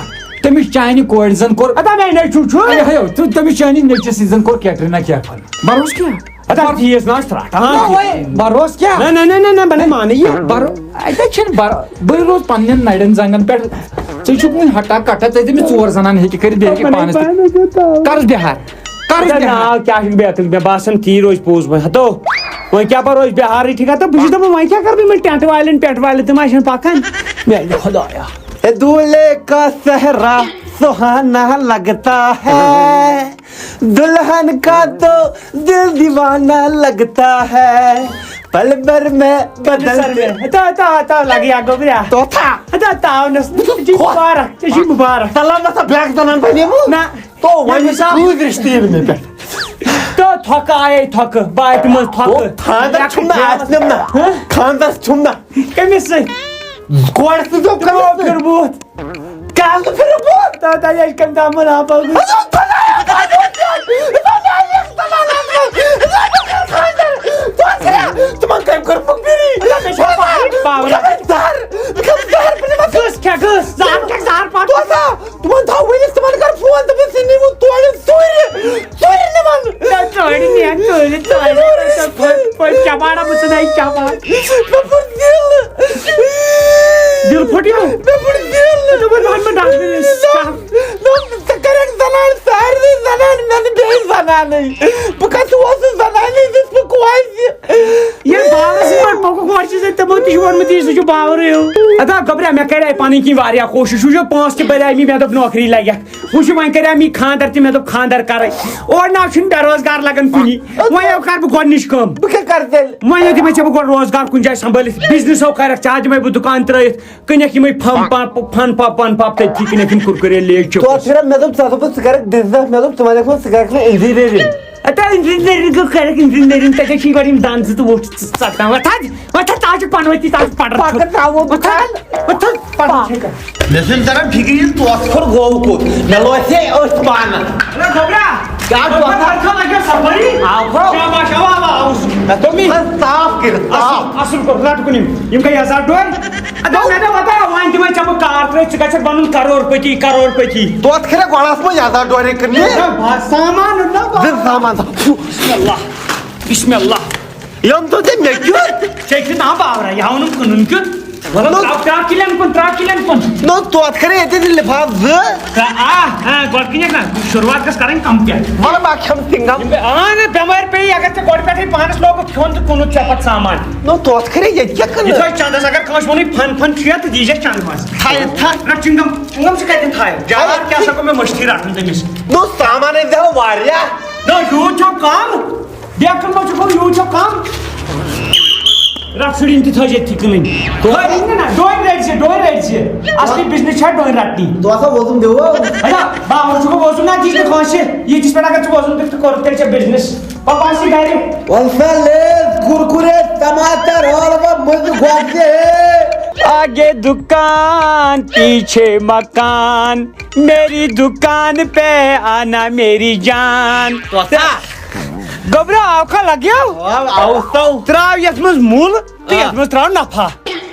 تٔمِس چانہِ کورِ زن کوٚر۔ ہتا مےٚ نیٚچوٗ چھُ۔ ہے، ہے، تہٕ تٔمِس چانہِ نیٚچوِس سۭتۍ زن کوٚر کیٹریٖنا کیفن۔ بروس کیٛاہ؟ ہتا تیٖژ نہ آسہٕ ترٛٹھ۔ نہ، وۄنۍ بروس کیٛاہ؟ نہ، نہ، نہ، نہ، نہ، بہٕ نہٕ مانہٕ یہِ۔ برو-، اَتہِ چھِنہٕ بر-، بہٕ روزٕ پننٮ۪ن نرٮ۪ن زنٛگن پٮ۪ٹھ۔ ژٕ چھُکھ وٕنہِ ہٹا کٹا، ژےٚ دِمہٕ ژور زنان ہیٚکہِ کٔرِتھ، بیٚیہِ ہیٚکہِ پنٕنۍ پانس تہِ۔ پانہٕ تہِ تھاو۔ کرُس بِہار۔ کرُس اچھا، بِہار۔ ناو کیٛاہ چھُ مےٚ بیتُل؟ مےٚ باسان تی روزِ پوٚز وۄنۍ۔ ہتو، وۄنۍ کیٛاہ پَرو أسۍ بِہارٕے ٹھیٖکا؟ تہٕ بہٕ چھُس دَپان، وۄنۍ کیٛاہ کَرٕ بہٕ یِمَن ٹٮ۪نٛٹ والٮ۪ن، پٮ۪نٛٹ والٮ۪ن، تِم ما چھِنہٕ پَکان؟ میٛانہِ خۄدایا۔ اے دولے کا صحرا سہانا لگتا ہے، دلہن کا تو دل دیوانہ لگتا ہے، پل بھر میں بدل دے۔ ہتا، ہتا، ہتا، لگیا گوٚبریا۔ توتھا۔ ہتا، تاونس۔ ژےٚ چھُے مُبارک، ژےٚ چھُے مُبارک۔ سلامت بیٛاکھ زنان بنیمُت۔ نہ۔ تو وۄنۍ نہ، چھِ کۭتۍ رِشتہٕ یِن مےٚ پٮ۪ٹھ؟ تہٕ تھۄکہٕ آیے تھۄکہٕ، باتہِ منٛز تھۄکہٕ۔ خانٛدر چھُم نہٕ آسنَم نہ۔ ہہ؟ خانٛدر چھُم نہ۔ کٔمِس سۭتۍ؟ کورِ سۭتۍ دوٚپ تِمو کٔمِس سۭتۍ؟ پھِرٕ بوٗتھ۔ کیٛاہ زٕ پھِرٕ بوٗتھ؟ تہٕ تَتہِ ٲسۍ کٔمۍ تام مُنافع۔ خانٛدر۔ تِمن کٔمۍ کٔر مُخبِری؟ مےٚ چھِ پاورٕ۔ زہر۔ مےٚ چھِ زہر۔ بہٕ دِمَکھ گٔژھ کھےٚ، گٔژھ۔ زہر کھےٚ، زہر پَتہٕ۔ دوستا، تِمن تھاو ؤنِتھ، تِمن کر فون، دوٚپُن، "ژٕ نِوُن تورٕ ژوٗرِ، ژوٗرِ نِوان۔" ژٕ ژوٗرِ نِوان، ژوٗرِ، ژوٗرِ۔ ژوٗرِ۔ پٔتۍ، پٔتۍ چپاڑا، بہٕ ژٕ نَے چپاڑ۔ مےٚ پھُٹ دِل۔ دِل پھُٹیو؟ مےٚ پھُٹ دِل۔ ژٕ دوٚپُکھ، "وۄنۍ مہ ڈَکھ دِنَس۔" نہ، نہ، ژٕ کَرَکھ زَنان، سارنٕے زَنان، مےٚ نہٕ بیٚیہِ زَنانٕے۔ بہٕ کَتھ اوسُس زَنانٕے، دِژ بہٕ کورِ۔ ییٚلہِ باورَس پٮ۪ٹھ پوٚکُکھ، گۄڈٕ چھِ ژےٚ تِمو تہِ چھُ ووٚنمُت، یہِ سُہ چھُ باورٕے ہیوٗ۔ ادا گوٚبرا، مےٚ کَرے پَنٕنۍ کِنۍ واریاہ کوٗشِش۔ وٕچھو، پونٛسہٕ تہِ بَرے مےٚ، مےٚ دوٚپ نوکری لَگٮ۪کھ۔ وٕچھو، وۄنۍ کَرے مےٚ خانٛدر تہِ، مےٚ دوٚپ خانٛدر کَرَے۔ اورٕ نہ چھُنہٕ بے روزگار لَگان کُنی۔ وۄنۍ یہِ کَرٕ بہٕ گۄڈٕنِچ کٲم۔ بہٕ کیٛاہ کَرٕ تیٚلہِ؟ وۄنۍ یہِ دِمَے ژےٚ بہٕ گۄڈٕ روزگار کُنہِ جایہِ سنٛبھٲلِتھ، بِزنِسو کَرَکھ، ژےٚ دِمَے بہٕ دُکان ترٛٲیِتھ۔ کٕنٮ۪کھ یِمَے پھَم پَمپ، پھَن پَپ، وَن پَپ، تٔتھی کٕنٮ۪کھ یِم کُرکُرے، لیز، چِپٕس۔ توتہِ پھِرِ مےٚ دوٚپ، ژےٚ دوٚپُتھ ژٕ کَرَکھ business، مےٚ دوٚپ، ژٕ وَنَکھ وۄنۍ ژٕ کَرَکھ وۄنۍ engineering۔ اَتہِ engineering کَرَکھ، engineering، تَتہِ چھِ یِم دَنٛد زٕ تہٕ وُچھ ژٕ ژَٹان۔ وۄتھ حظ، وۄتھ حظ، ژٕ حظ چھُکھ پَنہٕ ؤتھٕے، ژٕ حظ چھُکھ پَڑان۔ پَکھ ژٕ حظ، وۄتھ حظ، پَڑان چھُکھ۔ مےٚ چھُنہٕ تَران فِکرِ، یہِ توتہِ کھوٚر گوٚو کوٚت۔ مےٚ لوسے أتھۍ پانَس۔ ہے گوٚبرا، کیٛاہ چھُ گوٚبرا، وَنان؟ پَتہٕ چھا لَگیو صفٲیی؟ آو کھو۔ شاباش، اَوا، اَوا، آوُس۔ مےٚ دوٚپ، یہِ تھٲے صاف کٔرِتھ، صاف۔ اَصٕل، اَصٕل کوٚر، رَٹ کُن یِم۔ یِم گٔے یَزار ڈوٗرۍ۔ اَدٕ مےٚ دوٚپ، وَتہ، وۄنۍ دِمَے ژےٚ بہٕ کار ترٛٲوِتھ، ژٕ گژھکھ بَنُن کرور پٔتی، کرور پٔتی۔ توتہِ کھرے گۄڈٕ آسہٕ بہٕ یَزار ڈورے کٕننہِ۔ ہے، بَس، سامان اوٚن نا بہٕ۔ زِ سامان تھاو۔ بسم اللہ، بسم اللہ۔ یِم تھٲو ژےٚ مےٚ کیُتھ۔ ژےٚ چھُے نا باورا، یہِ ہاوُن کٕنُن کیُتھ۔ مطلب، نو۔ ترٛاو، ترٛاو کِلٮ۪ن کُن، ترٛاو کِلٮ۪ن کُن۔ نو، توتہِ کھرے ییٚتہِ لِفاف زٕ۔ آ، آ، گۄڈٕ کٕنٮ۪کھ نا، شروٗعات گٔژھ کَرٕنۍ کَم پٮ۪ٹھ۔ وَلہٕ بہٕ کھٮ۪مہٕ سِنٛگَم۔ آ، نہ، بٮ۪مٲرۍ پیٚیہِ، اگر ژےٚ گۄڈٕ پٮ۪ٹھٕے پانَس لوگُتھ کھیوٚن تہٕ کٕنُتھ ژےٚ پَتہٕ سامان۔ نو، توتہِ کھرے ییٚتہِ کیٛاہ کٕنہٕ؟ یہِ تھٲے چَندَس، اگر کانٛسہِ ووٚنُے پھَن پھَن چھُ یا تہٕ دیٖزٮ۪س چَندٕ منٛز۔ تھایہِ تھَ۔ رَٹ چِنٛگَم، چِنٛگَم چھِ کَتہِ تھایہِ؟ جار کیٛاہ سا گوٚو مےٚ مٔشتٕے رَٹُن تٔمِس۔ نو، سامان ٲسۍ زِ ہا واریاہ۔ نہ، یوٗت چھُ کَم۔ بیٚیہِ کٕم ما چھُ کھوٚن، یوٗت چھُ کَم؟ رَٹھ شُرٮ۪ن تہِ تھٲوزِ أتھی کٕنٕنۍ۔ کٕنٕنۍ نہ، نہ، ڈوٗنۍ رَٹہِ زِ، ڈوٗنۍ رَٹہِ زِ۔ اَصلی business چھا ڈوٗنۍ رَٹنی۔ دوسا ووزُم دِوو۔ اچھا، باور چھُکھ ووزُم نہ، تہِ چھُ کٲنٛسہِ ییٖتِس پٮ۪ٹھ اگر ژٕ وۄزُم دِکھ تہٕ کوٚرُتھ تیٚلہِ ژےٚ بِزنِس۔ پَتہٕ آسہِ گرِ۔ وَلسا لیز، کُرکُرے، ٹماٹر، ٲلوٕ، مُجہِ گۄگجہِ ہے۔ آگے دکان، پیچھے مکان، میری دکان پہ آنا میری جان۔ گوٚبرا، آو کھا لگیو؟ آو، آو تو۔ تراو یتھ منٛز مُل تہٕ یتھ منٛز تراو نفع۔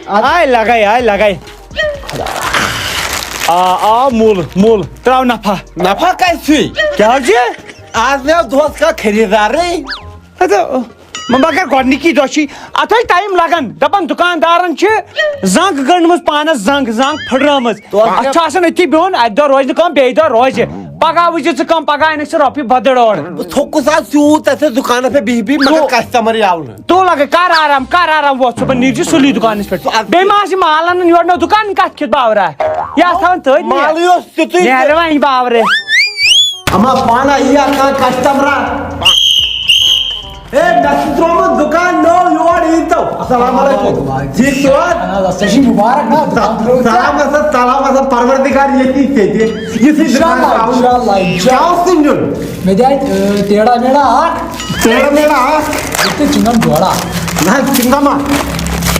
آے لگے، آے لگے۔ آ، آ، مُل، مُل، تراو نفع۔ نفع کتہِ چھُے؟ کیٛاہ حظ چھِ؟ آز مےٚ اوس دۄہس کانٛہہ خریٖدارٕے۔ ہتہٕ، مگر گۄڈنِکی دۄہ چھُے، اتھ ہے ٹایم لگان۔ دپان دُکاندارن چھِ زنگ گٔنڈمٕژ پانس، زنگ، زنگ پھٕٹرٲومٕژ۔ تو اتھ چھُ آسان أتھی بِہُن، اکہِ دۄہ روزِ نہٕ کٲم، بیٚیہِ دۄہ روزِ۔ پگاہ وٕچھِ ژٕ کٲم، پگاہ انکھ ژٕ رۄپیہِ بدٕڑ اورٕ۔ بہٕ تھوٚکُس آز تیوٗت تتھ دُکانس پٮ۪ٹھ بِہِتھ بِہِتھ، مگر تو کسٹمرٕے آو نہٕ۔ تو لگے، کر آرام، کر آرام، وۄتھ صُبحن نیٖرزِ سُلی دُکانس پٮ۪ٹھ۔ بیٚیہِ ما آسہِ مال انان یورٕ نہ دُکان کتھ کھٮ۪تھ باورا؟ یہِ آسہِ تھاوان تٔتھۍ۔ مالٕے اوس تیُتُے۔ نیرٕ وۄنۍ یہِ باورٕ۔ اما پانا یی اکھ کانٛہہ کسٹمرا۔ اے، مےٚ چھُ ترٛوومُت دُکان نوٚو، یور یی تو۔ السلام علیکم۔ ٹھیٖک چھِو حظ؟ اہن حظ، ژےٚ چھُے مُبارک نا، دُکان ترٛووُتھ ژےٚ۔ سلام ہسا، سلام ہسا، پروردگار ییٚتی ژےٚ تہِ۔ یُتھُے انشاءاللہ، دُکان ترٛاوُن۔ انشاءاللہ، انشاءاللہ۔ کیٛاہ اوس تُہۍ نیُن؟ مےٚ دِ اَتہِ، ٲ، ٹیڑا میڑا اکھ۔ ٹیڑا میڑا اکھ۔ تہٕ چِنٛگم جوڑا۔ نہ حظ، چِنٛگم ہا۔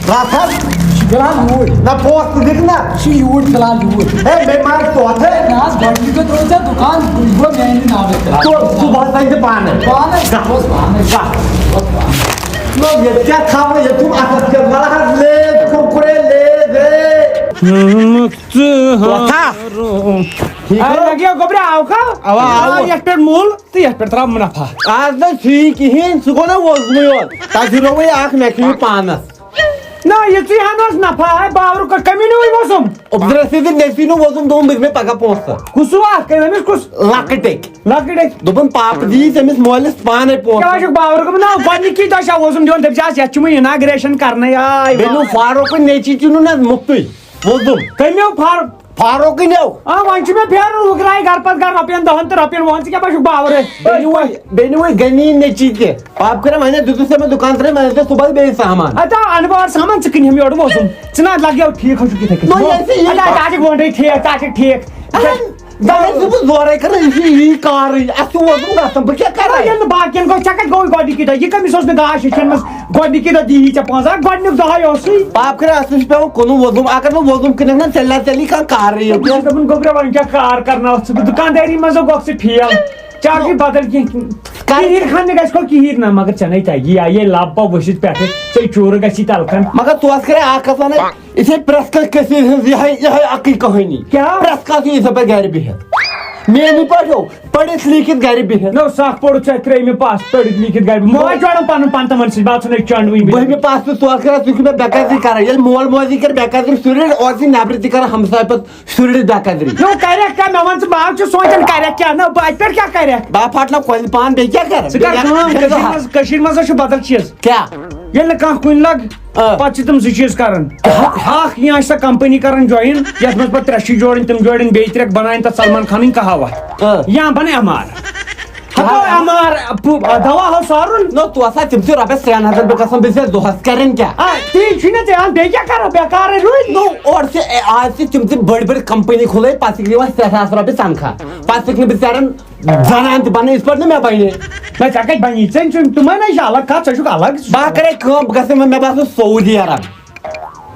راتھ حظ۔ یہِ چھُ فِلحال یوٗرۍ۔ نہ، پونٛسہٕ تہِ دِکھ نہ۔ یہِ چھُ یوٗرۍ فِلحال یوٗرۍ۔ ہے، مےٚ ما آسہِ پونٛسہٕ۔ ہے، نہ حظ، گۄڈٕنِکۍ دۄہ ترٛوو ژےٚ دُکان، یہِ گوٚو میٛانہِ ناوٕ فِلحال۔ تو صُبحس أنۍ زِ پانَے۔ پانَے؟ گژھ۔ بہٕ اوسُس پانَے۔ گژھ۔ بہٕ اوسُس پانَے۔ نہ، ییٚتہِ کیٛاہ تھاوٕ، ییٚتہِ چھُم اَتھَس کٮ۪تھ، وَلہٕ حظ، لیز، کُرکُرے، لیز، ہے۔ ژٕ وۄتھا؟ ٹھیٖک اَدٕ چھا؟ لَگیو گوٚبرِ آو کھا؟ اَوا، آو۔ آ، یَتھ پٮ۪ٹھ مُل تہٕ یَتھ پٮ۪ٹھ ترٛاو مُنافع۔ آز نہ چھُ یہِ کِہیٖنۍ، سُہ گوٚو نہ ووزمُے یوت۔ تَتھ ہُراوٕے اَکھ، مےٚ کھیٚیِو پانَس۔ نہ، یہِ ژٕے ہَن اوس نفع، ہے باورُک کٔمۍ نیوٗ وۄزُم؟ عبدالرشیٖد نٮ۪چوِی نیوٗ وۄزُم، دوٚپُن، بہٕ دِمے پَگاہ پونٛسہٕ۔ کُس ہیوٗ اَکھ؟ أمِس کُس؟ لۄکٕٹۍ أکۍ۔ لۄکٕٹۍ أکۍ۔ دوٚپُن، پاپہٕ دِیی أمِس مٲلِس پانَے پونٛسہٕ۔ کیٛاہ چھُکھ باورُک؟ نہ، گۄڈٕنِکی دۄہ چھا وۄزُم دیُن، دٔپۍ زِ آز یَتھ چھُ وۄنۍ inauguration کَرنَے، آے بیٚیہِ نیوٗ واہ۔ فاروقٕنۍ نیٚچی تہِ نیوٗ نہ مُفتٕے وۄزُم۔ کٔمۍ نیوٗ فاروق؟ فاروقٕے نیوٗ۔ آ، وۄنۍ چھُ مےٚ پھیرُن، ہُہ گرٛایہِ گرٕ پتہٕ گرٕ، رۄپین دہن تہٕ رۄپین وُہن، ژٕ کیٛاہ باسیٚکھ باورے؟ بیٚیہِ نیوٗ وۄنۍ، بیٚیہِ نیوٗ وۄنۍ غنی نیٚچی تہِ۔ پاپہٕ کٔرِن وۄنۍ دِتُس ژےٚ مےٚ دُکان ترٛٲوِتھ، وۄنۍ أنۍ زِ صُبحس بیٚیہِ سامان۔ اَدٕ آ، اَنہٕ بہٕ اور سامان، ژٕ کٕنہِ ہَم یورٕ وۄزُم۔ ژٕ نہ حظ لگیو ٹھیٖک، ہُہ چھُ کِتھَے کٔنۍ۔ نہ، یہِ ٲسۍ یہِ اَدٕ آ، ژٕ آسکھ وۄنۍ ٹھیٖک، ژٕ آسکھ ٹھیٖک۔ اہن، زَن ٲسٕس بہٕ زورَے کران، یہِ چھُ یی کارٕے، اَسہِ چھُ وۄزُم گژھان، بہٕ کیٛاہ کرٕ؟ ییٚلہِ نہٕ باقین گوٚو، ژےٚ کَتہِ گوٚوُے گۄڈٕنِکی دۄہ؟ یہِ کٔمِس اوس نہٕ گاش ہیٚچھمٕژ؟ گۄڈٕنِکی دۄہ دی یی ژےٚ پونٛسہٕ، اَکھ گۄڈٕنیُک دۄہَے اوسُے۔ پاپہٕ کٔرِن اَسہِ نِش پٮ۪وان کُنُن وۄزُم، اگر نہٕ وۄزُم کٕنکھ نہ، تیٚلہِ نہ، تیٚلہِ یی کانٛہہ کارٕے ییٚتہِ۔ مےٚ چھُ دَپان، گوٚبرا، وۄنۍ کیٛاہ کار کرناوَتھ ژٕ؟ دُکاندٲری منٛز گوٚکھ ژٕ فیل۔ ژےٚ آسہِ بدل کینٛہہ۔ کر؟ کِہیٖر خان نہٕ گژھِ کھو کِہیٖر نہ، مگر ژےٚ نَے تَگی، یا یے لَب پَو ؤسِتھ پٮ۪ٹھٕ، ژےٚ چوٗرٕ گژھی تَلہٕ کھَن۔ مگر ژٕ اوس کرے اَکھ کَتھ وَنٕنۍ، یِتھے پرٛٮ۪تھ کانٛہہ کٔشیٖرِ ہٕنٛز یِہے، یِہے اَکٕے کٕہٲنی۔ کیٛاہ؟ پرٛٮ۪تھ کانٛہہ چھُ یِتھے پٲٹھۍ گرِ بِہِتھ۔ میٛٲنی پٲٹھۍ ہو، پٔرِتھ لیٖکھِتھ گرِ بِہِتھ۔ نو، سَکھ پوٚرُتھ ژےٚ ترٛیٚیِمہِ پاس، پٔرِتھ لیٖکھِتھ گرِ بِہِتھ۔ موج جوڑن پَنُن پان تِمن سۭتۍ، بہٕ آسو نہٕ چنڈوٕنۍ بِہِتھ۔ بٔہمہِ پاس تہٕ ژٕ اوس کران، ژٕ چھُکھ مےٚ بے قدری کران۔ ییٚلہِ مول موج یی کرِ بے قدری، سُہ رٔٹۍ اورٕ تہِ نٮ۪برٕ تہِ کران ہمساے پتہٕ، سُہ رٔٹۍ بے قدری۔ نو، کریکھ کیٛاہ؟ مےٚ وَن ژٕ، بہٕ حظ چھُس سونٛچان کریکھ کیٛاہ؟ نہ، بہٕ اَتہِ پٮ۪ٹھ کیٛاہ کریکھ؟ بہٕ ہا پھاٹناو کۄلہِ پان، بیٚیہِ کیٛاہ کرٕ؟ ژٕ کر بیٚیہِ کٲم، بیٚیہِ کٔشیٖرِ منٛز، کٔشیٖرِ منٛز حظ چھُ بدل چیٖز۔ کیٛاہ؟ ییٚلہِ نہٕ کانٛہہ کُنہِ لَگ، آ۔ پَتہٕ چھِ تِم زٕ چیٖز کَران۔ کیٛاہ؟ اَکھ، یا چھِ سۄ کَمپٔنی کَران join، یَتھ منٛز پَتہٕ ترٛےٚ چھِ جوڑٕنۍ، تِم جوڑٕنۍ بیٚیہِ ترٛےٚ، بَناوٕنۍ تَتھ سَلمان خانٕنۍ قہوہ۔ آ۔ یا بَنہٕ M R۔ ہَتو کیٛاہ؟ M R، پُ-، دَوا ہو سارُن۔ نو، تو آسا تِم تہِ رۄپیَس ترٛٮ۪ن ہَتَن پٮ۪ٹھ گژھان، بہٕ چھُس دۄہَس کَرٕنۍ کیٛاہ؟ آ، تی چھُے نہ ژےٚ، آ، بیٚیہِ کیٛاہ کَرو؟ بیکارٕے روٗدۍ۔ نو، اورٕ چھِ، اے، آز چھِ تِم تہِ بٔڑۍ بٔڑۍ کَمپٔنی کھُلٲے، پَتہٕ چھِکھ نِوان شےٚ ساس رۄپیہِ تَنخواہ۔ پَتہٕ چھِکھ نہٕ بِچارَن زنان تہِ بنان، یِتھ پٲٹھۍ نہٕ مےٚ بنے۔ نہ، ژےٚ کَتہِ بَنی؟ ژےٚ چھُ، تِمَن ہَے چھِ الگ کَتھ، ژےٚ چھُکھ الگ۔ بہٕ ہا کَرے کٲم، بہٕ گژھٕ وۄنۍ، مےٚ باسان سعودی عرب۔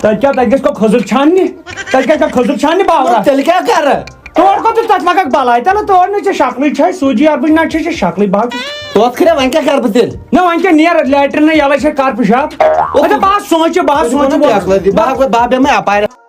تَتہِ کیٛاہ، تَتہِ گژھِ کھۄ-، کھٔزٕر چھاننہِ؟ تَتہِ گژھِ کھۄ-، کھٔزٕر چھاننہِ باورا؟ نہ، تیٚلہِ کیٛاہ کَرٕ؟ تور کوٚت تَتہِ لَگَکھ بَلاے؟ تَلہٕ تور نہٕ ژےٚ شکلٕے چھےٚ، سعودی عربٕچ نہ چھےٚ ژےٚ شکلٕے، بہٕ ہا چھُس۔ توتہِ کھٔریا، وۄنۍ کیٛاہ کَرٕ بہٕ تیٚلہِ؟ نہ، وۄنۍ کیٛاہ، نیر لیٹرِن نہ یَلَے چھےٚ، کَر پِشاب۔ اَدٕ بہٕ ہا سونٛچہِ، بہٕ ہا سونٛچہِ، بہٕ ہا، بہٕ ہا بیٚہمَے اَپارِ۔